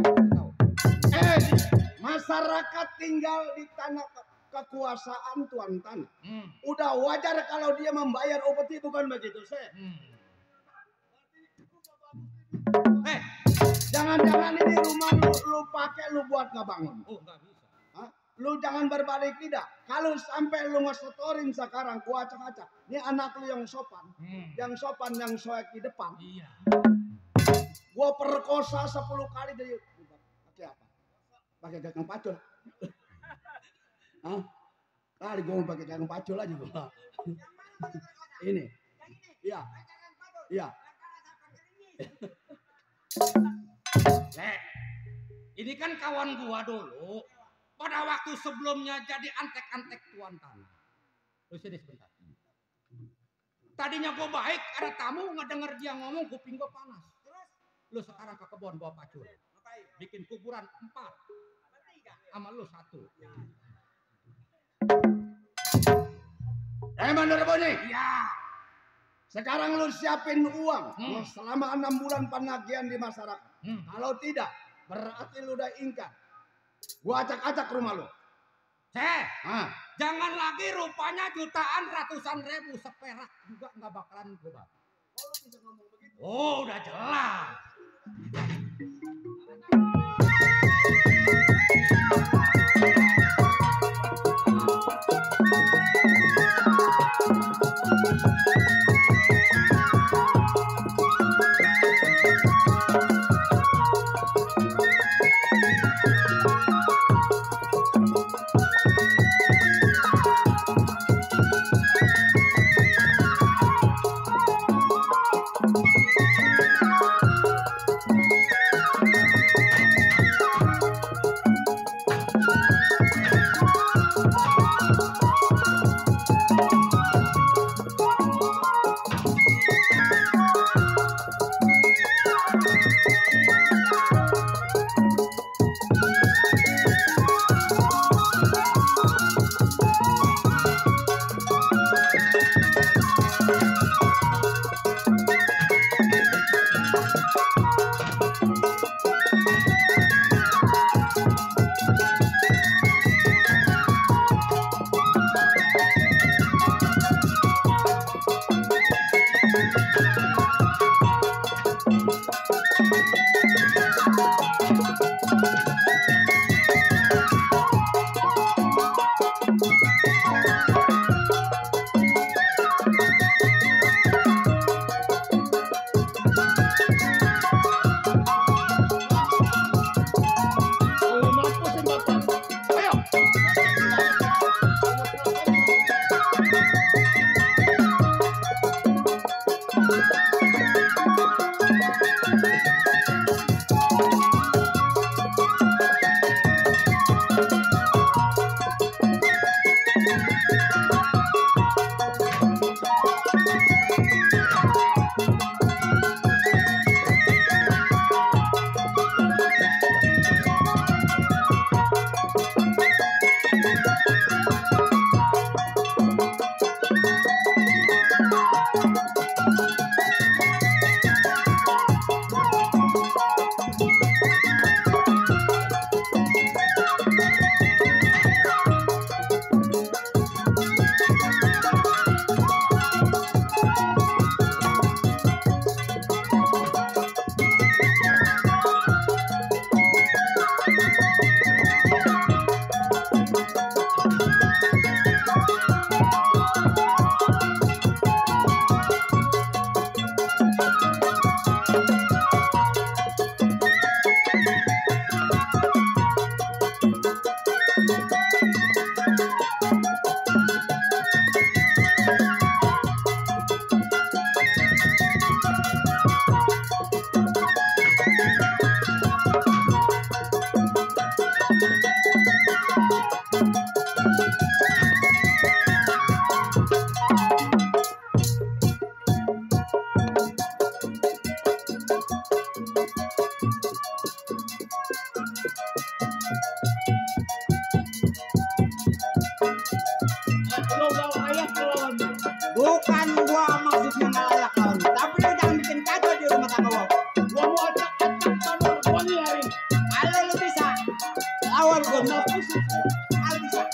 Masyarakat tinggal di tanah kekuasaan tuan tanah. Udah wajar kalau dia membayar upeti, bukan begitu, Seh? Jangan-jangan ini rumah lu pakai lu buat ngebangun. Oh, nggak bisa. Lu jangan berbalik tidak. Kalau sampai lu ngesetorin sekarang, gua acak-acak. Ini anak lu yang sopan. Yang sopan, yang soek di depan. Iya. Gua perkosa 10 kali dari... Pakai apa? Pakai gagang pacul. Kali gua mau pakai gagang pacul aja gua. Ini. Iya. Ini kan kawan gua dulu. Pada waktu sebelumnya jadi antek-antek tuan tanah. Lu sini sebentar. Tadinya gua baik, ada tamu ngedenger dia ngomong, kuping gua panas. Terus lu sekarang ke kebun bawa pacul. Bikin kuburan 4. Sama lu 1. Mandar Bonyi. Iya. Sekarang lu siapin uang selama 6 bulan penagihan di masyarakat. Kalau tidak, berarti lu udah ingkar. Gua acak-acak rumah lu. Jangan lagi rupanya jutaan, ratusan ribu, seperak juga nggak bakalan gua. Oh, udah jelas. Bukan gua maksudnya ngalak kau, tapi lu jangan bikin kacau di rumah tangga gua. Gua mau acak-acak Manur Boni hari ini. Kalau lu bisa lawan gua mau kusut. Kalau bisa.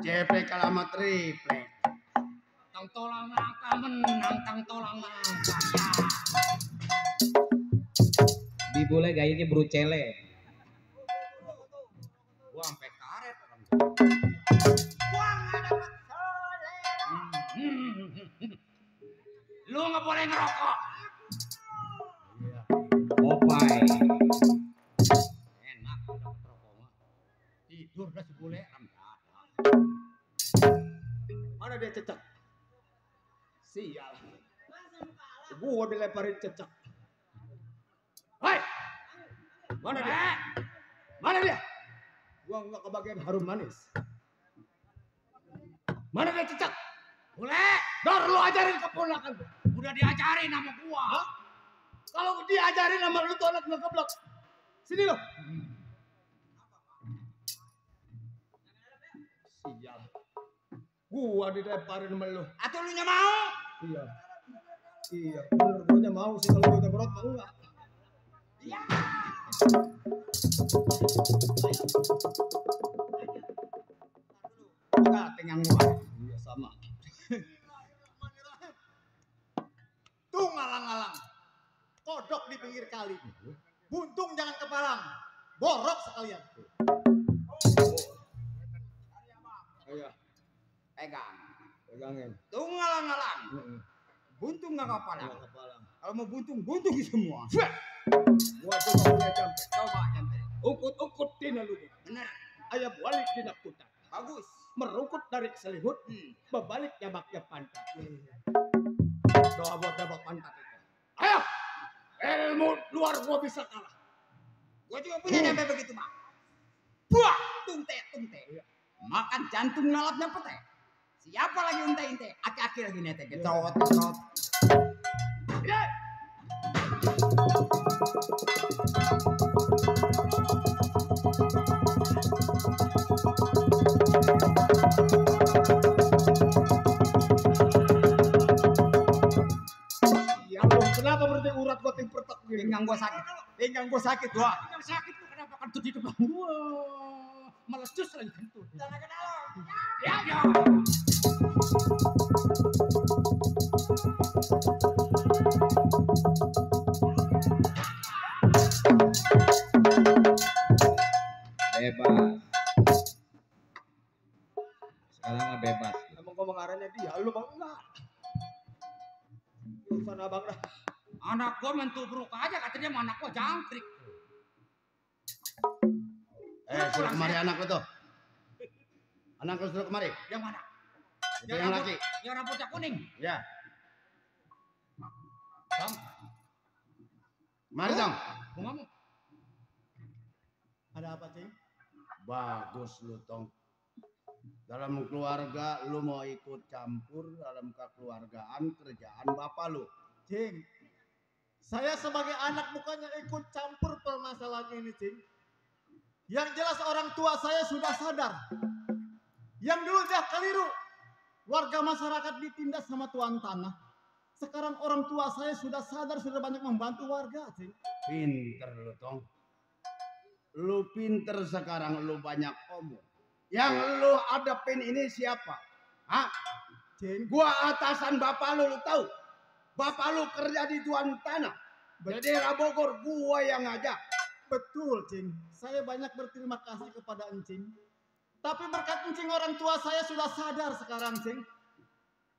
JP kalama triplek. Tang tolang nangka menang, tang tolang nangka. Di boleh gayanya brucele. Gua sampai karet orang. Lu nggak boleh ngerokok. Opai. Enak udah ngerokok mah. Tidur dah si bule ramdada. Mana dia cecek? Sial. Gua dilemparin cecek. Hei! Mana dia? Mana dia? Gua nggak kebagian harum manis. Mana dia cecek? Boleh. Dor lu ajarin keponakan. Udah diajarin sama gua. Hah? Kalau diajarin sama lu tuh anak ngegeblok. Sini lo. Sial. Gua dilemparin sama lu. Atau lu nya mau? Iya. Iya, bener gua nya mau sih kalau gua nya berat enggak. Iya. Enggak tengang gua. Iya sama. Tuh ngalang-ngalang. Kodok di pinggir kali. Buntung jangan kepalang. Borok sekalian. Ayo, Pegang. pegangin. Tuh ngalang-ngalang. Buntung nggak kapalang. Nggak kepalang. Kalau mau buntung semua. Gua coba punya jampe. Coba nyampe. Ukut-ukut tina lu. Bener. Ayah balik tina putar. Bagus. Merukut dari selimut. Berbalik jabaknya pantat. Doa buat jabak pantat itu. Ayo! Ilmu luar gua bisa kalah. Gua juga punya nyampe begitu, Mak. Buah! Tungte. Makan jantung lalapnya pete. Siapa lagi unte-inte? Aki-aki lagi nete. Gecot. Ya! Ya Allah, kenapa berarti urat gua tim pertek gini? Pinggang gua sakit, gua. Yang sakit tuh kenapa kentut di depan gua? Meletus lagi kentut. Ya. Bebas. abang dah. Anak gua mentubruk aja katanya anak gua jangkrik. Suruh kemari anak lu tuh. Anak lu suruh kemari. Yang mana? Itu yang laki. Yang rambutnya kuning. Ya. Bang. Mari dong. Mau ngomong. Ada apa, Cing? Bagus lu tong. Dalam keluarga lu mau ikut campur dalam kekeluargaan kerjaan bapak lu. Cing, saya sebagai anak bukannya ikut campur permasalahan ini, Cing. Yang jelas orang tua saya sudah sadar. Yang dulu dia keliru. Warga masyarakat ditindas sama tuan tanah. Sekarang orang tua saya sudah sadar, sudah banyak membantu warga, Cing. Pinter lu tong. Lu pinter sekarang, lu banyak omong. Yang lu adepin ini siapa? Hah? Cing, Gua atasan bapak lu tahu? Bapak lu kerja di tuan tanah. Jadi Bogor gua yang ngajak. betul, Cing. Saya banyak berterima kasih kepada Encing. Tapi berkat Encing orang tua saya sudah sadar sekarang, Cing.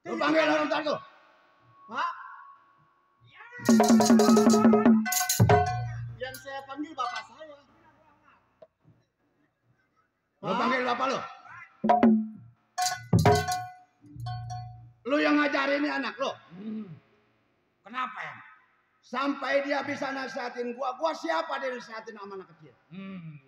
Lu panggil orang tua tuh. Pak. Yang saya panggil bapak saya. Lu panggil bapak lu. Lu yang ngajarin ini anak lu. Kenapa ya? Sampai dia bisa nasihatin gua siapa dia nasihatin sama anak kecil?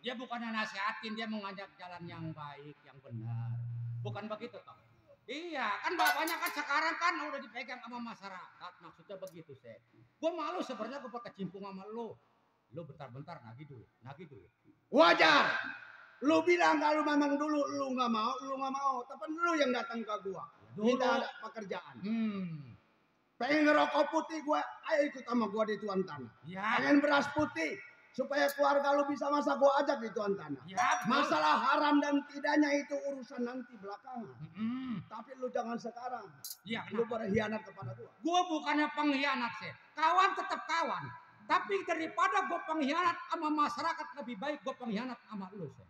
Dia bukannya nasihatin, dia mengajak jalan yang baik, yang benar. Bukan begitu toh? Iya, kan bapaknya kan sekarang kan udah dipegang sama masyarakat, maksudnya begitu sih. Gua malu sebenarnya gua berkecimpung sama lu. Lu bentar-bentar nagih dulu. Wajar. Lu bilang kalau memang dulu lu nggak mau, tapi lu yang datang ke gua. Minta ada pekerjaan. Pengen ngerokok putih gua, ayo ikut sama gua di tuan tanah. Ya. Pengen beras putih supaya keluarga lu bisa masak, gua ajak di tuan tanah. Ya, betul. Masalah haram dan tidaknya itu urusan nanti belakangan. Tapi lu jangan sekarang. Iya, Lu berkhianat kepada gua. Gua bukannya pengkhianat sih. Kawan tetap kawan. Tapi daripada gua pengkhianat sama masyarakat, lebih baik gua pengkhianat sama lu sih.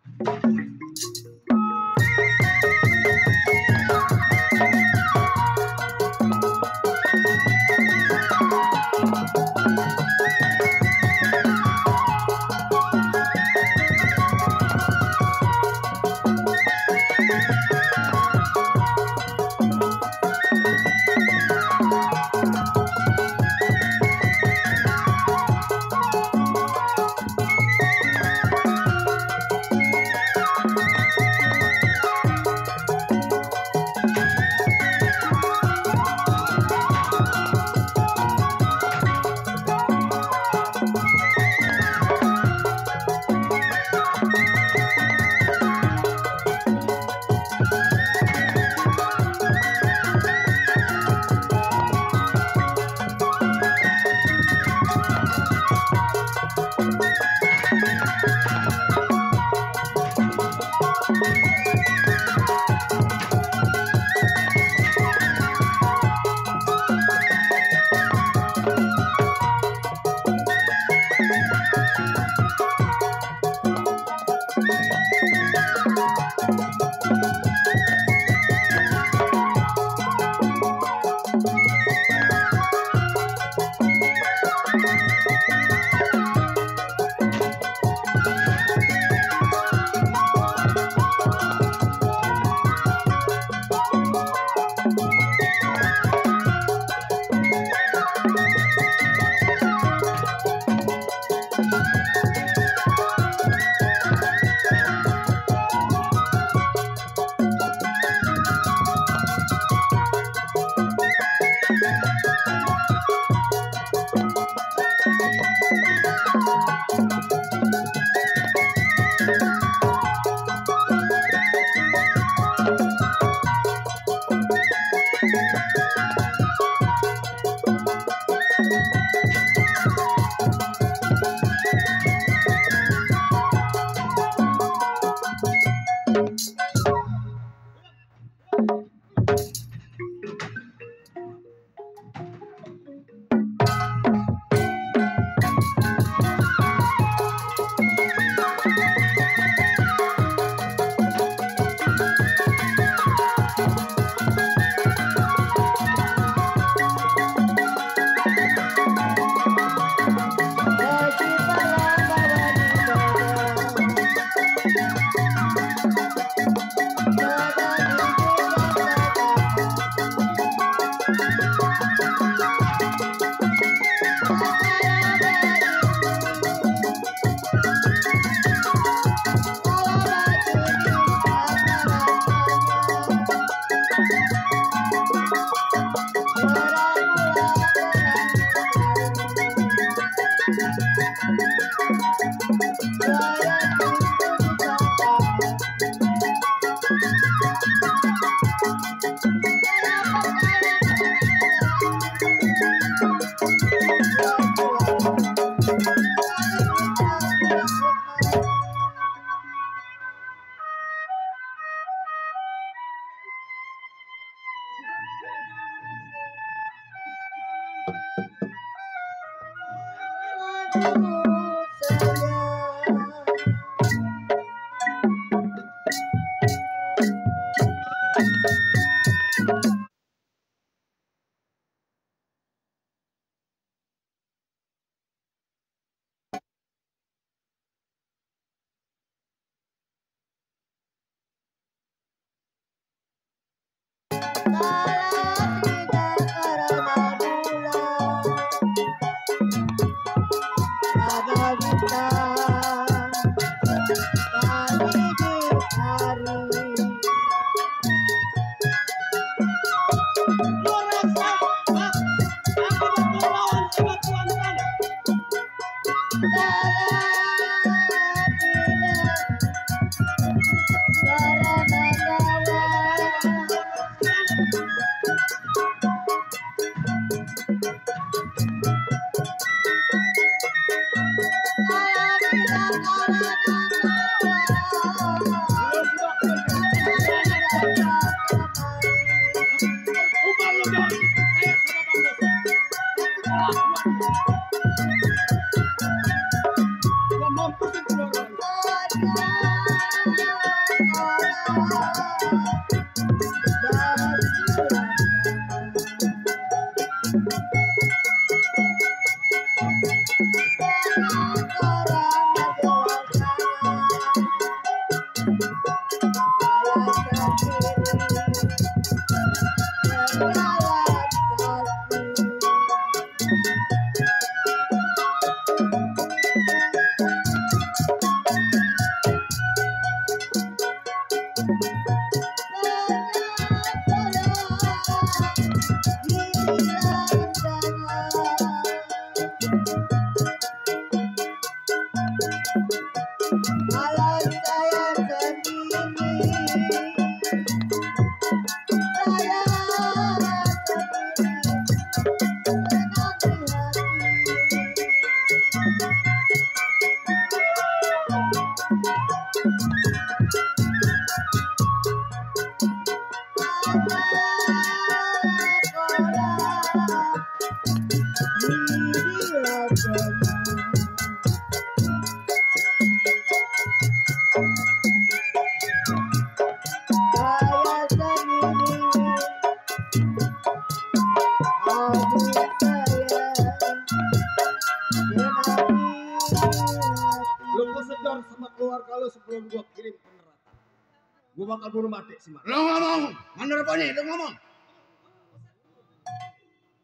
Gue bakal bunuh mati si Mar. Lo ngomong, Mandor Poni, lo ngomong.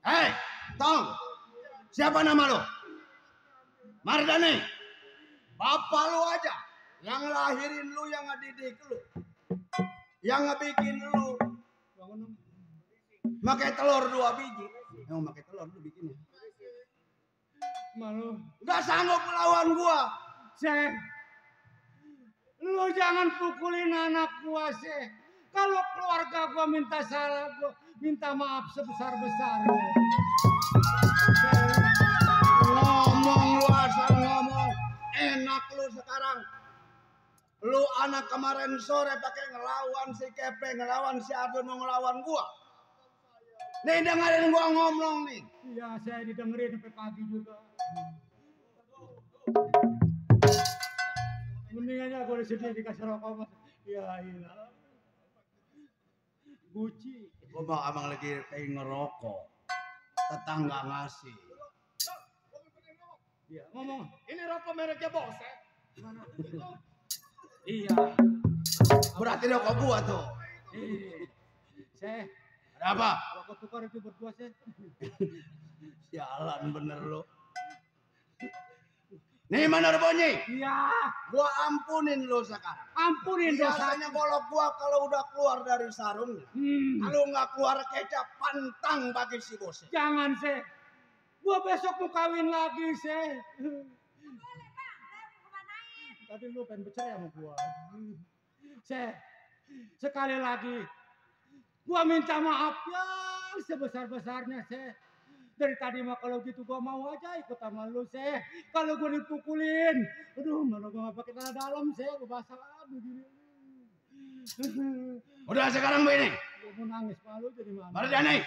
Hei, Tong, siapa nama lo? Mardani. Bapak lu aja yang ngelahirin lu, yang ngedidik lu, yang ngebikin lu. Makai telur 2 biji. Yang makai telur lu bikinnya. Malu. Gak sanggup melawan gua. Seh, lu jangan pukulin anak gua, Seh. Kalau keluarga gua minta salah, gua minta maaf sebesar-besarnya. Ngomong lu asal ngomong. Enak lu sekarang. Lu anak kemarin sore pakai ngelawan si Kepe, ngelawan si Ardun, mau ngelawan gua. Nih dengerin gua ngomong nih. Iya, saya didengerin sampai pagi juga. Mendingannya gue disini dikasih rokok, Mas. Ya ilah. Guci. Gua mau abang lagi pengen ngerokok. Tetangga ngasih. Iya, ngomong. Ini rokok mereknya Bose. Mana? Iya. Berarti rokok gua tuh. Saya. Ada apa? Rokok tukar itu berdua, saya. Sialan bener lu. Nih Mandor Poni. Iya. Gua ampunin lu sekarang. Ampunin dosa. Biasanya golok gua kalau udah keluar dari sarungnya. Kalau nggak keluar kecap, pantang bagi si Bose. Jangan, Seh. Gua besok mau kawin lagi, Seh. Tadi lu pengen bercerai sama gua. Seh, sekali lagi. Gua minta maaf ya sebesar-besarnya, Seh. Dari tadi mah kalau gitu gua mau aja ikut sama lu, Seh. Kalau gua dipukulin, aduh malah gua gak pakai celana dalam, Seh. Gua basah begini. Udah sekarang begini. Gua mau nangis malu jadi mana? Mardani.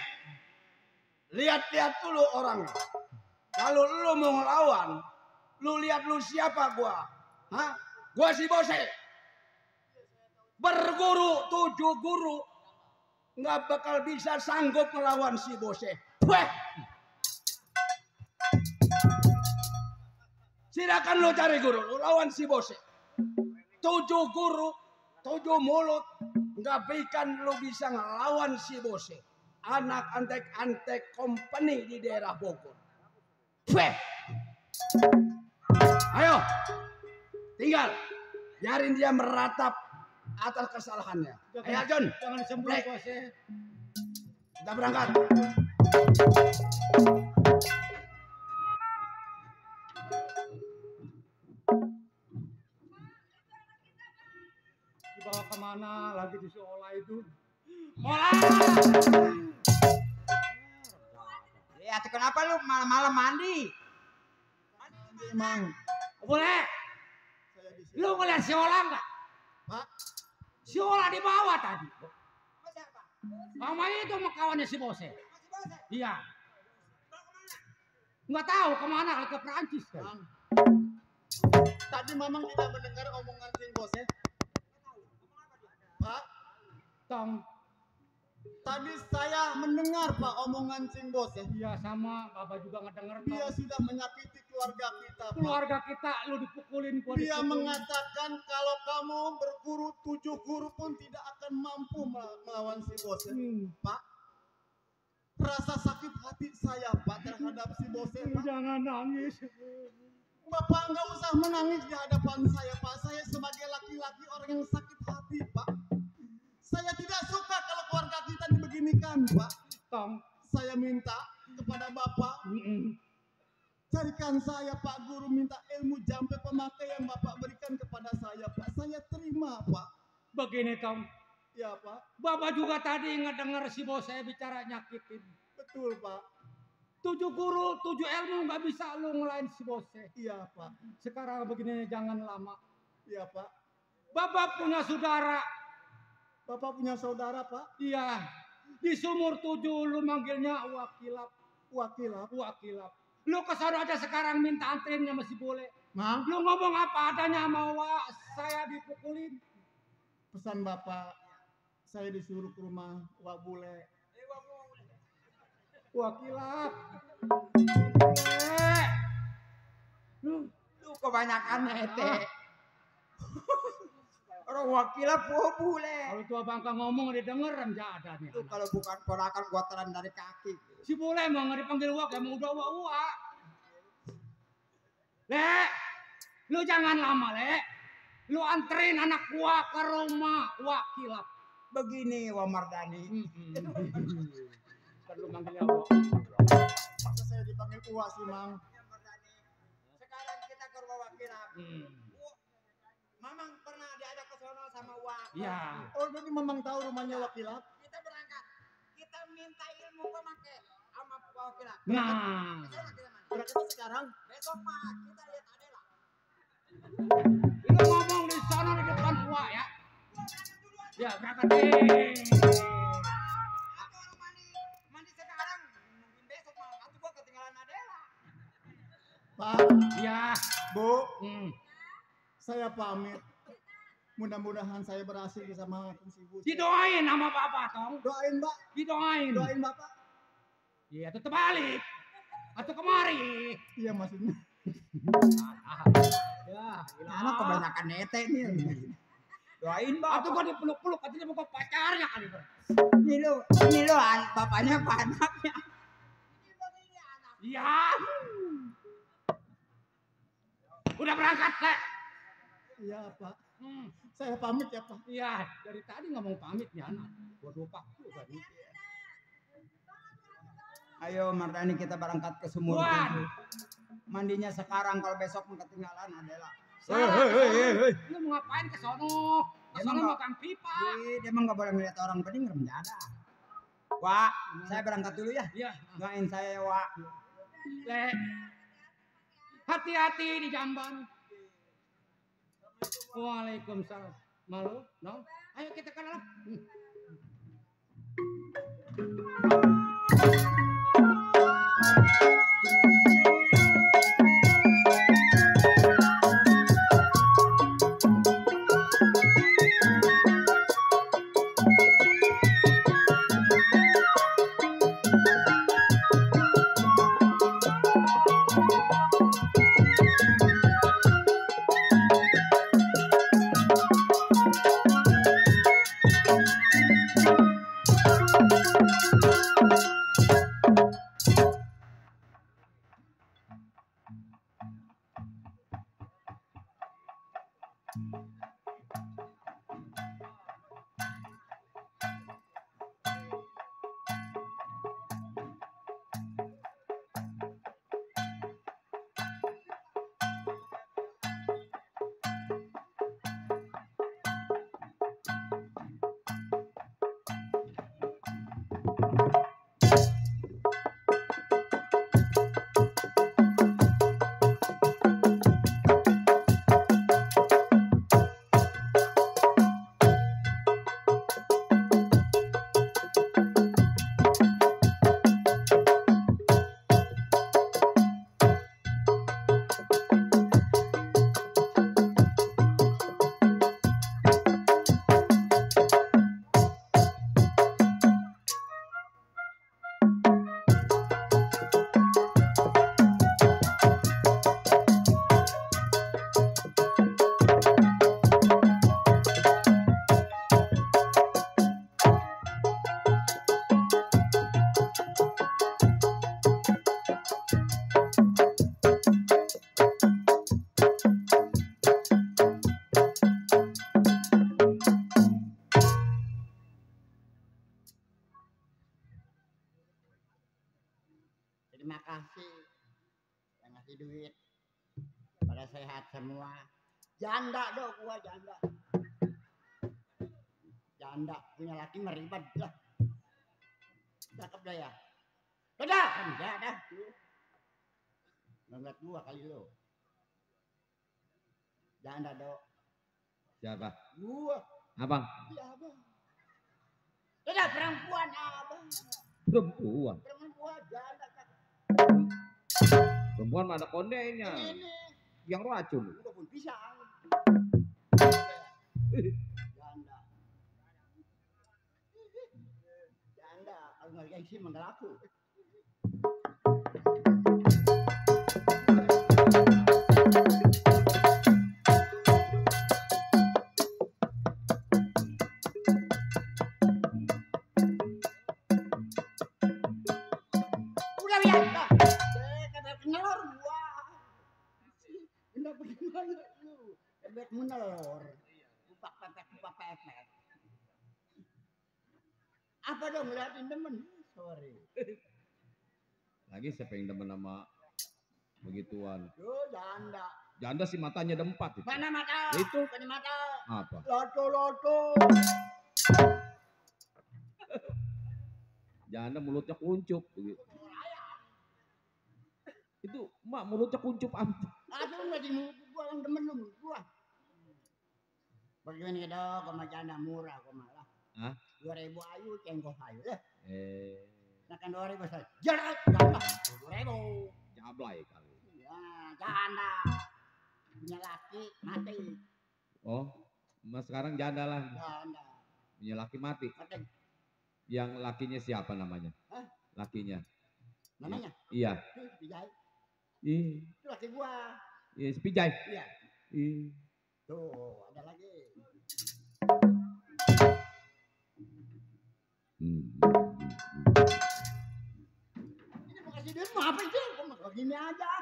Lihat-lihat dulu orangnya. Kalau lu mau ngelawan, lu lihat lu siapa gua. Hah? Gua si Bose. Berguru 7 guru. Nggak bakal bisa sanggup melawan si Bose. Weh. Silakan lu cari guru, lu lawan si Bose. 7 guru tujuh mulut, nggak bikin lu bisa ngelawan si Bose. Anak antek-antek company di daerah Bogor. Feh. Ayo, tinggal biarin dia meratap atas kesalahannya. Ayo John, Jangan disembunyi bos ya. kita berangkat. Dibawa kemana lagi di sekolah itu? Mola. Ya, tuh kenapa lu malam-malam mandi? Emang Boleh. saya di sini. Lu ngeliat si Ola nggak? Pak, Si Ola di bawah tadi. Sama itu sama kawannya si Bose. Iya. Nggak tahu kemana, ke Perancis kan. Bang. Tadi Mamang tidak mendengar omongan Cing Bos ya? Pak, Tong. tadi saya mendengar Pak omongan Cing Bos ya. Iya sama, Bapak juga ngedenger. Dia Tong. sudah menyakiti keluarga kita, Pak. Keluarga kita lu dipukulin, gua Dia dipukulin. mengatakan kalau kamu berguru 7 guru pun tidak akan mampu melawan si Bos ya. Pak, rasa sakit hati saya Pak terhadap si Bos ya, Pak. Jangan nangis. Bapak nggak usah menangis di hadapan saya Pak. Saya sebagai laki-laki orang yang sakit hati Pak. Saya tidak suka kalau keluarga kita dibeginikan Pak. Tong. Saya minta kepada Bapak, carikan saya Pak Guru, minta ilmu jampe pemakai yang Bapak berikan kepada saya Pak. Saya terima Pak. Begini Tong. Ya Pak, Bapak juga tadi ngedenger si Bos saya bicara nyakitin. betul Pak. 7 guru, 7 ilmu nggak bisa lu ngelain si Bos. Iya Pak. Sekarang begini jangan lama. Iya Pak. Bapak punya saudara. Bapak punya saudara Pak? Iya. Di sumur 7 lu manggilnya wakilap. Wakilap. Wakilap. Lu ke sana aja sekarang minta anterin sama si Bole. Mang, Lu ngomong apa adanya sama Wak, saya dipukulin. pesan Bapak, saya disuruh ke rumah Wak Bule. Wakilap. Lu kebanyakan nete. Orang wakilnya bule. Kalau tua bangka ngomong dia denger ada nih. Lu kalau bukan ponakan gua telan dari kaki. Si Bole emang nggak dipanggil Wak, emang udah Wak. Le, lu jangan lama Le. Lu anterin anak gua ke rumah wakilap. Begini Wa Mardani. Kan lu manggilnya Wak. Masa saya dipanggil Uwa sih Mang? Sekarang kita ke rumah wakilap. Mamang pernah diajak ke sono sama Wak. Iya. Oh jadi Mamang tahu rumahnya Wakilap? Kita berangkat. Kita minta ilmu pemakai sama wakilap. Nah, Berangkat sekarang? Besok mah kita lihat Adela. lu ngomong di sana di depan Wak ya. Ya, berangkat deh. Aku orang mandi sekarang. Mungkin besok mah aku gua ketinggalan Adela. Pak, Iya. Bu, Hmm. saya pamit. Mudah-mudahan saya berhasil bisa mengalahkan si Bu. Didoain sama Bapak Tong. Doain Mbak, Didoain. doain Bapak. Iya, tetep balik. Atau kemari. Iya maksudnya. Ya, Anak kebanyakan nete nih. Doain Bapak. Atau gua dipeluk-peluk katanya bukan pacarnya kali, Bro. Ini lo bapaknya apa anaknya? Iya. Udah berangkat, Le. Iya Pak. Saya pamit ya Pak. Iya, dari tadi ngomong pamit nih anak. Gua lupa juga nih. Ayo Mardani kita berangkat ke sumur. Wah. Mandinya sekarang kalau besok ketinggalan adalah. Lu mau ngapain ke sono? Ke sono Emang makan pipa. Dia emang nggak boleh ngeliat orang bening remjada. Wak, saya berangkat dulu ya. Iya. Doain saya Wak. Le. Hati-hati di jamban. Waalaikumsalam. Malu? No? Ayo kita ke dalam. Terima kasih yang ngasih duit. Pada sehat semua. Janda dong gua janda. Janda punya laki meribad lah. Cakep dah ya. Dadah, enggak dah. Ngeliat gua kali lo. Janda dong. Siapa? Gua. Abang. Iya abang. Dadah perempuan abang. Perempuan. Perempuan janda cakep. Perempuan mana kondenya? Ini. Yang racun. Udah pun pisang. Janda. Janda. Kalau nggak gengsi mah nggak laku. Udah biasa. Kata kenelor gua. Udah bagaimana lu? Bebek menelor. Kupak pepek. Apa dong ngeliatin temen? Sorry. Lagi siapa yang demen sama begituan? Yo janda. Janda sih matanya ada 4 itu. Mana mata? Itu? Mana mata? Apa? Loto. Janda mulutnya kuncup begitu. Itu mak mulutnya kuncup amat. Aduh nggak di mulut gua yang demen lu gua. Bagaimana dong sama janda murah kok malah. Hah? 2.000 ayu cengkok ayu deh. Nah kan 2.000 saya. Jerat janda 2.000. Jablay kali. Ya janda. Punya laki mati. Oh, mas sekarang janda lah. Janda. Punya laki mati. Mati. Yang lakinya siapa namanya? Hah? Lakinya. Namanya? Iya. Pijai. Ih, Itu laki gua. iya Spijay. Iya. Ih. Tuh, ada lagi. Ini mau kasih duit mau apa itu? Kok mau gini aja?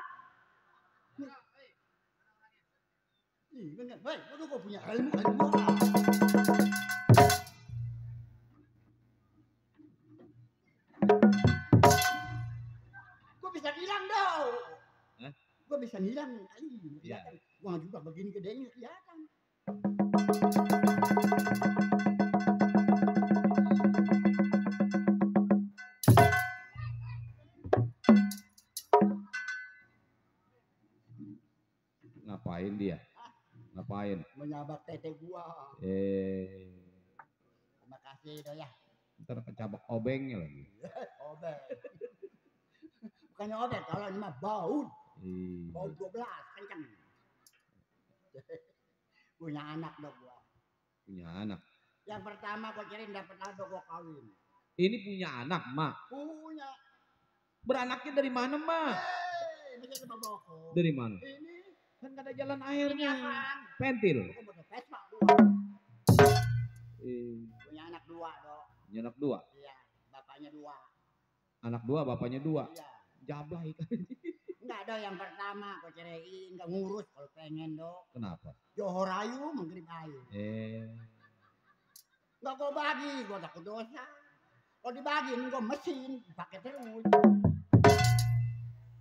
Ih, bener. Hei, waduh kok punya ilmu gua. Gua bisa hilang dong. Hah? Gua bisa hilang kali. Iya. Gua juga begini gedenya kelihatan. Ngapain dia? Ngapain? Menyabak tete gua. Terima kasih dong ya. Ntar kecabak obengnya lagi. Obeng. Bukannya obeng, kalau ini mah baut. Baut 12, kenceng. Punya anak dong gua. Punya anak. Yang pertama gua kirim dapat anak gua kawin. Ini punya anak, Mak. Punya. Beranaknya dari mana, Mak? Ini kan sama boko. Dari mana? Ini Kan gak ada jalan airnya. ini apaan? Pentil. Gua pakai Vespa gua. Punya anak 2 dong. Punya anak 2. Iya, bapaknya 2. Anak 2, bapaknya 2. Iya. Jablay kan. Enggak do yang pertama kau ceraiin, enggak ngurus kalau pengen do. Kenapa? Johor ayu, maghrib ayu. Enggak kau bagi, gua takut dosa. Kalau dibagiin gua mesin, pakai terus.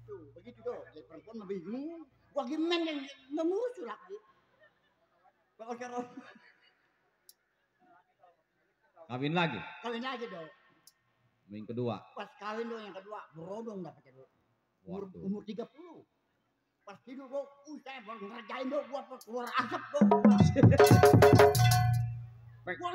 Tuh, begitu do. Jadi perempuan mah bingung. Gua gimana yang ngurus lagi. Kalau cara Kawin lagi? kawin aja do. Yang kedua? Pas kawin do yang kedua, berodong dapetnya do. Waduh. Umur 30. Pas tidur do, saya baru ngerjain do, gua keluar asap do. Gua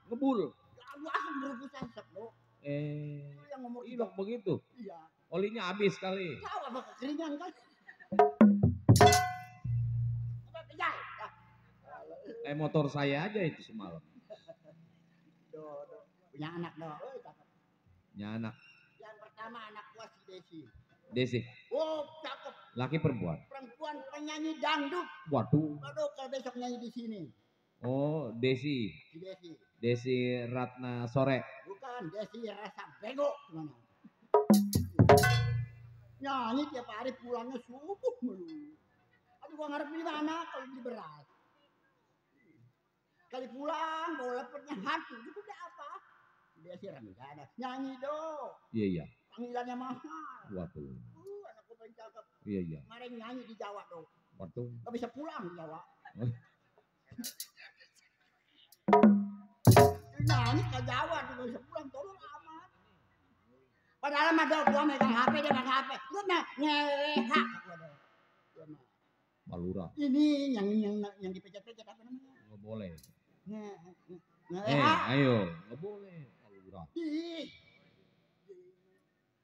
ngebul. Gua asap berebus asap do. Yang ngomong ilok begitu? Iya. Olinya habis kali. Tahu apa kekeringan kan? Motor saya aja itu semalam. Do. Punya anak do. Punya anak. Yang pertama anak gua si Desi. Desi. Oh, cakep. Laki perempuan? Perempuan penyanyi dangdut. Waduh. Waduh, kalau besok nyanyi di sini. Oh, Desi. Si Desi. Desi Ratna Sore. Bukan, Desi rasa bego gimana? Nyanyi tiap hari pulangnya subuh mulu. Aduh, gua ngarep di mana kalau beli beras. Kali pulang bawa lepetnya hantu, itu udah apa? Desi Ramdhani nyanyi do. Iya. Panggilannya mahal. Waduh. Anak gua paling cakep. Iya. Kemarin nyanyi di Jawa do. Waduh. Gak bisa pulang di Jawa. Nyanyi ke Jawa tuh gak bisa pulang, tolong amat. Padahal mah do, gua megang HP, dia megang HP. Gua mah ngelehak. Malura. Ini yang dipecat-pecat apa namanya? Nggak boleh. Ngelehak. Ayo, nggak boleh. Malura.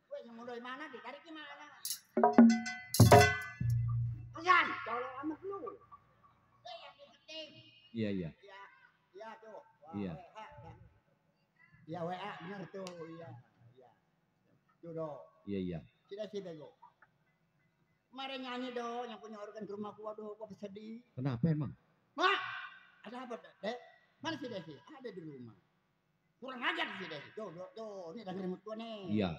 Gue yang mau dari mana, ditarik gimana? Pesan, tolong amat lu. Saya penting. Iya. Iya tuh. Iya. Iya WA benar tuh, iya. Tuh do. Iya. Sudah sih bego. Kemarin nyanyi do, yang punya organ ke rumah gua do, gua sedih. Kenapa emang? Mak, ada apa dek? Mana si Desi? Ada di rumah. Kurang ajar si Desi. Tuh, ini ada remote gua nih. Iya.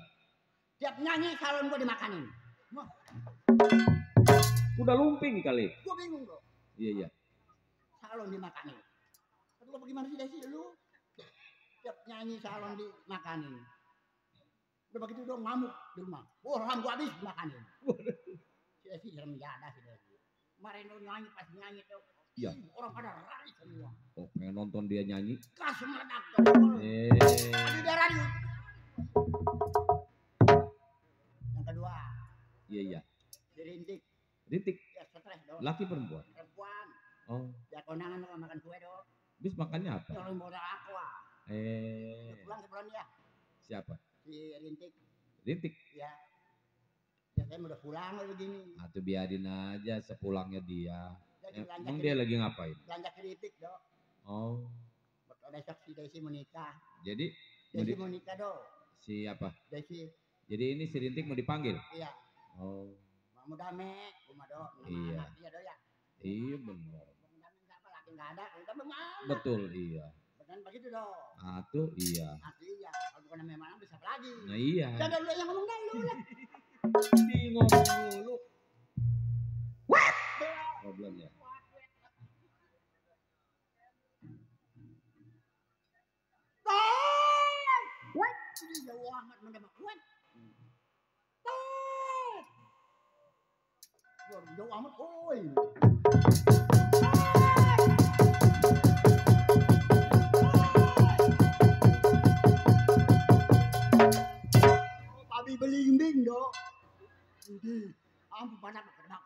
Tiap nyanyi salon gua dimakanin. Wah. Udah lumping kali. Gua bingung do. Iya. Salon dimakanin. Aduh, bagaimana sih Desi lu? Tiap nyanyi salon dimakanin. Udah begitu dong ngamuk di rumah. Orang gua habis dimakanin. Si Desi serem jadah si Desi. Kemarin lu nyanyi pas nyanyi tuh. Iya. Orang pada lari semua. Oh, pengen nonton dia nyanyi. Kas meledak. Ada di radio. Yang kedua. Iya. Dirintik. Rintik. Ya stres dong. Laki perempuan? Perempuan. Oh. Ya kondangan dong makan kue dong. Bis makannya apa? Nyolong modal aqua. Pulang ke dia. Siapa? Si Rintik. Rintik? Ya. Ya saya udah pulang lagi begini. Atau biarin aja sepulangnya dia. Emang Belanja dia lagi ngapain? Belanja kritik dong. Oh. Besok si Desi mau nikah. Jadi? Desi mau nikah dong. Siapa? Desi. Jadi ini si Rintik mau dipanggil? Iya. Oh. Mau dame, rumah dong. Iya. Iya dong ya. Iya benar. Siapa lagi nggak ada, udah bagaimana? Betul iya. Benar begitu dong. Atuh iya. Iya. Kalau bukan namanya mana bisa apa lagi? Nah iya. Udah lu yang ngomong dah lu lah. Bingung dulu. Problemnya. What? Ini jauh amat mendemak. What? Jauh amat, oi. Babi belimbing dong. Ini, ampun panas, terbak.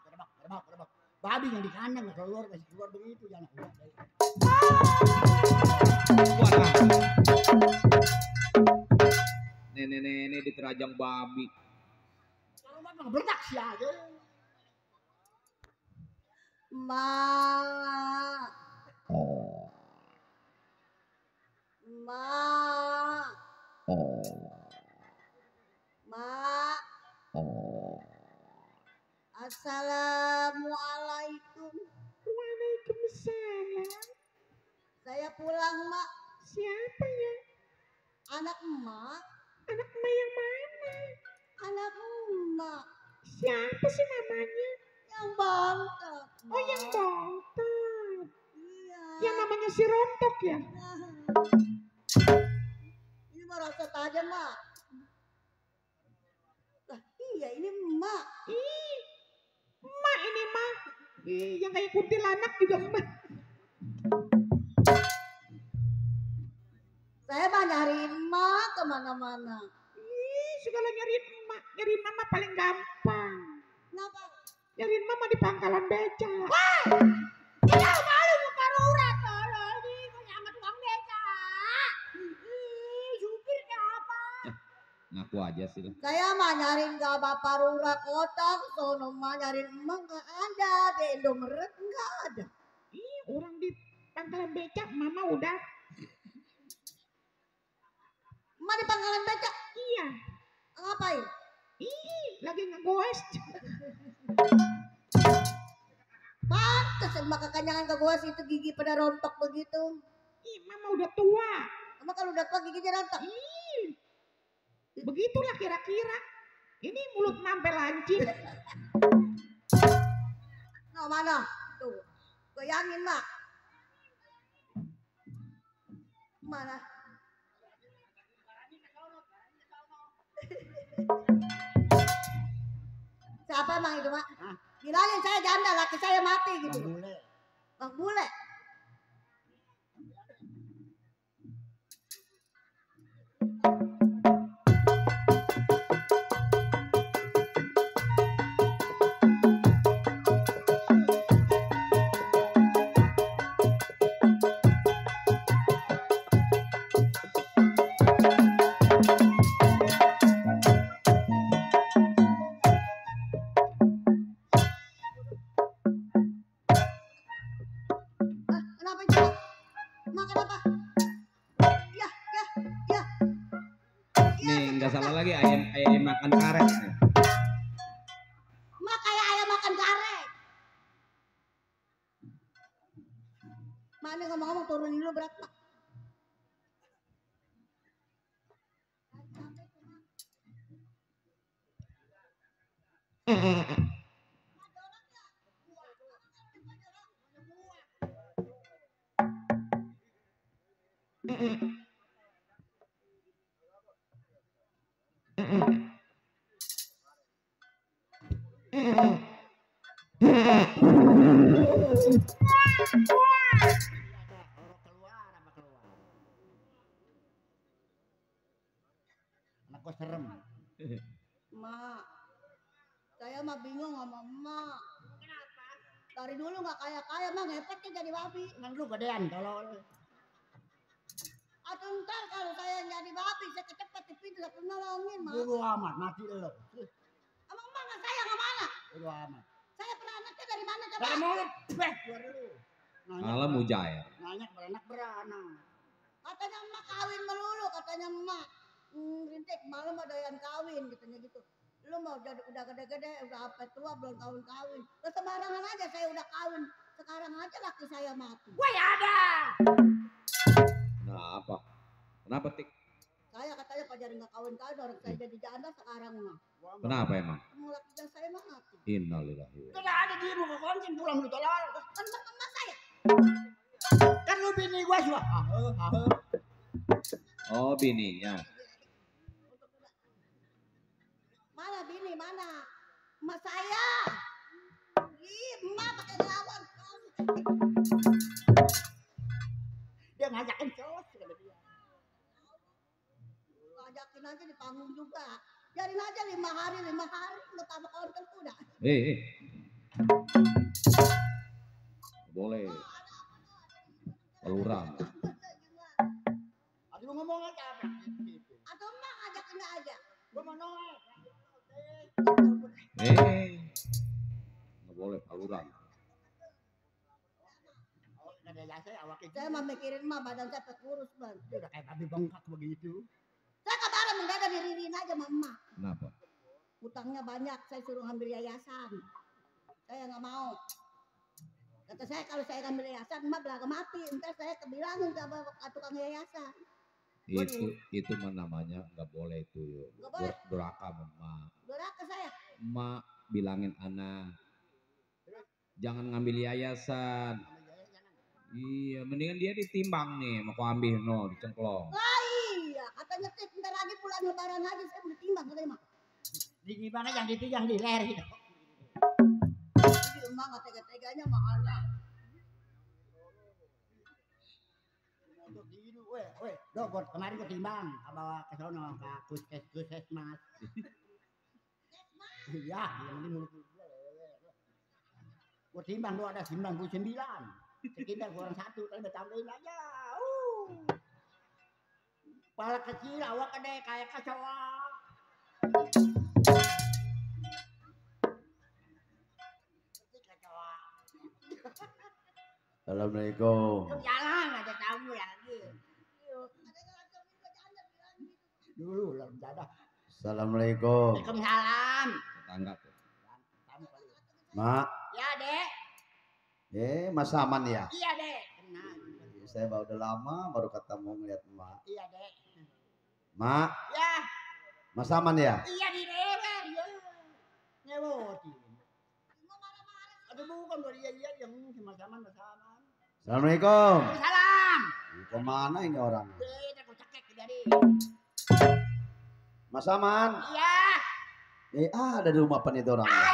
Babi yang di kandang nggak keluar, masih keluar begitu jangan. Nenek diterajang babi. Kalau bapak berdak sih aja. Ma. Assalamualaikum. Waalaikumsalam. Saya pulang, Mak. Siapa ya? Anak emak. Anak emak yang mana? Anak emak. Siapa sih namanya? Yang bontot. Oh, yang bontot. Iya. Yang namanya si Rontok ya? Ini mah rotot aja, Mak. Lah, iya ini emak. Ih, emak ini mah. Ih, yang kayak kuntilanak juga emak. Saya mah nyariin emak kemana-mana. Ih, segala nyariin emak. Nyariin mama paling gampang. Kenapa? Nyariin mama di pangkalan beca. Wah, kita malu ngeparurat tolol nih, punya amat uang beca. Ih, supirnya apa? Ngaku aja sih. Saya mah nyariin gak bapak Rura kotak, sono mah nyariin emak gak ada, di Indomaret gak ada. Ih, orang di pangkalan beca, mama udah. Emak di pangkalan beca? Iya. Ngapain? Ih, lagi ngegoes. Pantes emak kekenyangan ke gua situ gigi pada rontok begitu. Ih, mama udah tua. Emak kalau udah tua giginya rontok. Ih, begitulah kira-kira. Ini mulut sampai lancip. Nah mana? Tuh, goyangin mak. Mana? Siapa emang itu mak? Bilangin saya janda, laki saya mati gitu. Bang Bule. Bang Bule. Kenapa itu? Mak kenapa? Ya, ya, ya. Nih nggak salah lagi ayam makan karet. Mak kayak ayam makan karet. Mana ngomong-ngomong turunin dulu berat mak. Anak gua serem. Mak, saya mah bingung sama emak. Kenapa? Dari dulu nggak kaya-kaya mah ngepetnya jadi babi. Kan lu gedean tolol. Atau ntar kalau saya jadi babi, saya kecepet di pintu, saya nolongin mak. Bodo amat mati lu. Emang emak nggak sayang sama anak? Bodo amat. Saya pernah anaknya dari mana coba? Dari mulut. Beh, keluar dulu. Malah mujair. Nanya beranak. Katanya emak kawin melulu, katanya emak. Rintik, malam mau doyan kawin, katanya gitu. Lu mau udah gede-gede, udah apa tua, belum kawin-kawin. Lu sembarangan aja, saya udah kawin. Sekarang aja laki saya mati. Woi ada. Nah apa? Kenapa Tik? Saya katanya Pak Jari nggak kawin-kawin, orang saya jadi janda sekarang mah. Kenapa emang? Semua laki saya mati. Innalillahi. Tidak ada di rumah koncin pulang lu tolol. Kan emak saya. Kan lu bini gua suah. Oh bininya. Mana bini, mana? Emak saya. Ih, emak pakai ngelawan. Dia ngajakin cowok kata dia. Ngajakin aja di panggung juga. Biarin aja 5 hari, nggak tambah konten udah. Boleh. Peluram. Aduh ngomong aja apa gitu. Atau emak ngajakin aja. Gua mau nongol. Nggak boleh peluram. Saya mah mikirin mah badan saya kurus bang. Udah kayak babi bengkak begitu. Saya kemarin mendadak diririn aja sama emak. Kenapa? Utangnya banyak, saya suruh ngambil yayasan. Saya nggak mau. Kata saya kalau saya ngambil yayasan, emak belaga mati. Entar saya kebilangin sama tukang yayasan. Itu mah namanya nggak boleh itu. Nggak boleh. Durhaka memang. Durhaka saya. Mak bilangin anak jangan ngambil yayasan. Iya, mendingan dia ditimbang nih, mau ambil no dicengklong. Iya, katanya teh bentar lagi pulang lebaran lagi saya mau ditimbang katanya mah. Ditimbangnya yang di leher gitu. Jadi emak nggak tega-teganya mah anak. Weh, buat kemarin gue timbang, bawa ke sono ke puskesmas. Iya, yang ini mulut gue timbang lu ada 99. Sekitar kurang 1, tapi tambahin aja. Kepala kecil, awak gede kayak kecoa. Assalamualaikum. Jalan ada tamu lagi. Dulu lah dadah. Assalamualaikum. Waalaikumsalam. Tetangga tuh. Mak. Ya, Dek. Mas Saman ya? Iya, Dek. Kenal. Saya udah lama baru ketemu ngeliat Mak. Iya, Dek. Mak. Ya. Mas Saman ya? Iya di leher ya. Nyewotin. Aduh bukan dari iya yang sama-sama. Assalamualaikum. Salam. Kemana ini orang? Beda kok cekek dari. Mas Saman. Iya. Ada di rumah pen itu orangnya.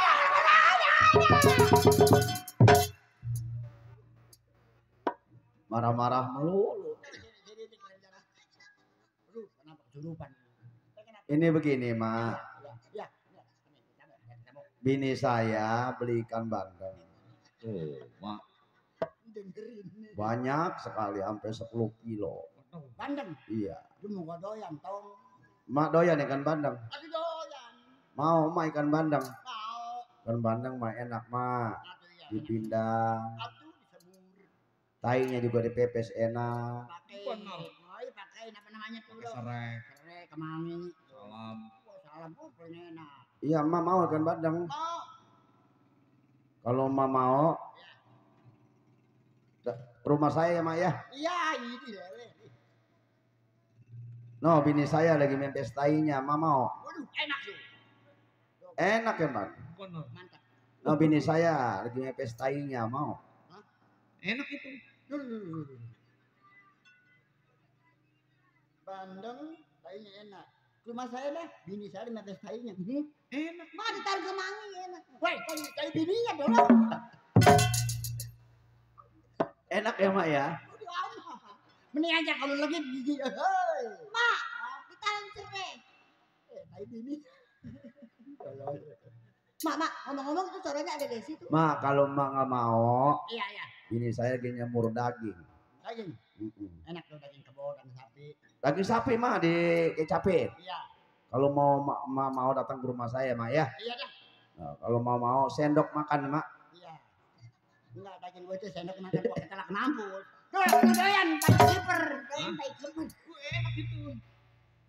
Marah-marah melulu. Lu kenapa kesurupan? Ini begini, Mak. Ya. Bini saya beli ikan bandeng. Mak. Banyak sekali, sampai 10 kilo. Bandeng? Iya. Lu mau gak doyan, tong? Mak doyan ikan bandeng. Aduh doyan. Mau, Mak ikan bandeng. Mau. Ikan bandeng mah enak, Mak. Dipindang. Tainya juga dipepes enak. Pakai apa namanya tuh? Serai, kemangi. Salam. Salam, pokoknya enak. Iya, Mak mau ikan bandeng. Mau. Kalau Mak mau, rumah saya ya, Mak ya. Iya, ini lah. No, bini saya lagi mempes tainya, Mak mau. Waduh, enak tuh. Enak ya, Mak. Mantap. No, bini saya lagi mempes tainya, mau. Enak itu. Bandeng, tainya enak. Rumah saya deh, bini saya mempes tainya. Enak. Mah ditaruh kemangi enak. Woi, tai bininya dong. Enak ya, Mak ya. Mending aja kalau lagi gigi. Hei. Mak, ditaruh cerai. Tai bini. Mak, ngomong-ngomong itu suaranya ada di situ. Mak, kalau Mak nggak mau, Iya. bini saya lagi nyemur daging. Daging. Enak tuh daging kebo dan sapi. Daging sapi, Mak, dikecapin. Iya. Kalau mau Mak mau datang ke rumah saya, Mak ya. Iya dah. Nah, kalau mau sendok makan, Mak. Iya. Enggak daging gue itu sendok makan gua ketelak mampus. Doyan tai kiper. Tai kiper. Enak itu.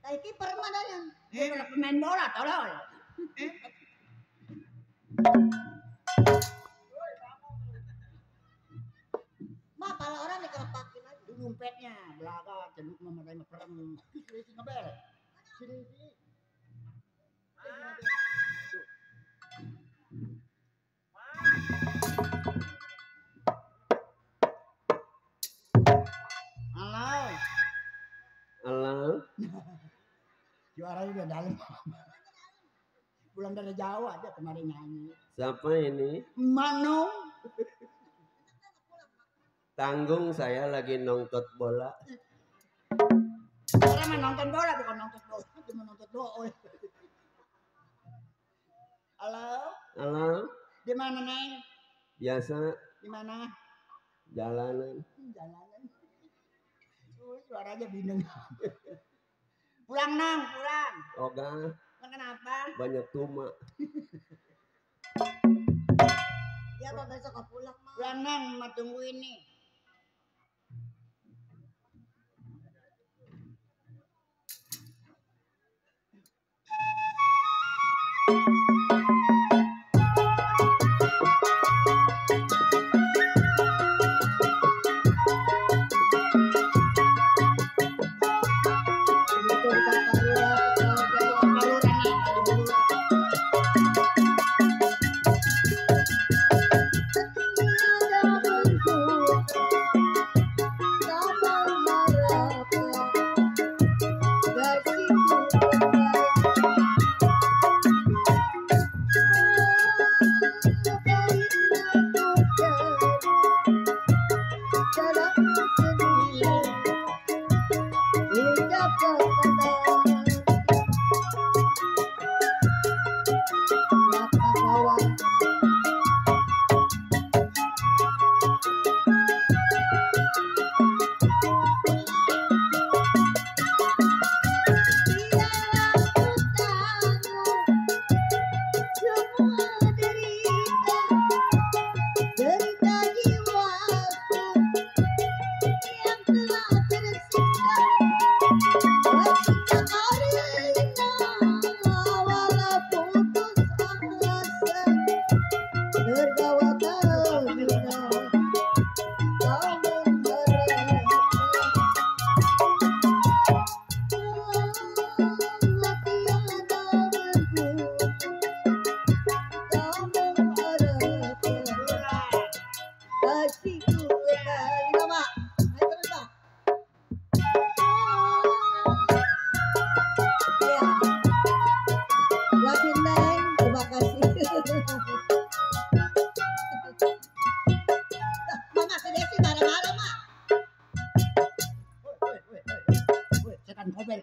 Tai kiper mah doyan. Dia pemain bola tolol. Mak, pala orang dikerepakin aja. Itu dompetnya belaga cenduk mama dari perang. Sini ngebel. Sini. Halo. Suaranya udah dalam. Pulang dari Jawa dia kemarin nyanyi. Siapa ini? Mano. Tanggung, saya lagi nonton bola. Orang mah nonton bola bukan nonton bola. Cuma nonton bola. Halo. Halo. Di mana, Neng? Biasa Di mana? jalanan. Jalanan. Suaranya bingung. Pulang, Nang, pulang. Oga, Kenapa? banyak tuma. Ya, Pak besok kau pulang, Mak. Pulang, Nang, mau tunggu ini.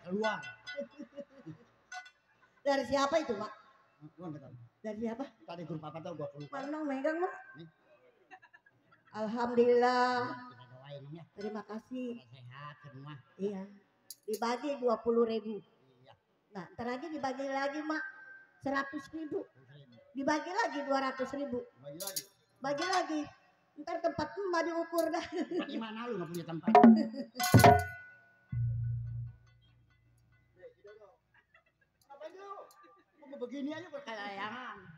Keluar. Dari siapa itu, Pak? Gua enggak tahu. Dari siapa? Tadi grup apa tahu gua keluar. Mana megang, Mak? Alhamdulillah. Kita doain ya. Terima kasih. Sehat semua. Iya. Dibagi 20.000. Iya. Nah, ntar lagi dibagi lagi, Mak. 100.000. Dibagi lagi 200.000. Bagi lagi. Bagi lagi. Ntar tempat emak diukur dah. Tempat di mana lu enggak punya tempat? Ngapain lu? Mau begini aja berkelayangan.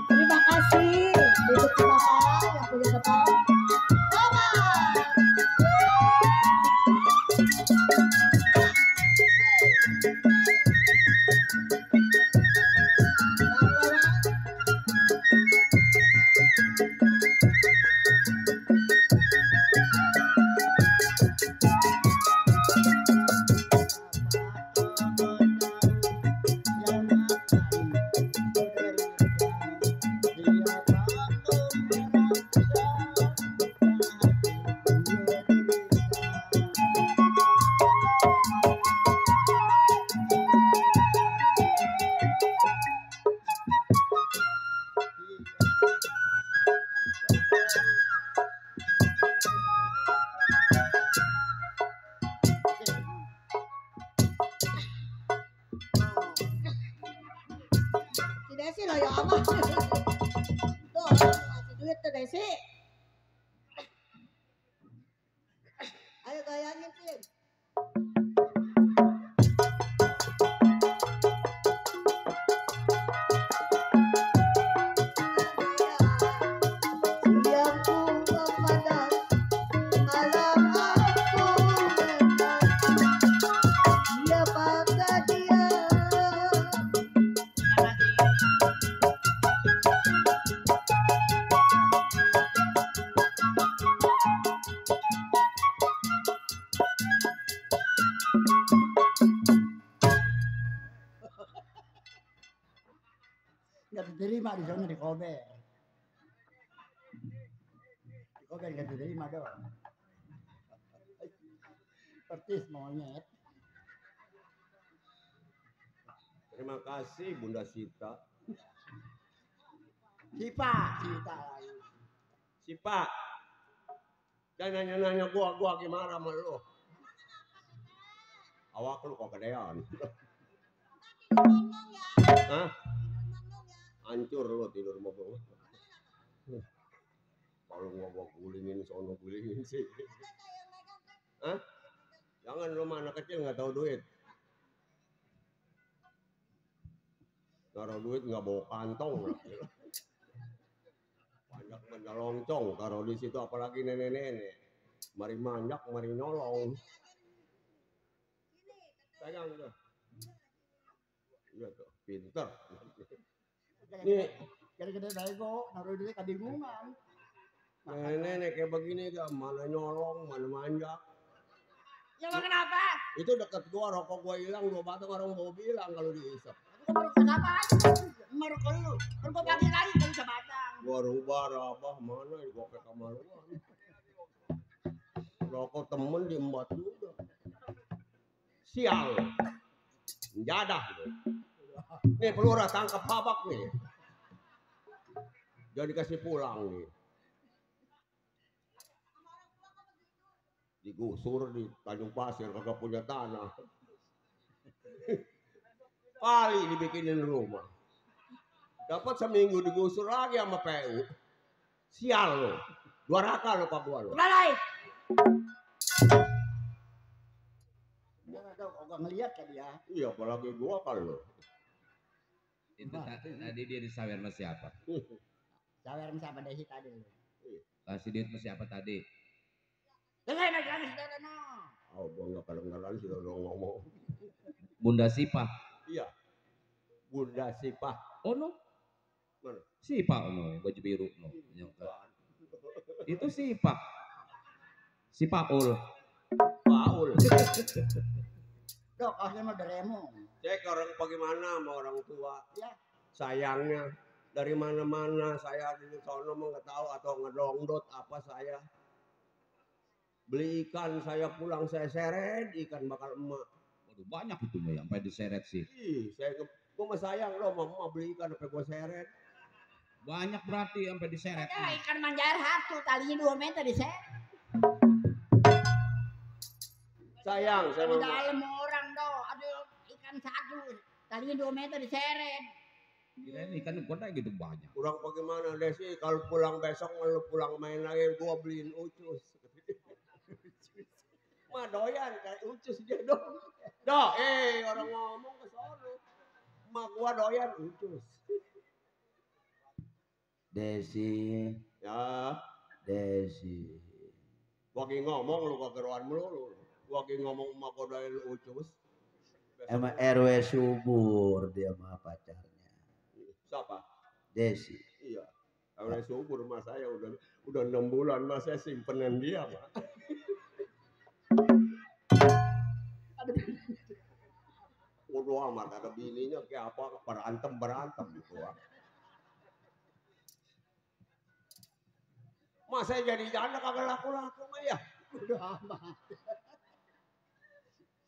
Terima kasih. Duduk di Bapak yang punya tempat. Si Desi loh ya apa? Tuh, kasih duit tuh Desi. Ayo gayanya sih. Siangku memandang, malam aku menang. Siapakah dia? Nggak diterima di sana di Kober. Di Kober nggak diterima dong. Pertis monyet. Terima kasih Bunda Sita. Sipa, Sita lagi. Si Pak. Jangan nanya-nanya gua gimana sama lu. Awak lu kok gedean. Hah? Hancur lu tidur sama gua. Kalau gua gulingin sono gulingin sih. Hah? Jangan lu anak kecil nggak tahu duit. Taruh duit nggak bawa kantong lah. Banyak menyelongcong taruh di situ apalagi nenek-nenek. Mari manjak, mari nolong. Pegang tuh. Iya tuh, pinter. Nih, Gede-gede bego, naruh duit kebingungan. nenek-nenek kayak begini gak mana nyolong, mana manjak. Ya lo kenapa? Itu deket gua rokok gua hilang 2 batang orang mau bilang kalau diisap. Aku merokok apa aja? Merokok lu. Kan gua bagi lagi kan sebatang. Gua rubah rabah mana gua ke kamaluan. Rokok temen diembat juga. Sial. Jadah. Nih pelurah tangkap habak nih. Jadi kasih pulang nih. Digusur di Tanjung Pasir kagak punya tanah. Kali dibikinin rumah. Dapat seminggu digusur lagi sama PU. Sial lo. 2 raka lo Pak gua lo. Balai. Dia nggak ngeliat kan dia. Iya apalagi gua kan lo. Itu tadi dia disawer sama siapa? Sawer sama Desi tadi. Kasih duit sama siapa tadi? Dengar lagi saudara no. Oh gua nggak kedengeran sih lo ngomong. Bunda Sipa. Iya. Bunda Sipah. Oh no. Mana? Sipa no, baju biru no. Itu Sipa. Si Paul. Paul. Dok, akhirnya mah Doraemon. Cek orang bagaimana sama orang tua. Ya. Sayangnya dari mana-mana saya di sono mau nggak tahu atau ngedongdot apa saya. Beli ikan saya pulang saya seret ikan bakal emak. Waduh banyak itu mah sampai diseret sih. Ih, gua mah sayang loh mama beli ikan sampai gua seret. Banyak berarti sampai diseret. Ya ikan manjar satu talinya 2 meter di set. Sayang saya Di mama. dalam orang do, ada ikan satu talinya 2 meter diseret. Kirain ikan kota gitu banyak. Kurang bagaimana Desi kalau pulang besok lu pulang main lagi gua beliin ucus. Mah doyan kayak ucus dia dong. Doh, orang ngomong ke sono. Mak gua doyan ucus. Desi, Ya, Desi. gua lagi ngomong lu kegeruan melulu. Gua lagi ngomong mak gua doyan ucus. Emang RW subur dia sama pacarnya. Siapa? Desi. Iya. Kalau subur mas saya udah 6 bulan mas saya simpenan dia Pak. Udah amat ada bininya kayak apa berantem gitu. Mas saya jadi janda kagak laku-laku mah ya. Udah amat.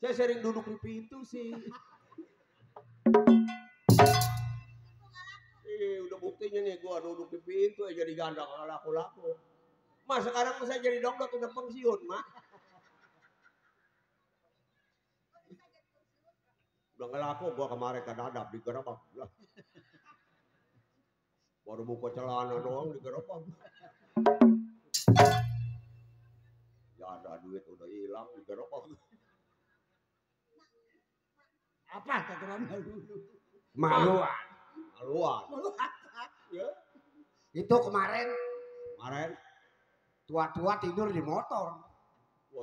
Saya sering duduk di pintu sih. Udah buktinya nih gua duduk di pintu ya jadi janda kagak laku-laku. Mas sekarang saya jadi dokter udah pensiun, Mak. Udah nggak laku gua kemarin ke dadap digerebek. Baru buka celana doang digerebek. Ya ada duit udah hilang digerebek. Apa kegeran dulu? Maluan. Ya. Itu kemarin Kemarin tua tidur di motor.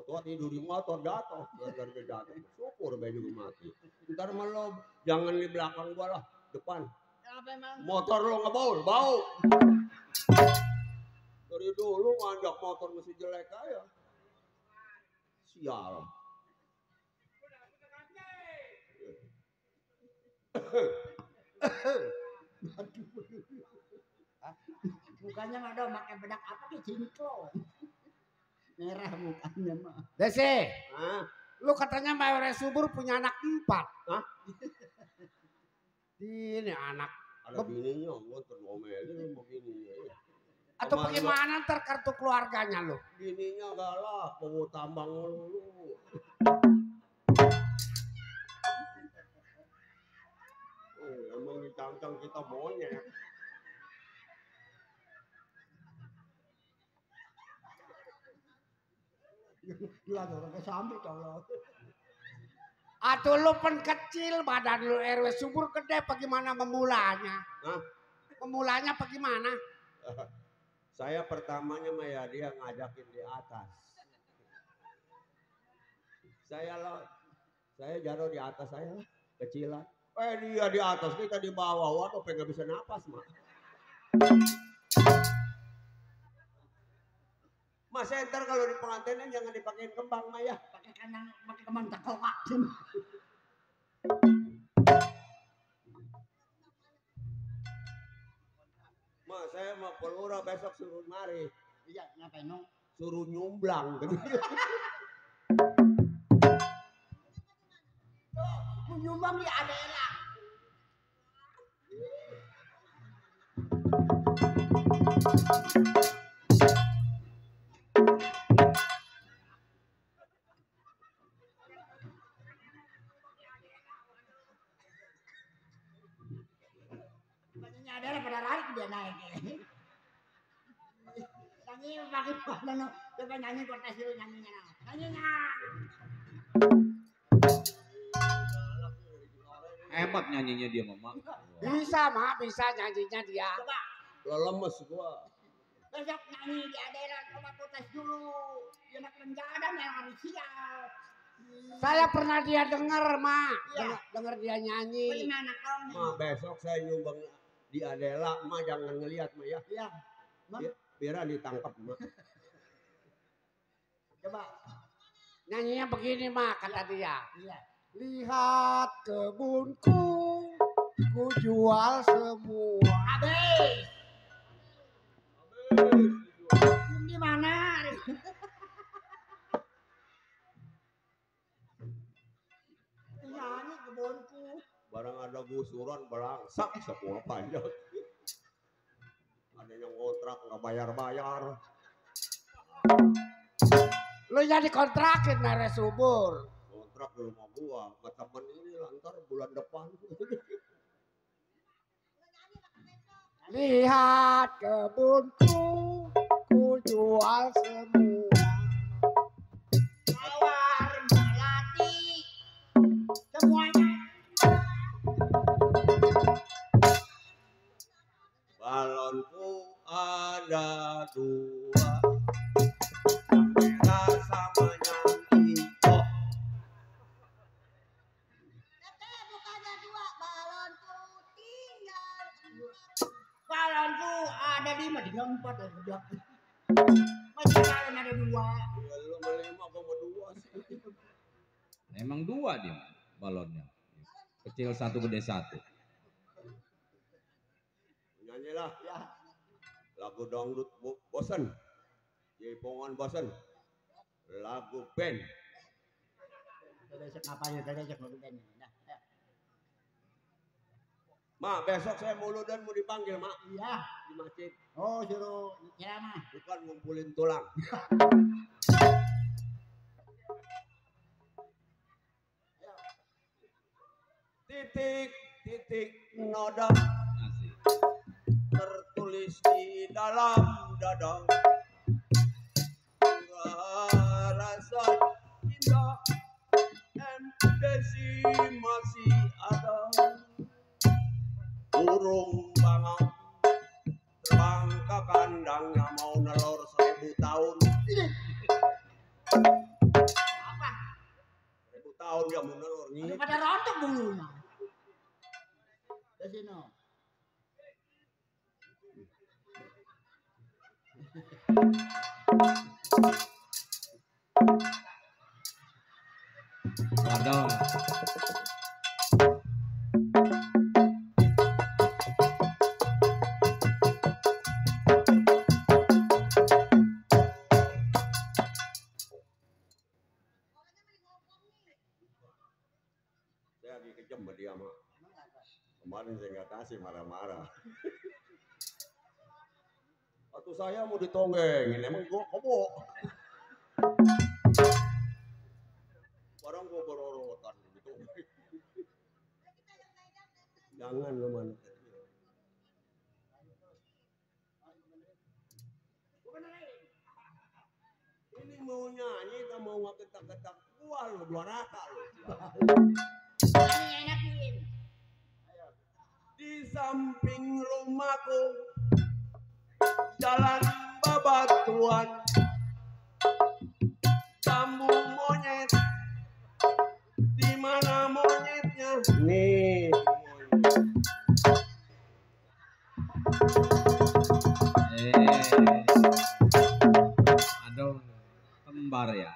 tua tidur di motor jatuh. Gara-gara jatuh. Syukur be juga mati. Ntar malah jangan di belakang gua lah, depan. Kenapa emang? Motor lo ngebaul, bau. Dari dulu ngajak motor mesti jelek aja. Sial. Mukanya mah dong pakai bedak apa ke cinclong. Merah mukanya mah. Desi, Hah? lu katanya Mayor Subur punya anak 4. Hah? Ini anak Ada bininya, gua tergomelin sama bininya. Atau bagaimana ntar kartu keluarganya lo? Bininya galak, bawa tambang lu. Emang dicangcang kita monyet. Gila orang kesambi tolong. Atau lu pen kecil badan lu RW subur gede bagaimana memulanya? Hah? Memulanya bagaimana? Saya pertamanya mah ya dia ngajakin di atas. Saya jatuh di atas saya kecilan. Dia di atas kita di bawah. Waduh, pengen bisa napas mah. Mas ntar kalau di pengantinnya jangan dipakein kembang mah ya. Pakai kembang tekokak. Mas saya mau pelura besok suruh mari. Iya, ngapain no? Suruh nyumblang. Menyumbang di Adela. Bajunya Adela pada lari dia naik. Nyanyi pakai mana no? Coba nyanyi kontes dulu nyanyinya. Nyanyinya. Hebat nyanyinya dia mama. Bisa mak, bisa nyanyinya dia. Coba. Lo lemes gua. Besok nyanyi di Adela coba kontes dulu. Dia nak lenjadan yang harus siap. Saya pernah dia dengar mak, Iya. dengar dia nyanyi. Bagaimana kau? Ma besok saya nyumbang di Adela, ma jangan ngelihat ma ya. Iya. Biar ditangkap ma. Coba. Nyanyinya begini mak kata dia. Iya. Lihat kebunku, ku jual semua. Habis. Di mana? Nyanyi kebunku. Barang ada gusuran belangsak semua panjang. Ada yang kontrak nggak bayar-bayar. Lu jadi kontrakin mere subur. Kontrak di rumah gua, ke temen ini lantar bulan depan. Lihat kebunku, ku jual semua. Mawar melati. Semuanya. Balonku ada dua, yang merah sama yang hijau. Bukannya dua balonku tinggal. Balonku ada 5, 3, 4 dan 4. Masih balon ada 2. Ya, lu melima apa mau dua sih? Emang dua dia balonnya. Kecil satu gede satu. Nyanyilah Ya. lagu dangdut bosen, jaipongan bosen, lagu band. Besok ngapain? Besok mau band. Nah, ya. Ma besok saya muludan mau dipanggil mak Iya. di masjid. Oh, suruh ceramah. Bukan ngumpulin tulang. Titik noda Asik. tertulis di dalam dada. Rasa cinta MDC masih ada. Burung bangau terbang ke kandangnya mau nelor 1000 tahun. Apa? 1000 tahun dia mau nelor nih. Pada rontok bulunya. Di sini. Waduh. Saya lagi kejam sama dia mak. Kemarin saya nggak masih marah-marah. Atau saya mau ditonggengin, emang gua kobok. Barang gua berorotan gitu. Jangan lu mana. Ini mau nyanyi, tak mau ngeketak-ketak gua lu, 200 lu. Enakin. Di samping rumahku jalan babatuan, jambu monyet, di mana monyetnya? Nih. Aduh, kembar ya.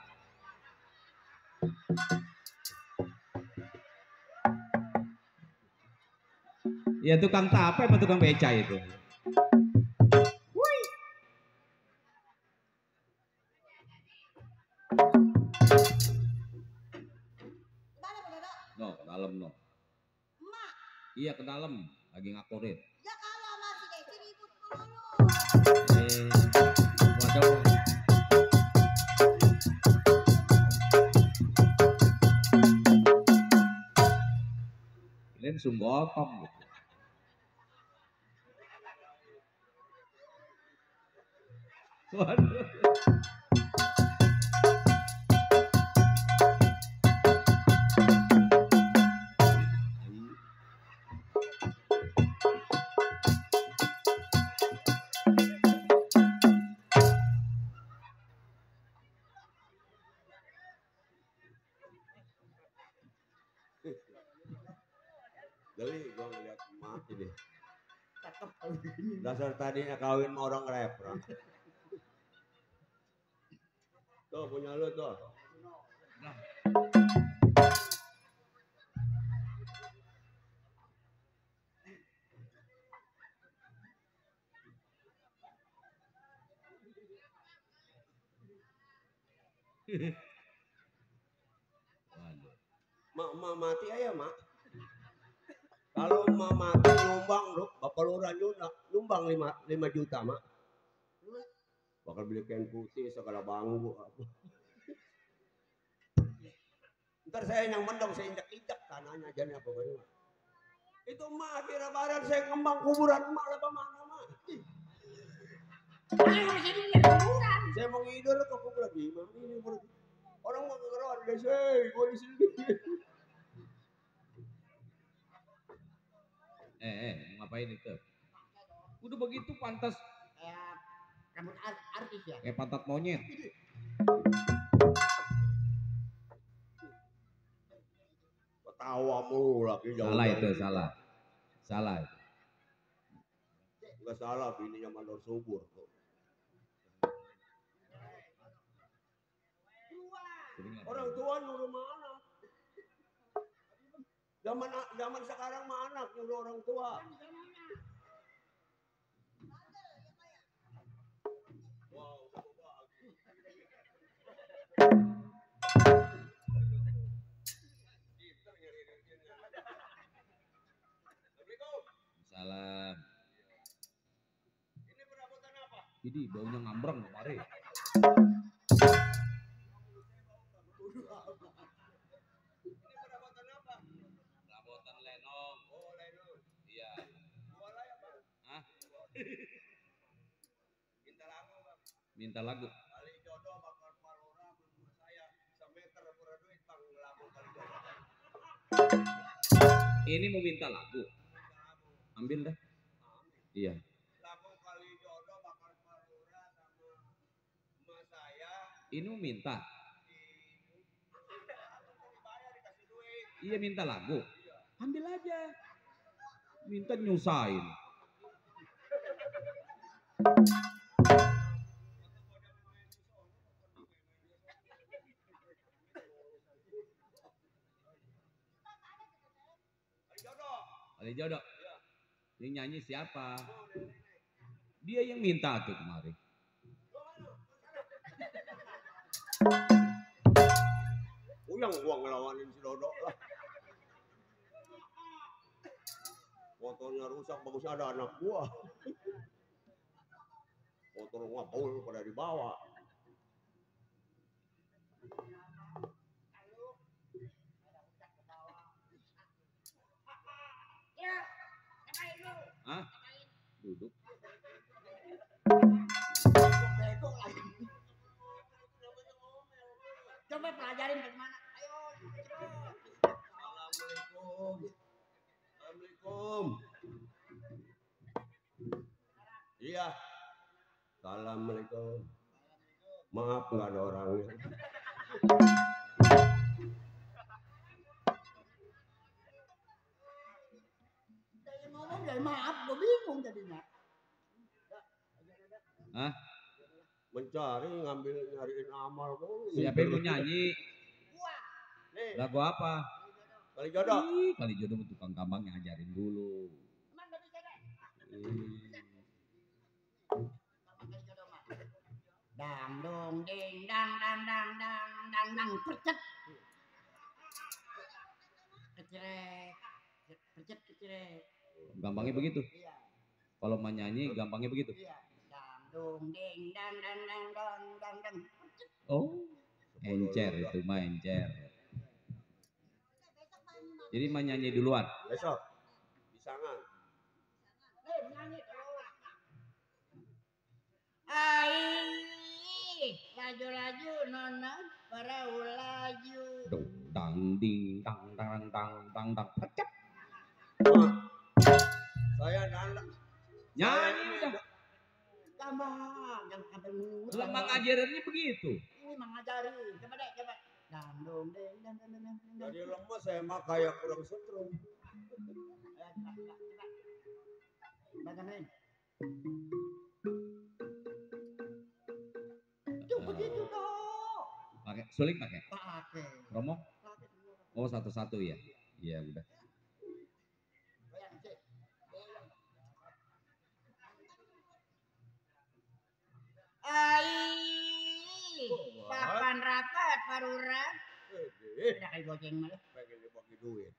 Ya tukang tape apa tukang beca itu? Gimana Pak Dodo? No, ke dalam no. Emak, Iya ke dalam, lagi ngakurin. ya kalau masih Desi ribut melulu. Waduh. Ini sungguh otom gitu. Waduh. Jadi gua ngeliat emak ini. Dasar tadinya kawin sama orang repra. Tuh punya lu tuh. Mak mati aja mak. Kalau mak mati nyumbang lu, bapak lurah nyumbang 5 juta mak. Bakal beli kain putih segala bangku apa. Ntar saya yang mendong, saya injak-injak tanahnya aja nih apa bagaimana. Itu mak akhir lebaran saya ngembang kuburan mak lah mana mak. Saya mau ngidur ke kuburan gimana ini orang mau kegeran deh saya, gue di sini. Ngapain itu? Udah begitu pantas Kayak rambut artis ya. kayak pantat monyet. Ketawa mulu lagi jauh. Salah itu, salah. Salah itu. Enggak salah, bininya mandor subur tuh. Orang tua nyuruh mana? Zaman sekarang mah anak nyuruh orang tua. Salam. Ini perabotan apa? Ini baunya ngambrang kemari. Perabotan lenong. Oh, lenong. Iya. Jualnya apa? Hah? Minta lagu, Bang. Minta lagu. Kali jodoh bakal palora belum saya semeter pura duit Bang lagu kali jodoh. Ini mau minta lagu. Ambil dah. Iya. Lagu kali jodoh bakal palora sama emak saya. Ini mau minta. Iya minta lagu. Ambil aja. Minta nyusahin. Ali jodoh. Ini nyanyi siapa? Dia yang minta tuh kemarin. Uyang gua ngelawanin si Dodo lah. Motornya rusak, bagusnya ada anak gua. Motor gua Paul pada dibawa. Hah? Duduk. Bego lagi. Coba pelajarin bagaimana. Ayo. Assalamualaikum. Assalamualaikum. Iya. Assalamualaikum. Maaf nggak ada orangnya. Saya ngomong ya maaf, gue bingung jadinya. Hah? Mencari, nyariin amal mulu. Siapa yang mau nyanyi? Nih, Lagu apa? kali jodoh. Ih, kali jodoh tukang gampang ngajarin dulu. Dang dong ding dang dang dang dang dang dang percet. Kecrek. Percet kecrek. Gampangnya begitu. Iya. Kalau mau nyanyi gampangnya begitu. Iya. Dang dong ding dang dang dang dang dang dang. Oh, encer itu mah encer. Jadi mau nyanyi duluan. Besok. Bisangan. Nyanyi terus. Ai, laju-laju nona para laju. Dang ding dang dang dang dang dang percep. Saya nanda. Nyanyi udah. Gampang, jangan sampai mulut. Lah ngajarinnya begitu. Ini mengajari. Coba deh, coba. Dang dong deng dang dang dang dang. Jadi lemes saya mah kayak kurang setrum. Bagaimana? Tuh begitu toh. Pakai suling pakai. Pakai. Romo? Oh, satu-satu ya. Iya, udah. Ai, papan rapat parurat. Udah kayak goceng mah. Pengen dibagi duit.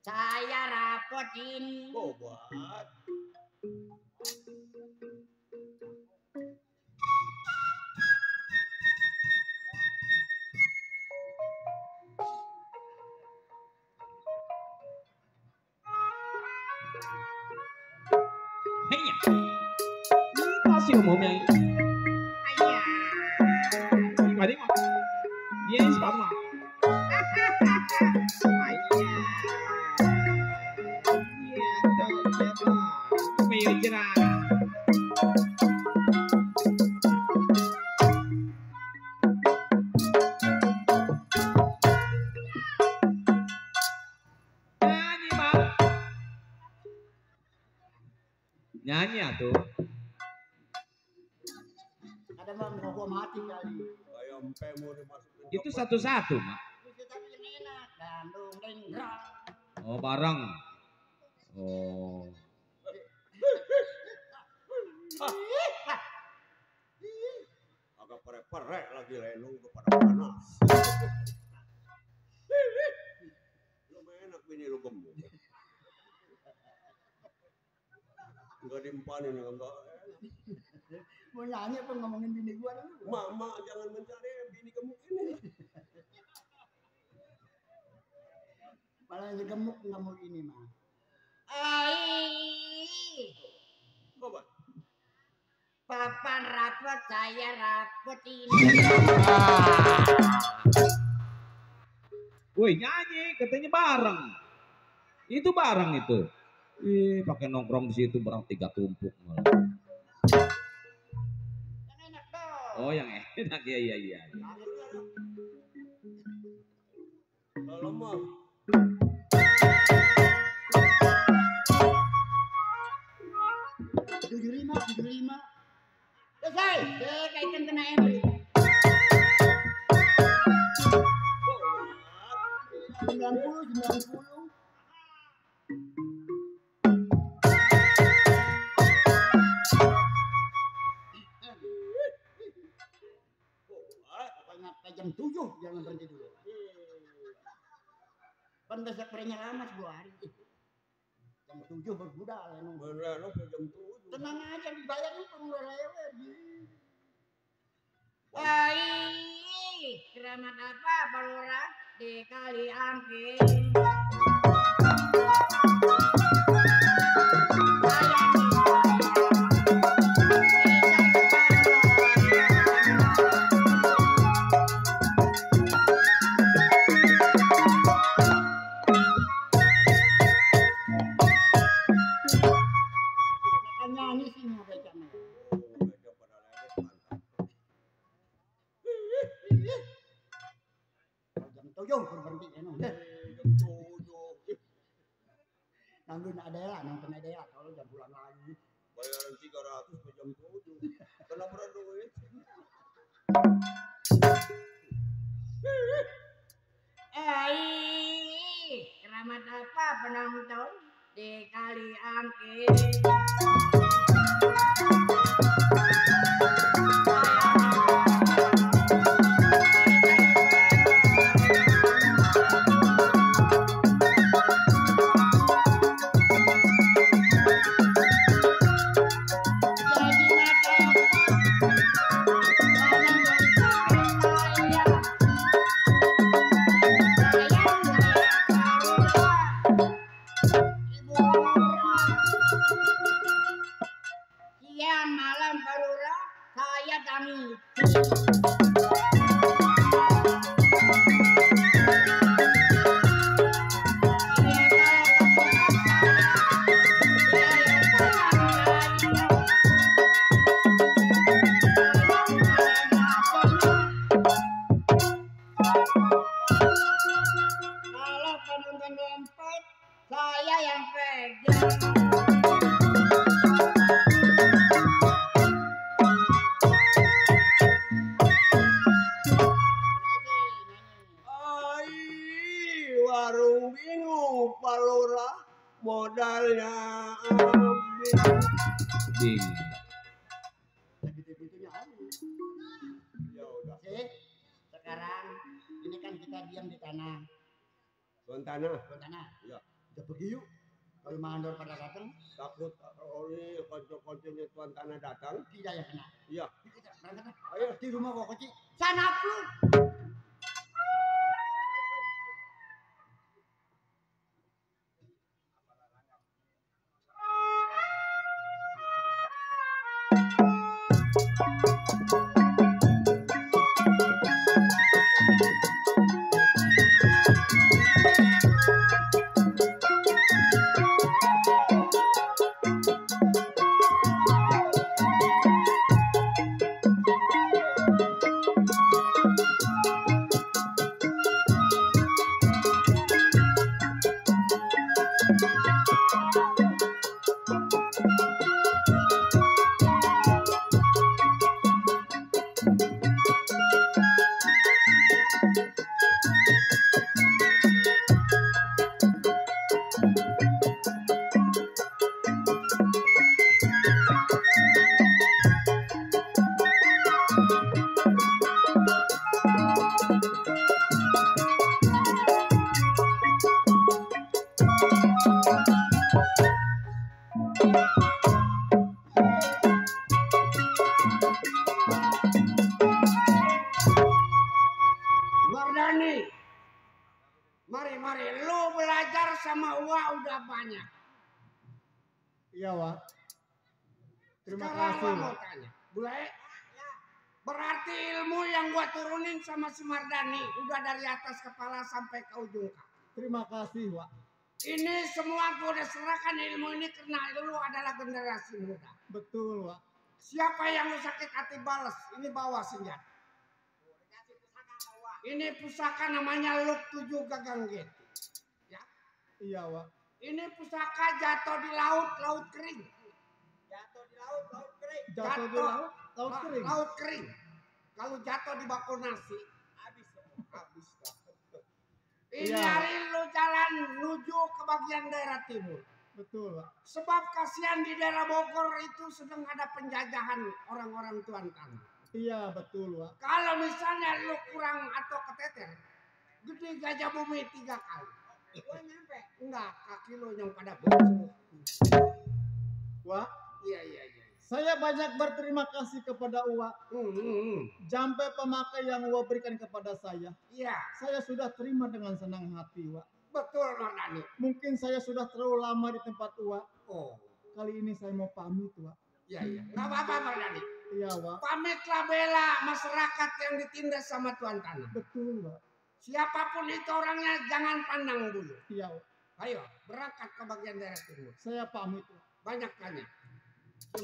Saya rapotin. Buat. Hei ya. Ini kasih umumnya. Ayah. Gimana mah? Dia sama. Ayah. Iya, coba. Mayo cerah. Nyanyi, Bang. Nyanyi atuh. Ada mah mau gua mati kali. Kayak empe mau dimasukin. Itu satu-satu, Mak. Itu tapi yang enak. Dandung deng grang. Oh, bareng. Oh. Agak perek-perek lagi lenung tuh pada panas. Lu enak bini lu gemuk. Enggak dimpanin enggak enak. Mau nyanyi apa ngomongin bini gua dulu? Mama jangan mencari bini gemuk ini. Malah yang gemuk nggak mau ini mah. Ai. Coba. Papan rapot saya rapot ini. Woi, nyanyi katanya bareng. Itu bareng itu. Ih, pakai nongkrong di situ barang 3 tumpuk malah. Yang enak dong. Oh, yang enak ya iya. Kalau mah 75. Selesai. Kaitan kena Emri. 90. Pokoknya sampai jam 7 jangan berhenti dulu. Kan besok perenya lama 10 hari. Jam 7 berbudal ya. Bener jam 7. Tenang aja dibayar lu perlu lewe. Keramat apa Balora di kali angke. Nyanyi sih mau becanya. Jam 7 berhenti eno. Jam 7. Nanggung adela, nonton adela kalau jam bulan lagi. Bayaran 300 ke jam 7. Kenapa duit? Keramat apa penonton di kali angke. Siang malam Balora saya Dami. Kalau penonton dompet saya yang pegang. Warung bingung Balora modalnya habis. Bingung. Begitu-begitunya habis. Ya udah. Sekarang ini kan kita diam di tanah. Tuan tanah. Tuan tanah. Ya. Kita pergi yuk. Kalau mandor pada datang, Takut ini konco-konconya tuan tanah datang. kita yang kena. Iya. Kita berangkat. Ayo. Di rumah kok kecil. Sana lu. Mardani, mari lu belajar sama Wak udah banyak. Iya, Wak. Terima Sekarang kasih, gua Wak. mau tanya, Bule, berarti ilmu yang gua turunin sama si Mardani udah dari atas kepala sampai ke ujung kaki. Terima kasih, Wak. Ini semua gua udah serahkan ilmu ini karena lu adalah generasi muda. Betul, Wak. Siapa yang lu sakit hati balas, ini bawa senjata. Ini pusaka namanya Luk 7 Gagang Gitu. Ya. Iya, Wak. Ini pusaka jatuh di laut, laut kering. Jatuh di laut, laut kering. Jatuh di laut, laut kering. Laut kering. Kalau jatuh di bako nasi, Habis. ini Iya. hari lu jalan menuju ke bagian daerah timur. Betul, Wak. Sebab kasihan di daerah Bogor itu sedang ada penjajahan orang-orang tuan tanah. Iya, betul, Wak. Kalau misalnya lu kurang atau keteter, gede Gajah Bumi 3 kali. Gua nyampe. Enggak, kaki lo yang pada bocor. Wah, Iya. saya banyak berterima kasih kepada Uwa. Jampe pemakai yang Uwa berikan kepada saya. Iya, Saya sudah terima dengan senang hati, Uwa. betul Mardani. Mungkin saya sudah terlalu lama di tempat Uwa. Oh, Kali ini saya mau pamit, Uwa. iya. Enggak apa-apa Mardani. Iya, Uwa. Pamitlah bela masyarakat yang ditindas sama tuan tanah. Betul, Uwa. Siapapun itu orangnya jangan pandang dulu. Iya, Uwa. Ayo, berangkat ke bagian daerah timur. Saya pamit, Uwa. Banyak tanya.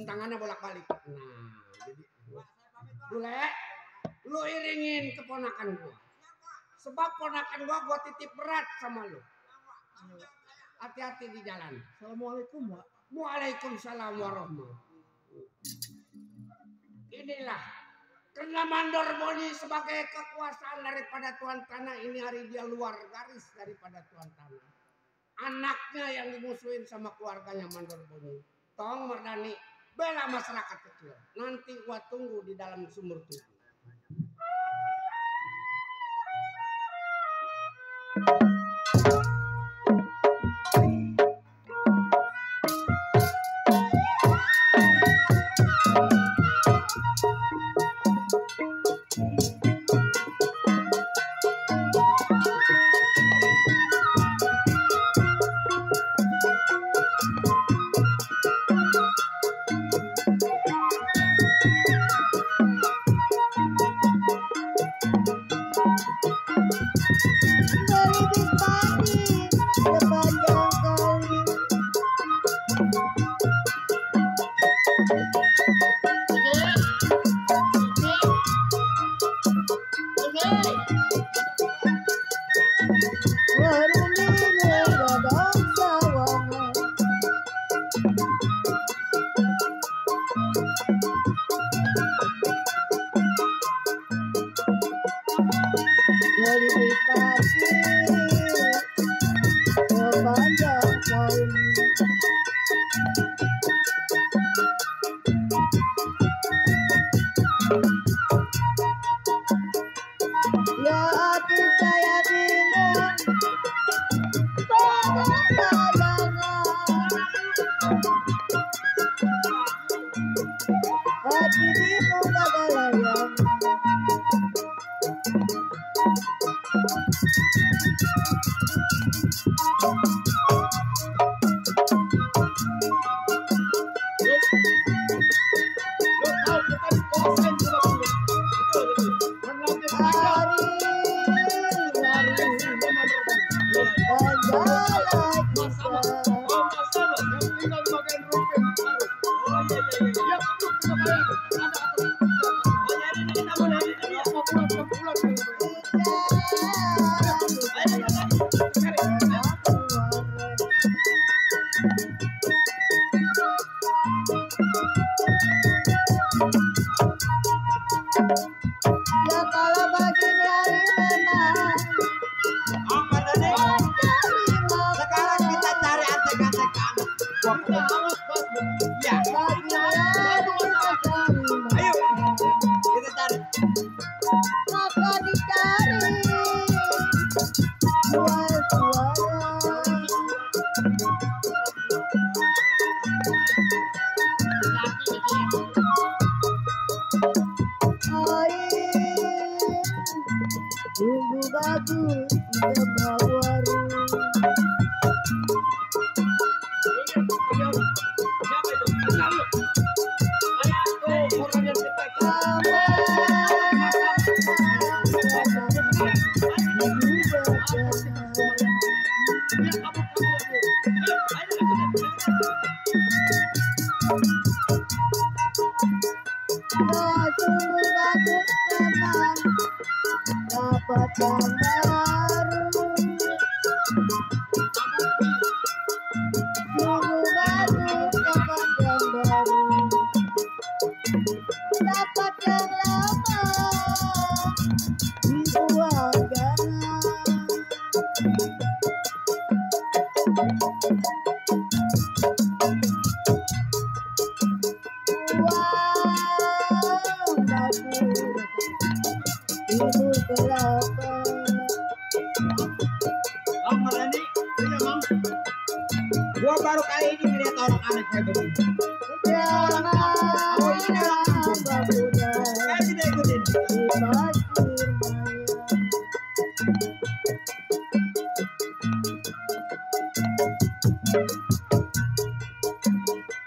Tangannya bolak-balik. Nah, jadi Bule, lu iringin keponakan gua. Sebab ponakan gua titip berat sama lu. Hati-hati di jalan. Assalamualaikum, Wak. Waalaikumsalam warahmatullahi. Inilah karena Mandor Boni sebagai kekuasaan daripada tuan tanah, ini hari dia luar garis daripada tuan tanah. Anaknya yang dimusuhin sama keluarganya Mandor Boni. Tong Mardani, bela masyarakat kecil. Nanti gua tunggu di dalam sumur tubuh.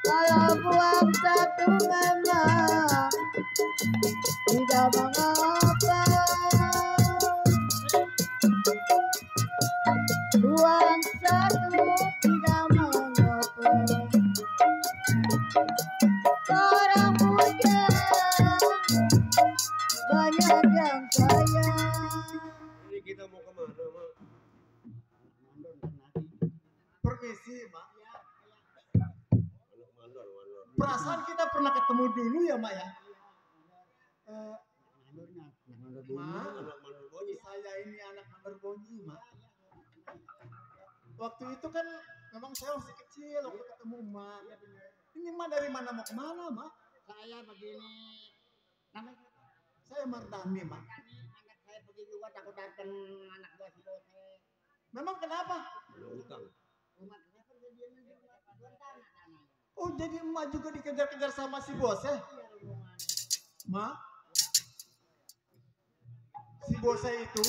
Kalau buang satu mama tidak mengapa, buang satu tidak mengapa. Orang bujang banyak yang sayang. Ini kita mau kemana, Mak? Permisi, Mak. Anak mandor. Perasaan kita pernah ketemu dulu ya, Mak ya? Mak, Anak mandor Bonyi. saya ini anak mandor Bonyi, Mak. Waktu itu kan memang saya masih kecil waktu ketemu Mak. Ini Mak dari mana mau kemana, Mak? Saya begini. Namanya Saya Mardani, Mak. anak saya pergi juga takut datang anak gua si Bose. Memang kenapa? Ada utang. Rumah kenapa dia jual tanah. Oh, jadi Emak juga dikejar-kejar sama si bos ya? Mak? Si bosnya itu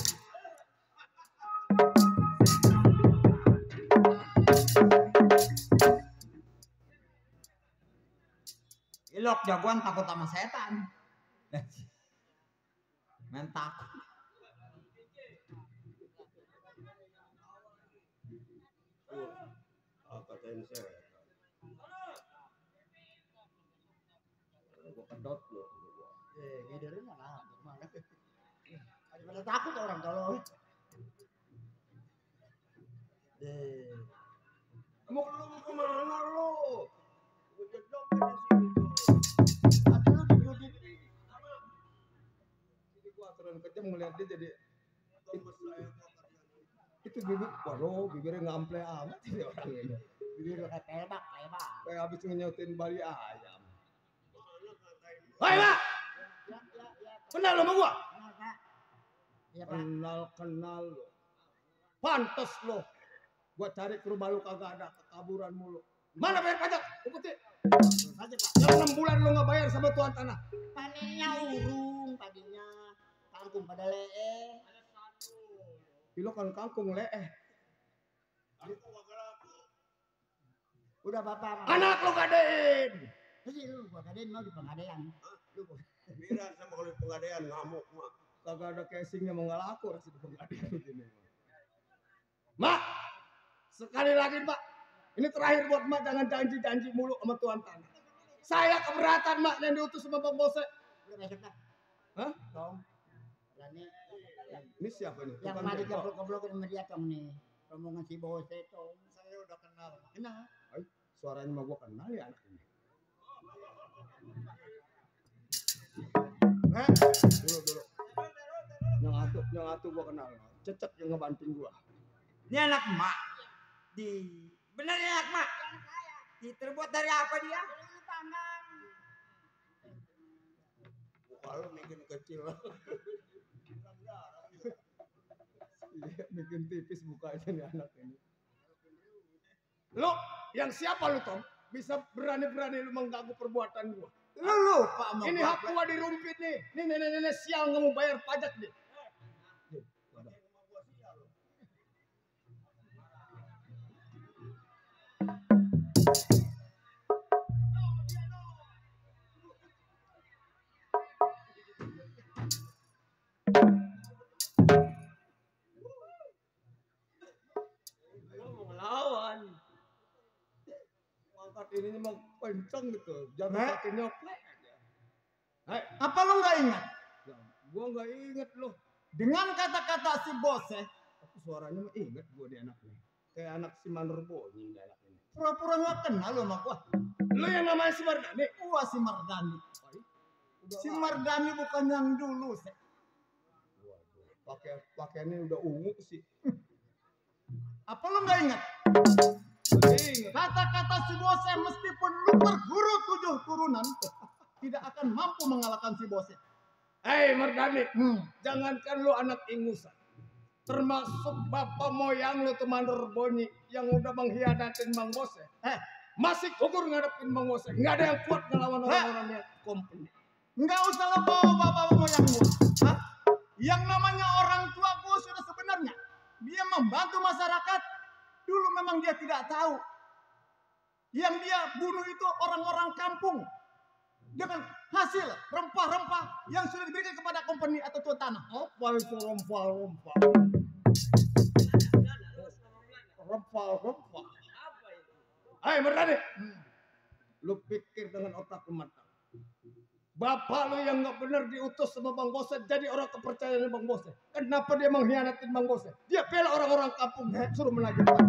Ilok jagoan takut sama setan. Main takut. Katain saya. Gua kedot lo. Ngederin lah. Gimana? Pada takut orang tolong. Mau kemana lo? Gua jedok di situ. Atau lu dijudit. Jadi gua aturan kejam melihat dia jadi itu bibir, waduh bibirnya ngample amat ini orang ini. Bibir kayak tebak. Kayak habis ngenyautin bali ayam. Hei, Pak! Kenal lo sama gua? Iya, Pak. Kenal lo. Pantes lo. Gua cari ke rumah lu kagak ada, kekaburan mulu. Mana bayar pajak? Ikuti. Aja, Pak. Yang 6 bulan lo nggak bayar sama tuan tanah. Panennya urung tadinya. Kangkung pada lee. Lo kan kangkung leeh. Udah Bapak. Anak lo gadein. Jadi lu gua gadein mau di pengadean. Biran sama kalau di pengadean ngamuk mak. Kagak ada casingnya mau nggak laku rasa di pengadean begini. Mak, sekali lagi Mak. Ini terakhir buat Mak, jangan janji-janji mulu sama tuan tanah. Saya keberatan Mak yang diutus sama Bang Bose. Udah besok dah. Hah? Tong. Berani. Ini siapa nih? Yang Tukang mari jengkol. goblok-goblokin sama dia Tong nih. Rombongan si Bose Tong. saya udah kenal. Kenal. Ay, suaranya mah gua kenal ya anak ini. Dulu. Yang atu gua kenal. Cecek yang ngebanting gua. Ini anak emak. Bener ya anak emak? Terbuat dari apa dia? Muka lu bikin kecil. Iya, bikin tipis mukanya nih anak ini. Lu, yang siapa lu Tom? Bisa berani-berani lu mengganggu perbuatan gua. Lu lupa sama Ini hak gua dirumpit nih. Ini nenek-nenek sial nggak mau bayar pajak nih. Lawan. Angkat ini mah kenceng gitu. Jangan pakai nyoplek aja. Hai, Apa lu nggak ingat? gua nggak inget loh. Dengan kata-kata si Bose, Tapi suaranya mah inget gua di anaknya. Kayak anak si Manur Bonyi di anak ini. pura-pura nggak kenal lu sama gua. Lu yang namanya si Mardani? Gua si Mardani. Udah Si lama. Mardani bukan yang dulu, Se. Waduh, pakaiannya udah ungu sih. Apa lu nggak ingat? Inget. Kata-kata si Bose, meskipun lu berguru 7 turunan, tidak akan mampu mengalahkan si Bose. Hei Mardani, jangankan lu anak ingusan. Termasuk bapak moyang lu tuh Manur Bonyi yang udah mengkhianatin Bang Bose. Masih gugur ngadepin Bang Bose. Nggak ada yang kuat ngelawan orang-orangnya company. Nggak usah lo bawa bapak moyang gua. Hah? Yang namanya orang tua gua sudah sebenarnya dia membantu masyarakat. Dulu memang dia tidak tahu. Yang dia bunuh itu orang-orang kampung dengan hasil rempah-rempah yang sudah diberikan kepada company atau tuan tanah. Apa itu rempah-rempah? Rempah-rempah. Hai Merdani, lu pikir dengan otak matang. Bapak lu yang nggak benar diutus sama Bang Bose jadi orang kepercayaan Bang Bose. Kenapa dia mengkhianatin Bang Bose? Dia bela orang-orang kampung, suruh menagih pajak.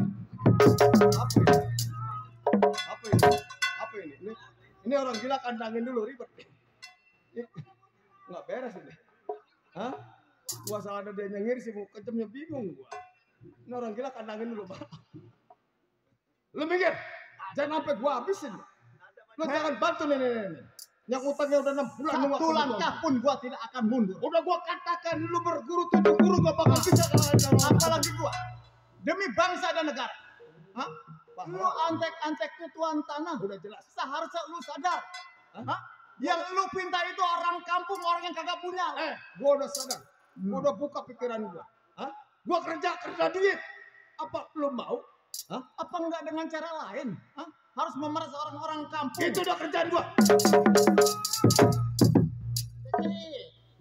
Apa ini? Apa ini? Ini orang gila kandangin dulu ribet. Nggak beres ini. Hah? Gua salah ada dia nyengir sih, kejamnya bingung gua. Ini orang gila kandangin dulu, Pak. Lu mikir? Jangan sampai gua habisin. Lu jangan bantu nenek-nenek. Yang utangnya udah 6 bulan. Satu langkah pun gua tidak akan mundur. Udah gua katakan lu berguru 7 guru gak bakal bisa kalahin. Apalagi gua. Demi bangsa dan negara. Hah? Lu antek-anteknya tuan tanah. Udah jelas. Seharusnya lu sadar. Hah? Yang lu pinta itu orang kampung, orang yang kagak punya. Gua udah sadar. Gua udah buka pikiran gua. Hah? Gua kerja duit. Apa lu mau? Hah? Apa enggak dengan cara lain? Hah? Harus memeras orang-orang kampung. Itu udah kerjaan gua.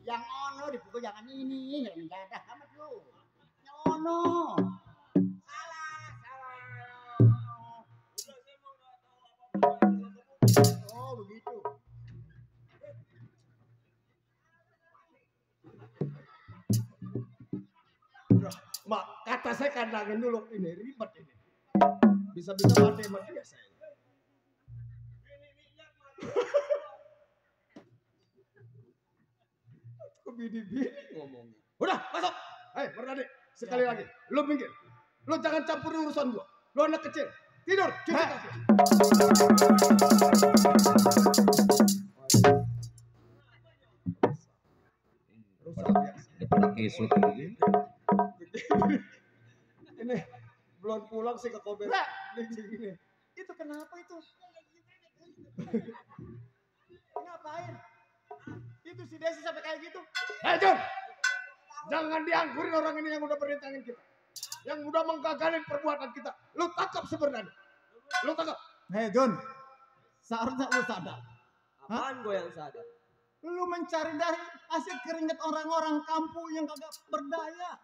Yang ono dipukul jangan ini, yang enggak ada amat lu. Yang ono. Oh begitu. Udah, mak kata saya kandangin dulu ini ribet ini. Bisa-bisa mati sama dia saya. Bidi-bidi ngomongnya. Udah masuk. Hei Merdani, sekali lagi. Lu minggir. Lu jangan campur urusan gua. Lu anak kecil. Tidur, cuci kaki. Ini belum pulang sih ke Kobe. Ini. Itu kenapa itu? Ngapain? Itu si Desi sampai kayak gitu. Hei John, jangan dianggurin orang ini yang udah perintahkan kita. Yang udah menggagalin perbuatan kita. Lu tangkap sebenarnya. Lu tangkap. Hei John, seharusnya lu sadar. Apaan gue yang sadar? Lu mencari dari hasil keringat orang-orang kampung yang kagak berdaya.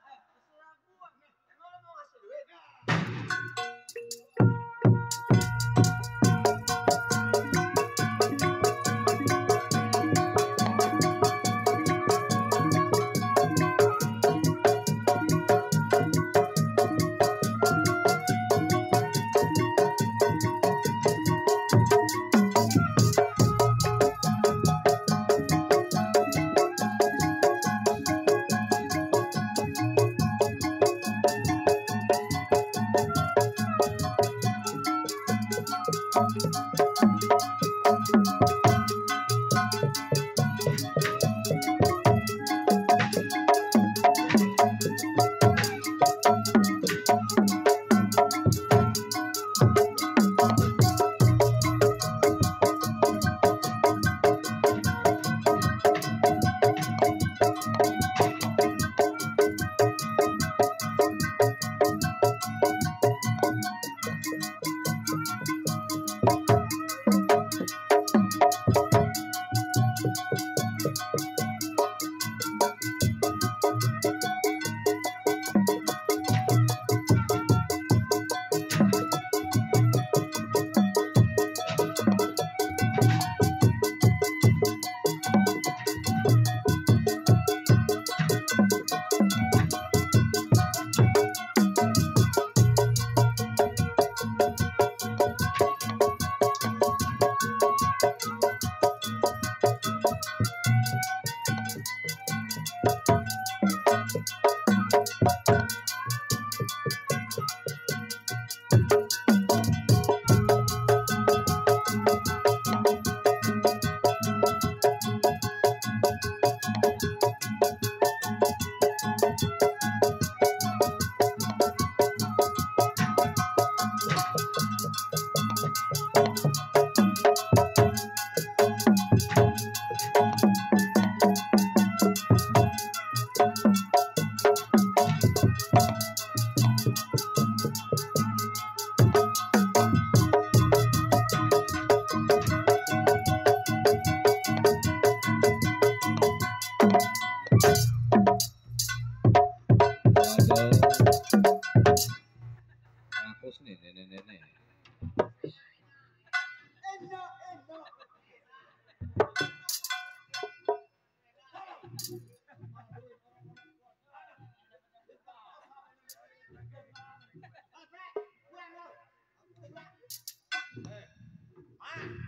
Kampus nih nenek-nenek.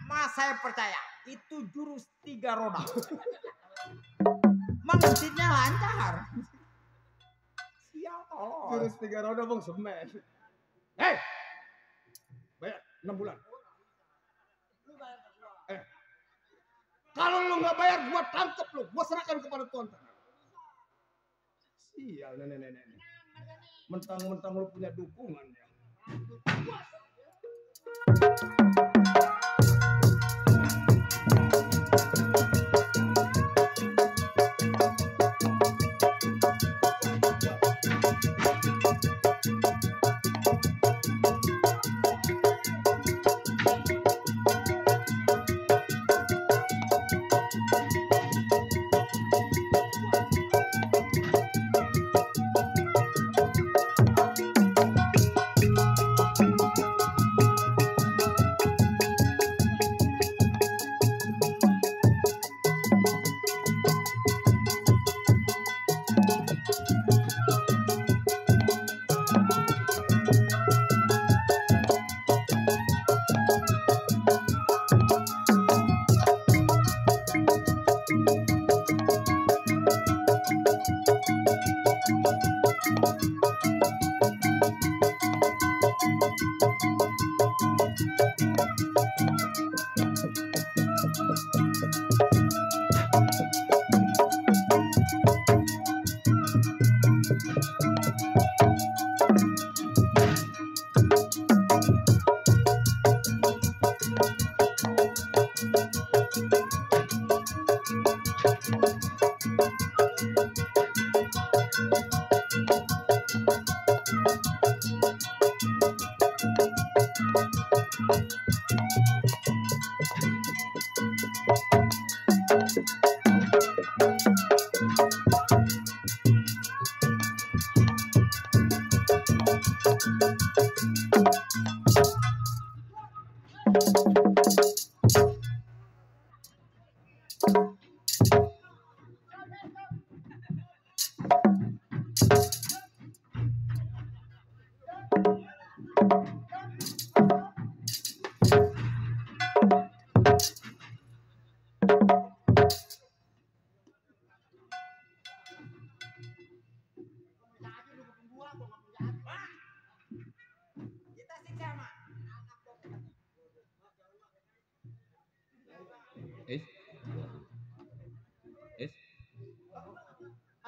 Mas saya percaya itu jurus 3 roda. Mengencitnya lancar. Sial tolong. Jurus 3 roda bang semen. Hei, bayar 6 bulan. Kalau lu nggak bayar, gua tangkep lu, gua serahkan kepada tuan. Sial nenek-nenek. Mentang-mentang lu punya dukungan ya.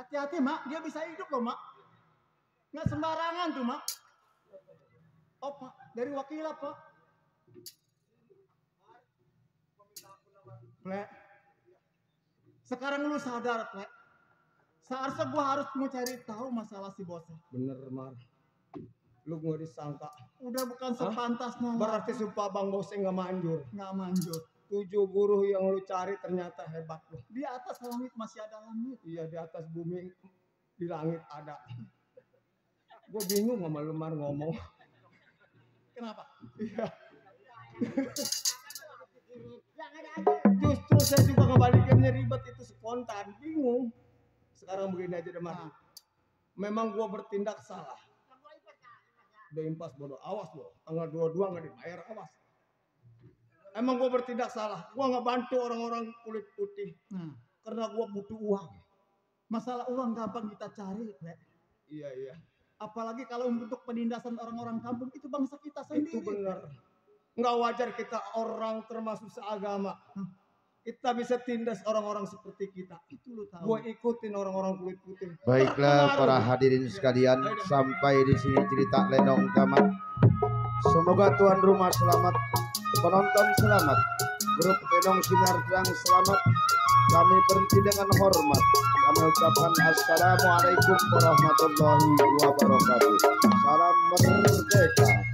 Hati-hati mak, dia bisa hidup loh mak. Nggak sembarangan tuh mak. Oh mak, dari wakilah pak. Plek. Sekarang lu sadar plek. Seharusnya gua harus mau cari tahu masalah si bosnya. Bener Mar. Lu nggak disangka. Udah bukan sepantasnya. Berarti sumpah bang bosnya nggak manjur. Nggak manjur. 7 guru yang lu cari ternyata hebat lu. Di atas langit masih ada langit. Iya di atas bumi di langit ada. Gue bingung sama lu Mar ngomong. Kenapa? Iya. Justru saya juga ngebalikinnya ribet itu spontan. Bingung. Sekarang begini aja deh Mar. Memang gue bertindak salah. Udah impas bodoh. Awas lo. Tanggal 22 nggak dibayar. Awas. Emang gue bertindak salah. Gue nggak bantu orang-orang kulit putih. Karena gue butuh uang. Masalah uang gampang kita cari, Plek. Iya, iya. Apalagi kalau untuk penindasan orang-orang kampung itu bangsa kita sendiri. Itu benar. Nggak wajar kita orang termasuk seagama. Kita bisa tindas orang-orang seperti kita. Itu lu tahu. Gue ikutin orang-orang kulit putih. Baiklah para hadirin sekalian, sampai di sini cerita Lenong tamat. Semoga tuan rumah selamat, penonton selamat, grup Lenong Sinar Terang selamat. Kami berhenti dengan hormat. Kami ucapkan assalamualaikum warahmatullahi wabarakatuh. Salam merdeka.